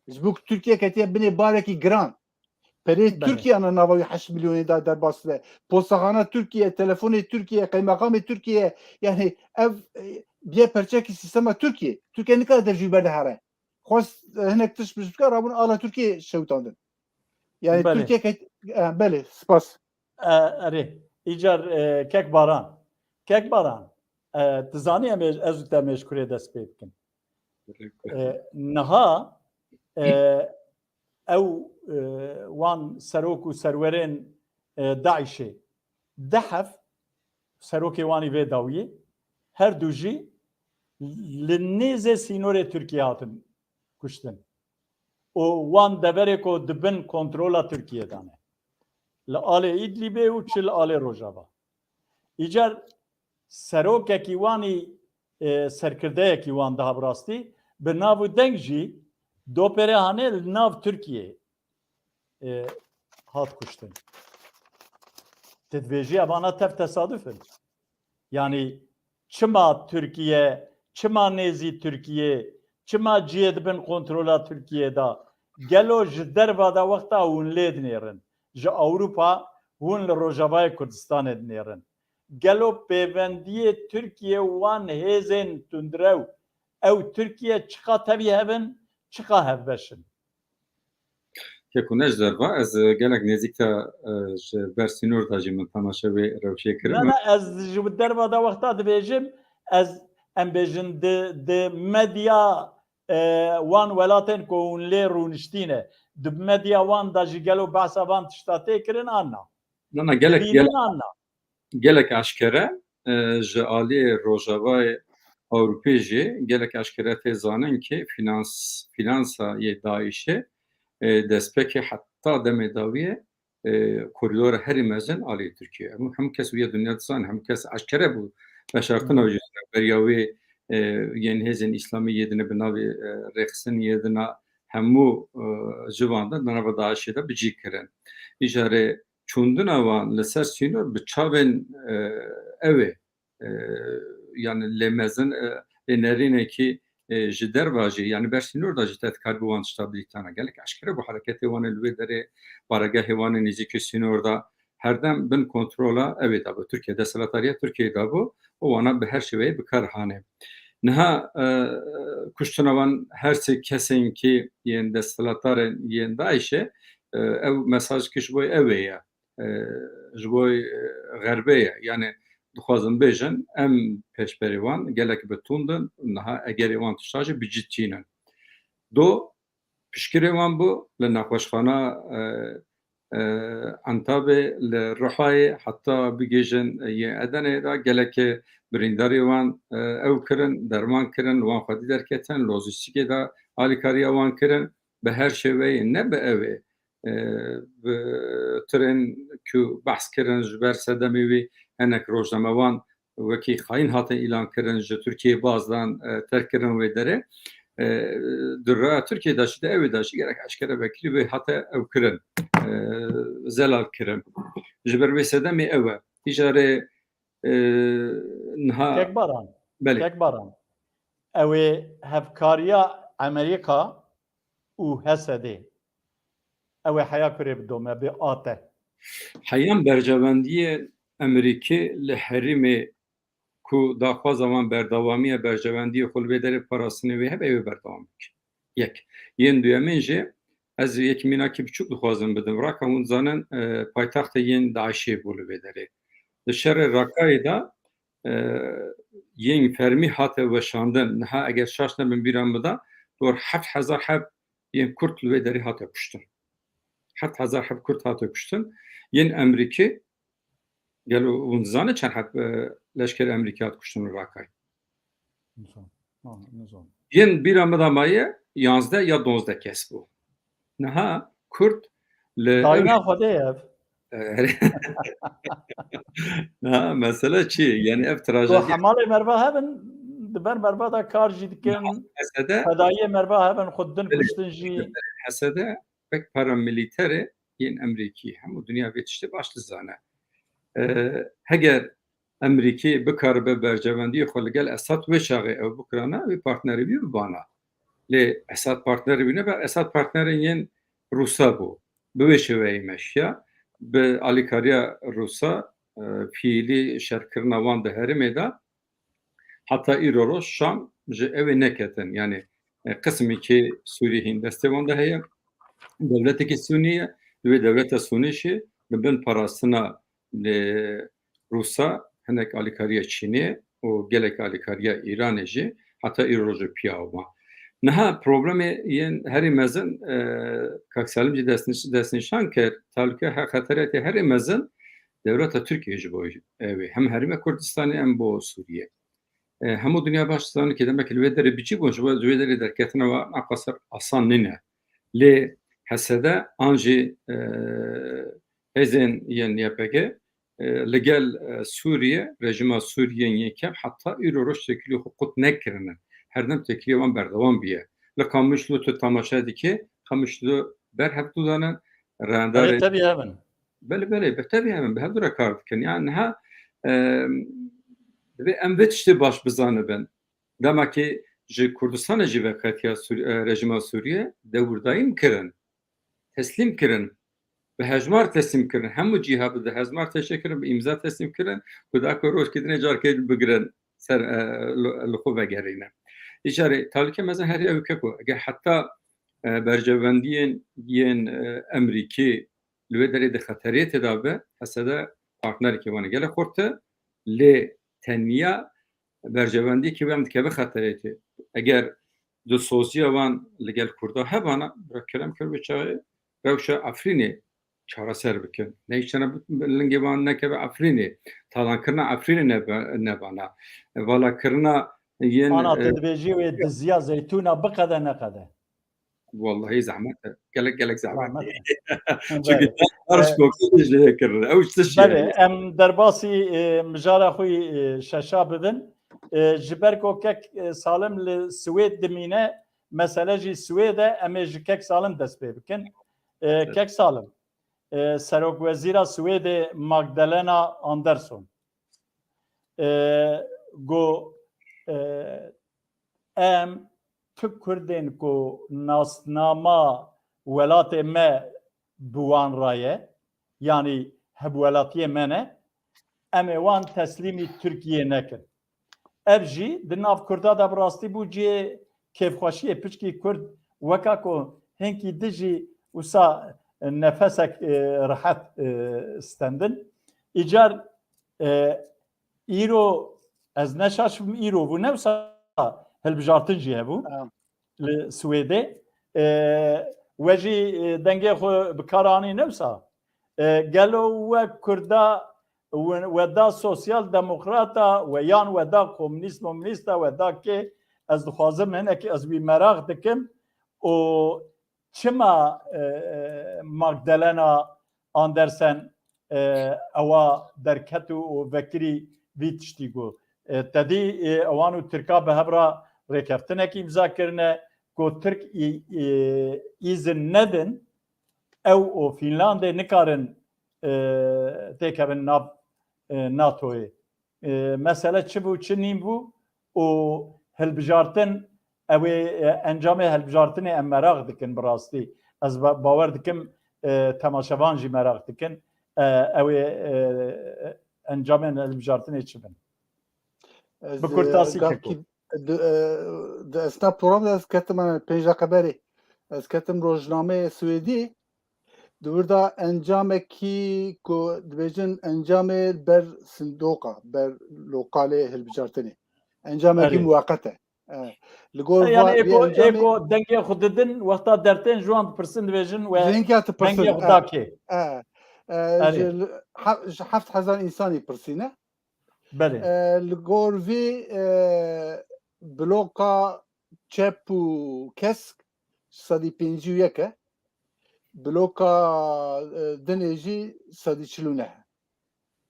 Ji bo ku Tirkiye ketiye binê barekî giran. Perê Belê. Tirkiye ana nava wî heşt milyonê da derbas be. Postaxana Tirkiye, telefonê Tirkiye, qeymeqamê Tirkiye, yani ev e, biye perçekî sîstema Tirkiye. Tirkiye nikare dev jî ber de here. Xwest e, hinek tişt bişt bike, rabûn ala Tirkiye şewitandin. Yani Belê. Tirkiye ket, e, belê, spas. E, erê. Îcar e, kek Baran. Kek Baran. E, tu zanî em ê, ez û te em ê ji kurê dest pê bikin. E, niha e, ew e, wan serok û serwerên e, DAIŞê deh hev serokê wanî vê dawiyê her du jî li nêzê sînorê Tirkiyê hatin kuştin. Û wan deverê ku di bin kontrola Tirkiyê de ne. Li alê Îdlîbê û çi li alê Rojava. Îcar serokekî wanî, e, serkirdeyekî wan daha bi rastî bi nav û deng jî doperê hane li nav Tirkiyê, e, hat kuştin. Tu dibêjî evana tev tesaduf in? Yanî çima Tirkiye, çima nêzî Tirkiye, çima cihê di bin kontrola Tirkiye de? Gelo ji derva de wexta hûn lê dinêrin, ji Ewropa hûn li Rojavayê Kurdistanê dinêrin. Gelo pêvendiyê Tirkiye û wan hêzên tundrew, ew Tirkiye çiqa tevî hev in, çiqa hevbeş in? Keko ne ji derva, ez, e, gelek nêzîk te, e, ji ber sînor de jî min temaşe wê rewşê kirin. Na, na, ez ji derva de wexta dibêjim, ez, em bêjin, di, di medya, e, wan welatên ku hûn lê rûniştîne, di medya wan de jî gelo behsa van tişta tê kirin an na? Na, na, gelek, gelek, gelek eşkere, e, ji aliyê Rojavayê Ewropê jî gelek eşkere tê zanin ki finans, finansa yê DAIŞê, e, destpêkê heta demê dawiyê, e, koridora herî mezin aliyê Tirkiye. Hemû, hemû kes wî ya dinya dizan, hemû kes eşkere bû veşartina wê jî beriya wê, e, yên hêzên îslamî yê dine bi navê, e, rêxistin yê dina hemû, e, civan de di nava DAIŞê de bi cî kirin. Îcarê çûndina wan li ser sînor bi çavên, e, ew ê, e, yani lê mezin, e, lê nerînekî, e, ji derva jî, yani ber sînor de jî te dikaribî wan tişta bidîtana. Gelek eşkere bû hereketê wan ê li wê derê, baregehê wan ê nêzîkî sînor de herdem bin kontrola ew ê de bû. Tirkiye, desthilatdariya Tirkiye de bû û wana bi her şêweyê bi kar hanê. Niha, e, kuştina wan her sê kesên ki yên desthilatdarên yên DAIŞê, e, ew mesaj ki ji bo ew ê ye. E, ji bo, e, xerbê ye. Yani dixwazin bêjin, em pêşberî wan gelek bi tund in, niha egerê wan tişta jî bi cî tînin. Do, piştgirê wan bû li nexweşxana, e, e, Entabê, li Rihayê, heta bigihîjin, e, yên Edenê de gelekê birîndarî wan, e, ew kirin, derman kirin, wan xwedî derketin, lojîstîkê de alîkariya wan kirin, bi her şêweyê, ne bi ew ê, e, bi tirên ku behs kirin ji ber sedemê wî, hinek rojnamevan wekî xayîn hatin îlan kirin, ji Tirkiyeyê baz dan, e, terk kirin wê derê. E, di raya Tirkiyê de jî, di ew ê de jî gerek eşkere vekirî wê hate ew kirin, e, zelal kirin. Ji ber wê sedemê ew e. Îcarê, e, niha Kek Baran. Belê. Kek Baran. Ew ê hevkariya Amerîka û H S D. Ew ê heya kurê bidome, bi A T. Heyan berjewendiyê Amerîkî li herêmê ku daxwaza wan berdewamiya berjewendiyê xwe li vê derê parastinê wê hebe, ew ê berdewam bike. Yek. Yên duyemîn jî ez yek mînakî biçûk dixwazim bidim. Raka hûn zanin, e, paytextê yên DAIŞê bû li vê derê. Di şerê Rakayê de, e, yên fermî hate weşandin. Niha eger şaş nebim bîra min de, dor heft hezar heb yên Kurd li wê derê hate kuştin. Heft hezar heb Kurd hate kuştin. Yên Amerîkî, gelo hûn dizane çend heb, e, leşkerê Amerîkî hat kuştin li Rakay? Nizam. Ha, nizam. Yên bîra min de maye yanzdeh ya donzdeh kes bû. Niha Kurd li Dayna Xwedê ev. Niha mesele çi? Yani ev trajediya. Hemalê merva hebin, di ber merva de kar jî dikin. Niha H S D. Fedayiyê merva hebin, xwe din kuştin jî. H S D pek paramilîterê yên Amerîkî. Hemû dinya vê tiştê baş dizane. E, heger Amerîkî bikaribe berjewendiyê xwe li gel Esad wê çaxê ew bikirana, wê partnerê wî bibana. Lê Esad partnerê wî nebe, Esad partnerên yên Rûsa bû. Bi wê şêweyê meşiya, bi alîkariya Rûsa, e, fiîlî şerkirina wan di herêmê de heta îro roj Şam ji ew ê neketin. Yani, e, qismekî Sûrî hîn destê wan de heye. Dewletekî Sûnî ye. Di wê dewleta Sûnî jî li bin parastina, e, Rûsa, hinek alîkariya Çînê û gelek alîkariya Îranê jî heta îro roj piya wan. Niha problemê yên herî mezin, e, Kak Selim jî destniş-, destnîşan kir, tehlûke he-, xeteriyetê herî mezin dewleta Tirkiyê ji bo ew ê. Hem herêma Kurdistanê em bo Sûriyê. E, hemû dinya baş dizane ki demek li wê derê biçî bûn, ji bo, ji wê derê derketina wan anqaser asan nîne. Lê H S D an jî, e, hêzên yên Y P G, e, li gel, e, Sûriye, rejîma Sûriye yên yekem heta îro roj têkilî xwe qut nekirine. Her dem têkilî wan berdewam biye. Li Qamişlo tu temaşe dikê, Qamişlo ber hevdu dane, rendarê. Belê, tevî hev in. Belê, belê, bi tevî hev in, bi hevdu re kar dikin. Yani niha, e, Divê em vê tiştê baş bizanibin. Dema ki ji Kurdistanê jî veqetiya Sûri-, e, rejîma Sûriye dewirdayîn kirin, teslîm kirin, bi hejmar teslîm kirin, hemû cîha bi hejmar teşe kirin, bi îmza teslîm kirin, ku da ku rojkê dinê carkê bigirin ser, e, li, li xwe vegerîne. Îcarê talike mezin herî ew ke ku eger heta, e, berjewendiyên yên, e, Emerîkî li wê derê di xeteriyê tê de be, Esede partnerekî wan e gelek xurt e, lê teniya berjewendiyekî wê em dikeve xeteriyê tê. Eger dilsoziya wan li gel Kurda hebana, bi kerem kir bi çaxê rewşa Efrînê çareser bikin. Ne îştene bi lingê wan nekeve Efrînê. Talankirina Efrînê nebe-, nebana. Valakirina yên, Ana e, tu dibêjî wê diziya zeytûna biqede neqede. Wallahî zehmet e. Gelek, gelek zehmet Zehmet e. e. Çünkü Belê. dar E, şkokê jê kirine. Ew tişt belê, yani. Em derbasî, e, mijara xwe, e, şeşa bibin. E, ji ber ku kek, e, Salim li Swêd dimîne, mesele jî Swêd e, em ê ji kek Salim dest pê bikin. E, Evet. Kek Salim, e, Serokwezîra Swêdê Magdalena Andersson, e, got, e, em tu Kurdên ku nasnama welatê me bi wan re ye, yanî hevwelatiyê me ne, em ê wan teslîmî Tirkiyê nekin. Ev jî di nav Kurda de bi rastî bû cihê kêfxweşiyê. Piçkî Kurd weka ku hinkî dijî wisa nefesek, e, rehet, e, stendin. Îcar, e, îro ez neşaş bim, îro bû, ne wisa hilbijartin jî hebû Ha. li Swêdê. E, we jî, e, dengê xwe bi kar anî, ne wisa. E, gelo we Kurda we, we da sosyal demokrata, we yan we da komunîst momunîsta, we da kê? Ez dixwazim hinekî ez wî meraq dikim û çima, e, e, Magdalena Andersen, e, ewa derket û, û vekirî vî tiştî got. E, tedî, e, ewan û Tirka bi hev re rêkeftinekî îmza kirine ku Tirk î-, î-, îzin nedin, ew û Fînlandê nikarin, e, têkevin nav, e, NATOyê. E, mesele çi bû, çi nîn bû û hilbijartin, ew ê, e, encamê hilbijartinê em meraq dikin bi rastî. Ez ba-, bawer dikim, e, temaşevan jî meraq dikin. E, ew ê, e, encamên hilbijartinê çi bin? Ez, Bi kurtasî e, keko. gavkî, di, e, di esna program de ez ketim, e, pênc deqe berê. Ez ketim rojnameyê Swêdî. Di wir de encamekî ku dibêjin encamê ber sindoqa, ber loqalê hilbijartinê. Encamekî Erê. muweqet e. E, li gor E, yani va-, vê êko, encamê êko dengê xwe didin, wexta dertên ji wan dipirsin, dibêjin we Ji hinkî ya dipirsin, dengê xwe e, da kê? e, e, Erê. ji li-, ha-, ji heft hezar insanî pirsîne. Belê. E, li gor vî, e, bloka çep û kesk sedî pêncî û yek e. Bloka, e, dinê jî sedî çil û neh e.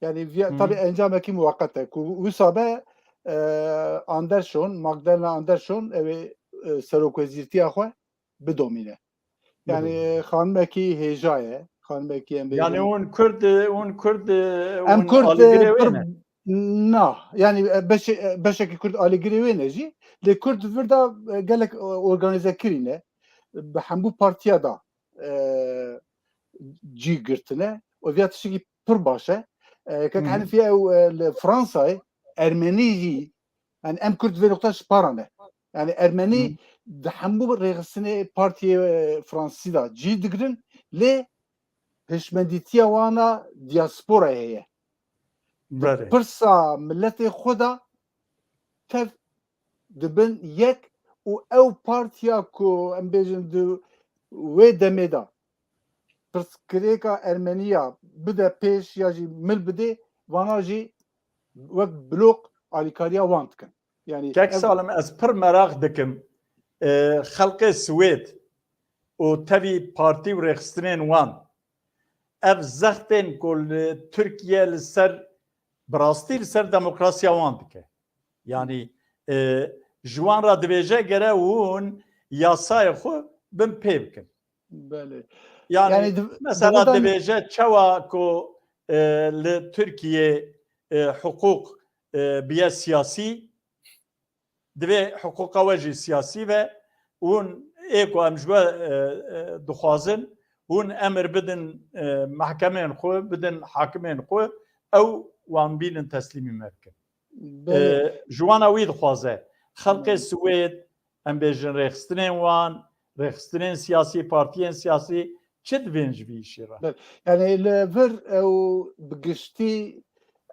Yani viya, Hı. tabii encamekî muweqet e. Ku wisa be, e, Andersson, Magdalena Andersson, ew ê, e, serokwezîrtiya xwe bidomîne. Yani Bidomîne. xanimekî hêja ye. Xanimekî em Yani bêjin. hûn Kurd, hûn Kurd, Em hûn Kurd, alîgirê e, wê pir ne? Na. Yani, e, beşe-, e, beşekî Kurd alîgirê wê ne jî. Lê Kurd di vir de, e, gelek, e, organîze kirîne. Bi hemû partiya da, e, cî girtine. Û viya tiştekî pir baş e. E, kek Hı hı. Henîfî ew, e, li Fransayê Ermenî jî, yani em Kurd vê noqta ji para ne. Yani Ermenî Hı. di hemû rêxistinê partiyê, e, Fransî de cî digirin, lê hişmendîtiya wana diasporayê heye. Di Belê. pirsa miletê xwe de tev dibin yek û ew partiya ku em bêjin di wê demê de pirsgirêka Ermeniya bide pêş ya jî mil bidê, vana jî wek blok alîkariya wan dikin. Yani Kek ev Salim, ez pir meraq dikim, e, xelkê Swêd û tevî partî û rêxistinên wan, ev zextên ku li Tirkiye li ser, bi rastî li ser demokrasiya wan dike. Yani, e, ji wan re dibêje gere hûn yasayê xwe bin pê bikin. Belê. Yani, Yani, di-, mesela di-, dibêje çawa ku, e, li Tirkiye, e, hiqûq, e, biye siyasî, divê hiqûqa we jî siyasî be. Hûn ê ku em ji we, e, e, dixwazin, hûn emir bidin, e, mehkemeyên xwe, bidin hakimên xwe, ew wan bînin teslîmî me bikin. Belê. E, ji wana wî dixwaze. Xelkê Hmm. Swêd, em bêjin rêxistinên wan, rêxistinên siyasî, partiyên siyasî çi dibên ji vî îşî re? Belê. Yani li vir ew bi giştî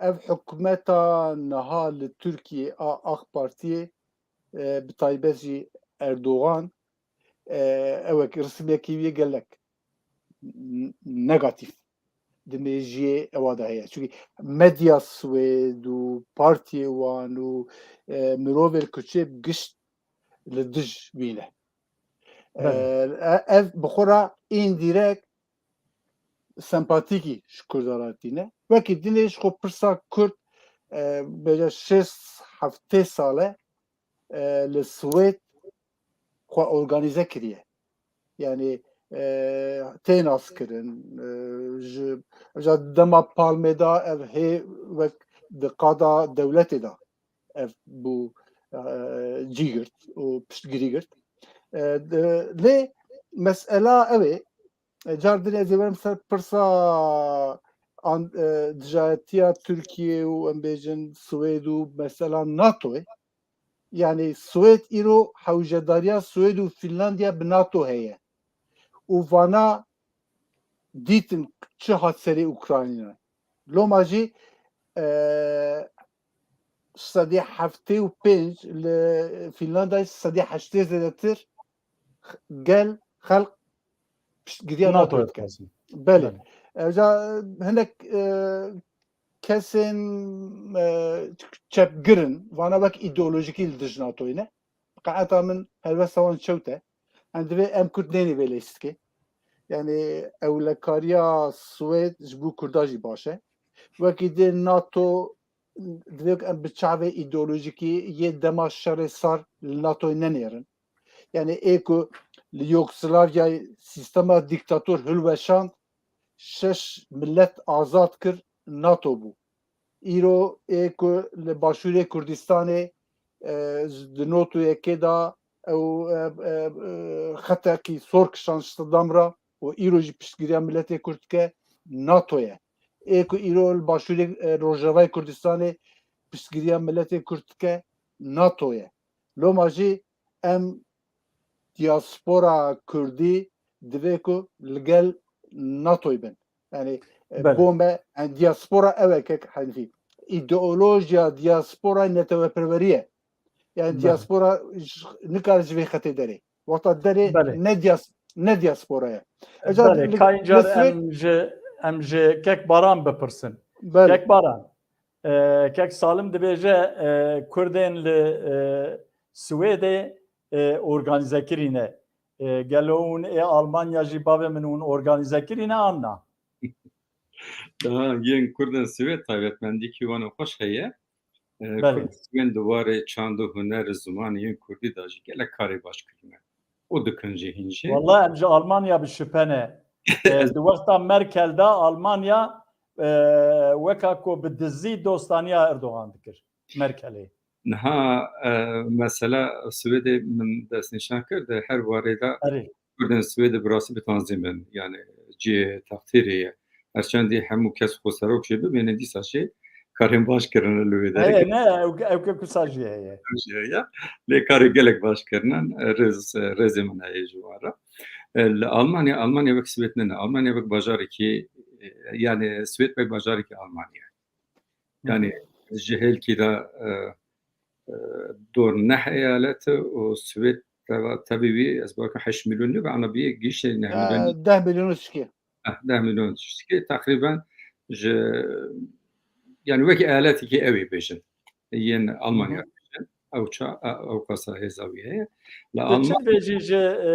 ev hikûmeta niha li Tirkiyê a AK Partiyê, e, bi taybet jî Erdogan, e, ew wek risimekî wî gelek n-, negatîf di mêjiyê ewa de heye. Çünkü medya Swêd û partiyê wan û, e, mirovê li kuçê bi gişt li dij wî ne. Belê. E, e, ev bi xwe re indirekt sempatîkî ji Kurdan re tîne. Wekî dinê ji xwe pirsa Kurd, e, bêje şêst heftê sal e, e, li Swêd xwe organîze kiriye. Yani, e, tê naskirin, e, ji, ji dema Palmê de ev hê wek di qada dewletê de ev bû, e, cî girt û piştgirî girt. E, de, lê mesela ew ê, e, car din ez ê werim ser pirsa an-, e, dijayetiya Tirkiye û em bêjin Swêd û mesela NATOyê. Yani Swêd îro hewcedariya Swêd û Finlandiya bi NATO heye. Û vana dîtin çi hat serê Ukrayna. Loma jî, e, sedî heftê û pênc li Finlandiyayê sedî heştê zêdetir gel xelq piştgiriya NATO NATO dike. Belê. Belê. Evca hinek, e, kesên, e, çepgir in, vana wek îdeolojikî li dij NATOyê ne. Bi qenaeta min helwesta wan çewt e. Em divê em Kurd nênê vê lîstikê. Yani ewlekariya Swêd ji bo Kurda jî baş e. Wekî dê NATO divê em bi çavê îdeolojikî yê dema şerê sar li NATOyê nenêrin. Yani ê ku li Yugoslavyayê sîstema dîktator hilweşand, şeş milet azad kir, NATO bû. Îro ê ku li Başûrê Kurdistanê, e, di not û yekê de ew, e, e, e, xetekî sor kişand ji Sedam re û îro jî piştgiriya miletê Kurd dike, NATO ye. Ê ku îro li Başûrê, e, Rojavayê Kurdistanê piştgiriya miletê Kurd dike, NATO ye. Loma jî em diaspora Kurdî divê ku li gel NATOyê bin. Yani, e, Belê. bo me, yani, diaspora ew e kek Henîfî. Îdeolojiya diaspora neteweperwerî ye. Yani Belê. diaspora j-, nikare ji vê xetê derê. Wexta derê Belê. ne dias-, ne diaspora ye. Eca Belê, li, ka încar li Swêd em ji, em ji kek Baran bipirsin. Belê. Kek Baran, e, kek Salim dibêje, e, Kurdên li, e, Swêdê, e, organîzekirî ne. E, gelo hûn ê Almanya jî bavê min hûn organîzekirî ne an na? Daha yên Kurdên Swêd taybetmendîkî wan û xweş heye. E, Belê. Kurd Swêd di warê çand û huner, zimanê yên Kurdî de jî gelek karê baş kirine. Û dikin jî hîn jî. Walla em ji Almanya bi şüphe ne. E, di wexta Merkel de Almanya, e, weka ku bi dizî dostaniya Erdogan dikir. Merkelê. Niha, e, mesela Swêdê min destnîşan kir, di her warê de Erê. Kurdên Swêdê bi rastî bi tanzîm in. Yani cihê teqdîrê ye. Her çendî hemû kes xweserok jê bibînin, dîsa jî karên baş kirine li wê derê. Heye, ne, ew, ew ke kusa jî heye. Jî heye. Lê karê gelek baş kirine, rêz, rêzê min heye ji wan re. E, li Almanya, Almanya wek Swêd nine. Almanya wek bajarekî, e, yani Swêd wek bajarekî Almanya. Yani Hı hı. ji hêlkî de, e, e, dor neh eyalet û Swêd teva, tevî wî ez bakim heşt milyon nî ve ana bî giştê neh milyon. E, deh milyon û çikê. Eh, deh milyon tiştekî teqrîben ji, yani wekî eyaletekî ew ê bêjin. Yên Almanya Hı hı. bêjin. Ew ça, e, ew qasa hêza wî heye. Li Tu çi Alman- dibêjî ji, e,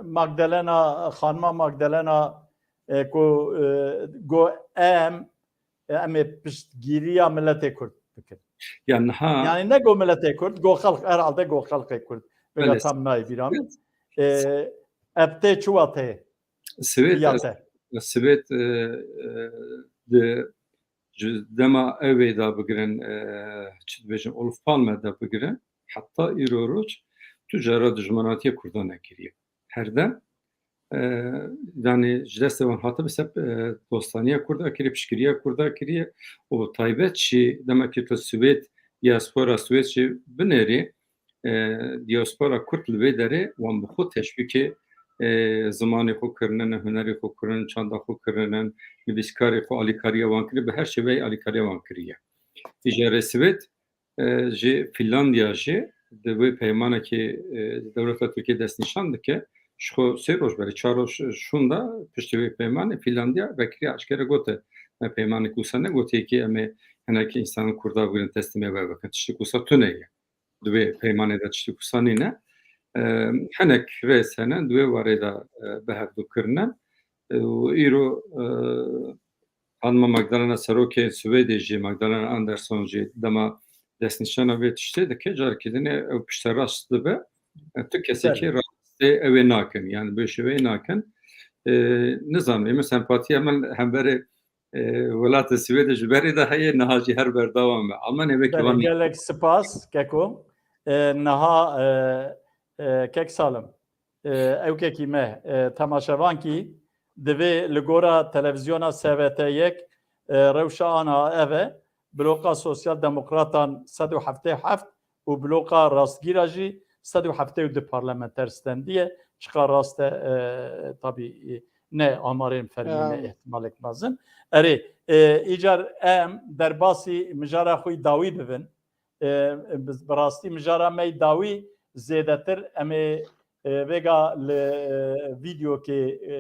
Magdalena, xanima Magdalena, e, ku, e, got em, e, em ê piştgiriya miletê Kurd bikin? Ya niha Yani ne got miletê Kurd, got xelq, herhalde got xelqê Kurd. Vêga Belê. tam nayê bîra min. E, ev tê çi wateyê? Swêd, Ya te. Swêd, e, e, di Ji dema ew ê de bigirin, e, çi dibêjin, Olof Palme de bigirin, heta îro roj tu cara dijminatiya Kurdan nekiriye. Her dem, e, yani ji destê wan hatibe seb, e, dostaniya Kurda kiriye, piştgiriya Kurda kiriye û taybet jî demekî tu Swêd, diaspora Swêd jî binêrî, e, diaspora Kurd li vê derê wan bi xwe teşwîkê, e, zimanê xwe kirinin, hunerê xwe kirinin, çanda xwe kirinin, nivîskarê xwe alîkariya wan kiriye, bi her şêweyê alîkariya wan kiriye. Îjarê Swêd, e, ji Fînlandiya jî di wê peymanekê, e, dewleta Tirkiye destnîşan dike, ji xwe sê roj berê, çar roj şûnda piştî wê peymanê Fînlandiya vekirî eşkere gote, me peymanek wisa negotiye ki em ê hinek însan Kurda bigirin, teslîmê we bikin. Tiştek wisa tune ye. Di wê peymanê de tiştek wisa nîne. E, hinek rêz hene, di wê warê de, e, bi hevdû kirine. E, û îro, e, Hanima Magdalena Serokê Swêdê jî, Magdalena Andersson jî dema destnîşana vê tiştê dike, carekî dinê ew pişterast dibe. E, tu kesekî Belê. rastê ew ê nakin, yani bi şêweyê nakin. E, nizanim, ême sempatiya min hemberê, e, welatê Swêdê ji berê de heye, niha jî her berdewam e. Ama ne wekî Belê, van gelek spas, Keko. E, niha, e, e, Kek Salim, e, ewkekî me, e, temaşevankî divê li gora televîzyona S V T yek, e, rewşa ana ev e, bloka Sosyal Demokratan sed û heftê û heft û bloka Rastgîra jî sed û heftê û du parlamenter stendiye. Çiqa rast e, e, tabî, e, ne amarên fermî, ne Ya. ihtimalek mezin. Erê, e, îcar em derbasî mijara xwe yî dawî bibin. E, bi, bi rastî mijara me yî dawî zêdetir em ê, e, vêga li, e, vîdeokê, e,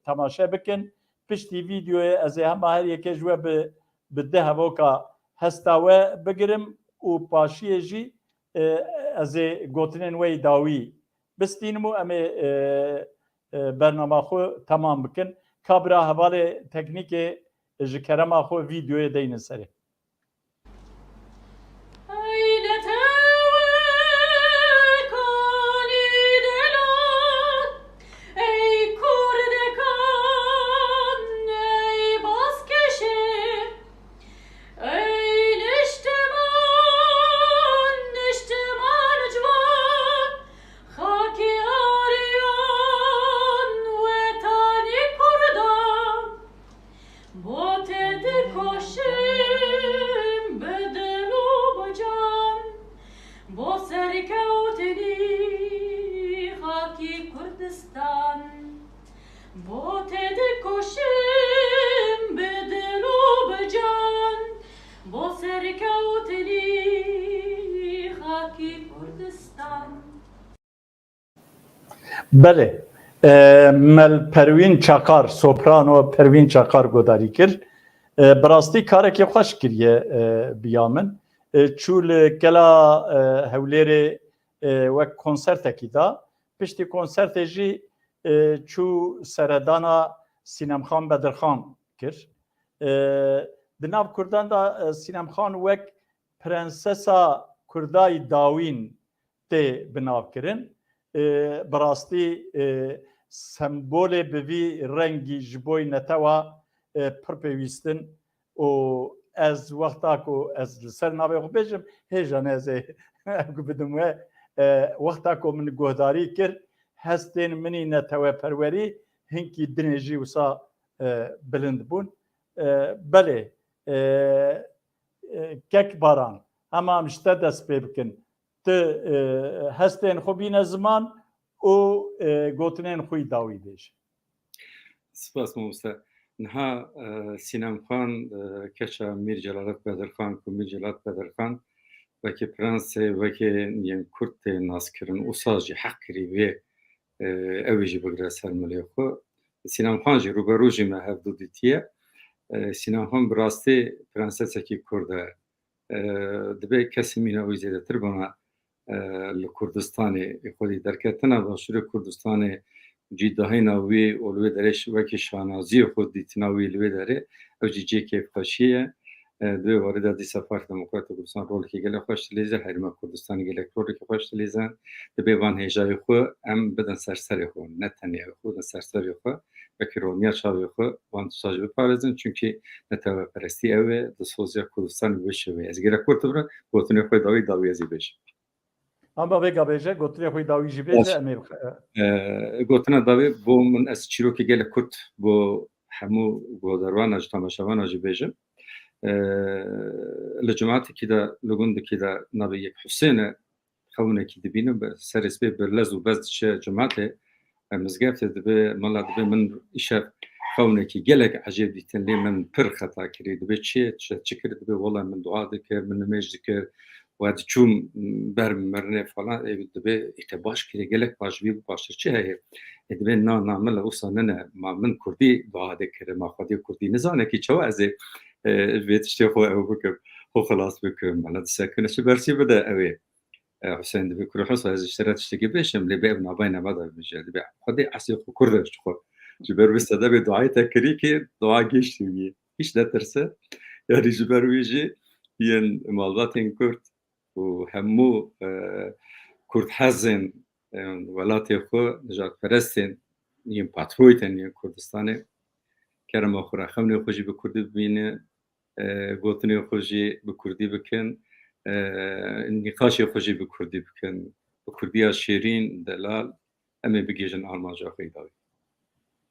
temaşe bikin. Piştî vîdeoyê ez ê hema her yekê ji we bi, bi di hevoka hesta we bigirim û paşiyê jî, e, ez ê gotinên we yî dawî bistînim û em ê, e, e, bernama xwe temam bikin. Ka bira hevalê teknîkê ji kerema xwe vîdeoyê deynin serê. Ey niştiman, niştiman ciwan, xakî ariyan, wetanî kurdan. Bo te dikoşim bi dil û bi can, bo serkewtinî xakî Kurdistan. Bo te dikoşim bi dil û bi can, bo serkewtinî xakî Kurdistan. Belê. E, me li Perwîn Çakar, soprano Perwîn Çakar godarî kir. E, bi rastî karekê xweş kiriye, e, bi ya min. E, çû li Kela, e, Hewlêrê, e, wek konsertekî da. Piştî konsertê jî, e, çû seredana Sînemxan Bedirxan kir. E, di nav Kurdan de, e, Sînemxan wek prensesa Kurdayî dawîn tê binavkirin. E, bi rastî, e, sembolê bi vî rengî ji bo netewa, e, pir pêwîst in û ez wexta ku ez li ser navê xwe bêjim, hêja ne ez ê ew ku bidim we, e, wexta ku min guhdarî kir, hestên min î neteweperwerî hinkî dinê jî wisa, e, bilind bûn. E, belê, e, e, Kek Baran, hema em ji te dest pê bikin. Tu, e, hestên xwe bîne ziman û, e, gotinên xwe yî dawî bêje. Spas mamoste. Niha, e, Sînemxan, e, keça Mîr Celalet Bedirxan, ku Mîr Celalet Bedirxan wekî prensê, wekî yên Kurd tê naskirin, û saz jî heq kirî vê, e, ew ê jî bigire ser milê xwe. Sînemxan jî rûberû jî me hevdû dîtiye. E, Sînemxan bi rastî prensesekî Kurd e. E, dibê kesê mîna wî zêdetir bana, e, li Kurdistanê xwedî derketina Başûrê Kurdistanê, cî dahîna wî û li wê derê ş-, wekî şanaziyê xwe dîtina wî li wê derê, ew jî cihê kêfxweşiyê ye. E, di wê warê de dîsa Partî Demokratîk Kurdistan rolekî gelek xweş dilîze, Herêma Kurdistanê gelek rolekî xweş dilîze. Dibê van hêjayî xwe em bidin ser serê xwe, ne tenê ew xwe bidin ser serê xwe. wekî roniya çavê xwe wan tişta jî biparêzin, çunkî neteweperestî ew e, dilsoziya Kurdistanê bi vê şêweyê. Ez gelek kurt bibim, gotinê xwe dawî dawî ez ê bêjim. Ama vêga bêje, gotinê xwe dawî jî bêje, em ê gotina dawî bo min ez çîrokê gelek kurt bo hemû guhdarvana jî, temaşevana jî bêjim. Li cematekî de, li gundekî de navê yek Husên e, xewnekî dibînim, serê sibê bi lez û bez diçe cematê, e, mizgeftê dibe, mala dibe min îşev xewnekî gelek ecêb dîtin, lê min pir xeta kirî. Dibe çi, çi, çi kir? Dibe wela min dua dikir, min nimêj dikir, we diçûm ber mirinê falan, ê dibe ê te baş kirî, gelek baş bî, baştir çi heye? Ê dibe na, na, min le wisa nine, ma min kurdî dua dikir, ma xwedî kurdî nizane kî çawa ez ê, e, vê tiştê xwe ew bikim, xwe xilas bikim, mala disekine, çi bersî bide ew ê. E, Husên dibe, kurê Husa, ez ji te re tiştekî bêjim, lê bê ev navayê nava de bibêje. Dibe Xwedê eslê xwe Kurd e ji xwe. Ji ber wê sedemê duayê te kirî kê dua gêştî wî. Hiç netirse. Yanî ji ber wî jî yên malbatên Kurd û hemû, e, Kurdhezên, e, welatê xwe, nijadperestên yên patrioytên yên Kurdistanê kerema xwe re xewnê xwe jî bi Kurdî bibîne, e, gotinê xwe jî bi Kurdî bikin, e, nîqaşê xwe jî bi Kurdî bikin. Bi Kurdiya şêrîn, delal, em ê bigihîjin armanca xwe yî dawî.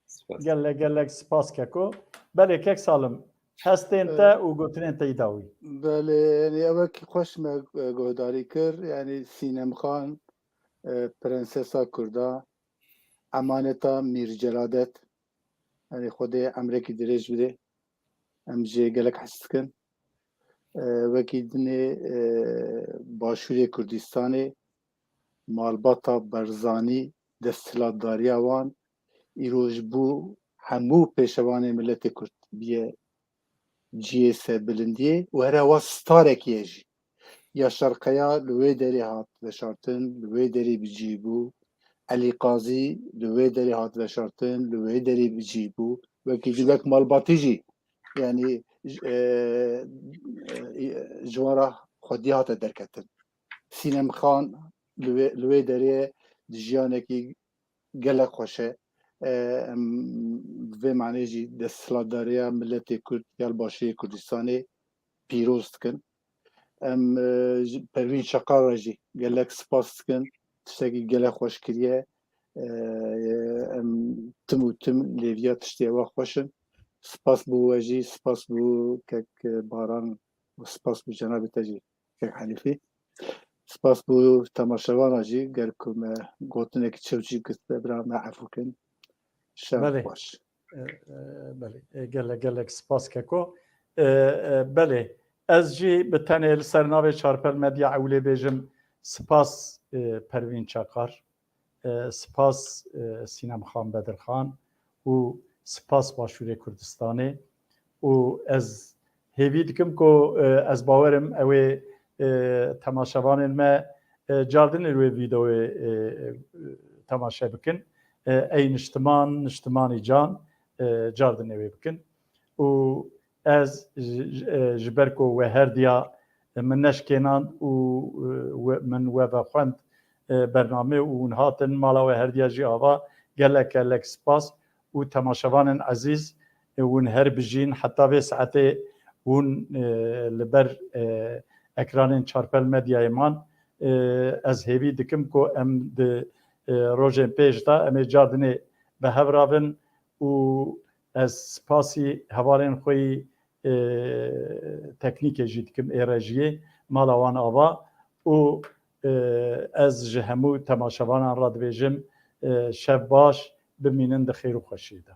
Spas. Gelek, gelek spas keko. Belê kek Salim, hestên te û gotinên te yî dawî. Belê, yanî ew wekî xweş me, e, guhdarî kir. Yanî Sînem Xan, e, prensesa Kurda, emaneta Mîr Celadet. Yanî Xwedê emrekî dirêj bide. Em jê gelek hez dikin. E, wekî dinê, e, Başûrê Kurdistanê malbata Barzanî, desthilatdariya wan îro ji bo hemû pêşevanê miletê Kurd biye cihê serbilindiyê û here wa starekî ye jî. Ya Şerqeya li wê derê hat veşartin, li wê derê bi cih bû. Elî Qazî li wê derê hat veşartin, li wê derê bi cih bû. Wekî jî wek malbatî jî, yanî, e, e, ji wan re xwedî hate derketin. Sînem Xan li wê, li wê derê di jiyanekî gelek xweş e. E, em bi vê manê jî desthilatdariya miletê Kurd ya li Başûrê Kurdistanê pîroz dikin. Em, e, ji Pervîn Çakar re jî gelek spas dikin. Tiştekî gelek xweş kiriye. E, em tim û tim lêviya tiştê ewa xweş in. Spas bo we jî, spas bo kek Baran û spas bo cenabê te jî kek Henîfî. Spas bo temaşevana jî, ger ku me gotinekî çewçî girtibe, bira me efû kin. Şev Belê. Xweş. E, e, belê. E, gelek, gelek spas keko. E, e, belê. Ez jî bi tenê li ser navê Çarpel Medya ewlê bêjim spas, e, Pervîn Çakar, e, spas, e, Sînem Xan Bedirxan û spas Başûrê Kurdistanê. Û ez hêvî dikim ku, e, ez bawerim ew ê, e, temaşevanên me, e, cardinê wê vîdeoyê, e, e, temaşe bikin. E, ey niştiman, niştimanî can, e, cardinê wê bikin. Û ez ji, ji, e, ji ber ku we her diya, e, min neşkênand û, e, we, min we vexwend, e, bernamê û hûn hatin mala we her diya jî ava, gelek gelek spas û temaşevanên ezîz, e, hûn her bijîn, heta vê saetê hûn, e, li ber, e, ekranên Çarpel Medyayê man. E, ez hêvî dikim ku em di, e, rojên pêş de em ê cardinê bi hev ravin û ez spasî hevalên xwe yî, e, teknîkê jî dikim, ê rejiyê, mala wan ava û, e, ez ji hemû temaşevanan re dibêjim, e, şev baş, bimînin di xêr û xweşiyê de.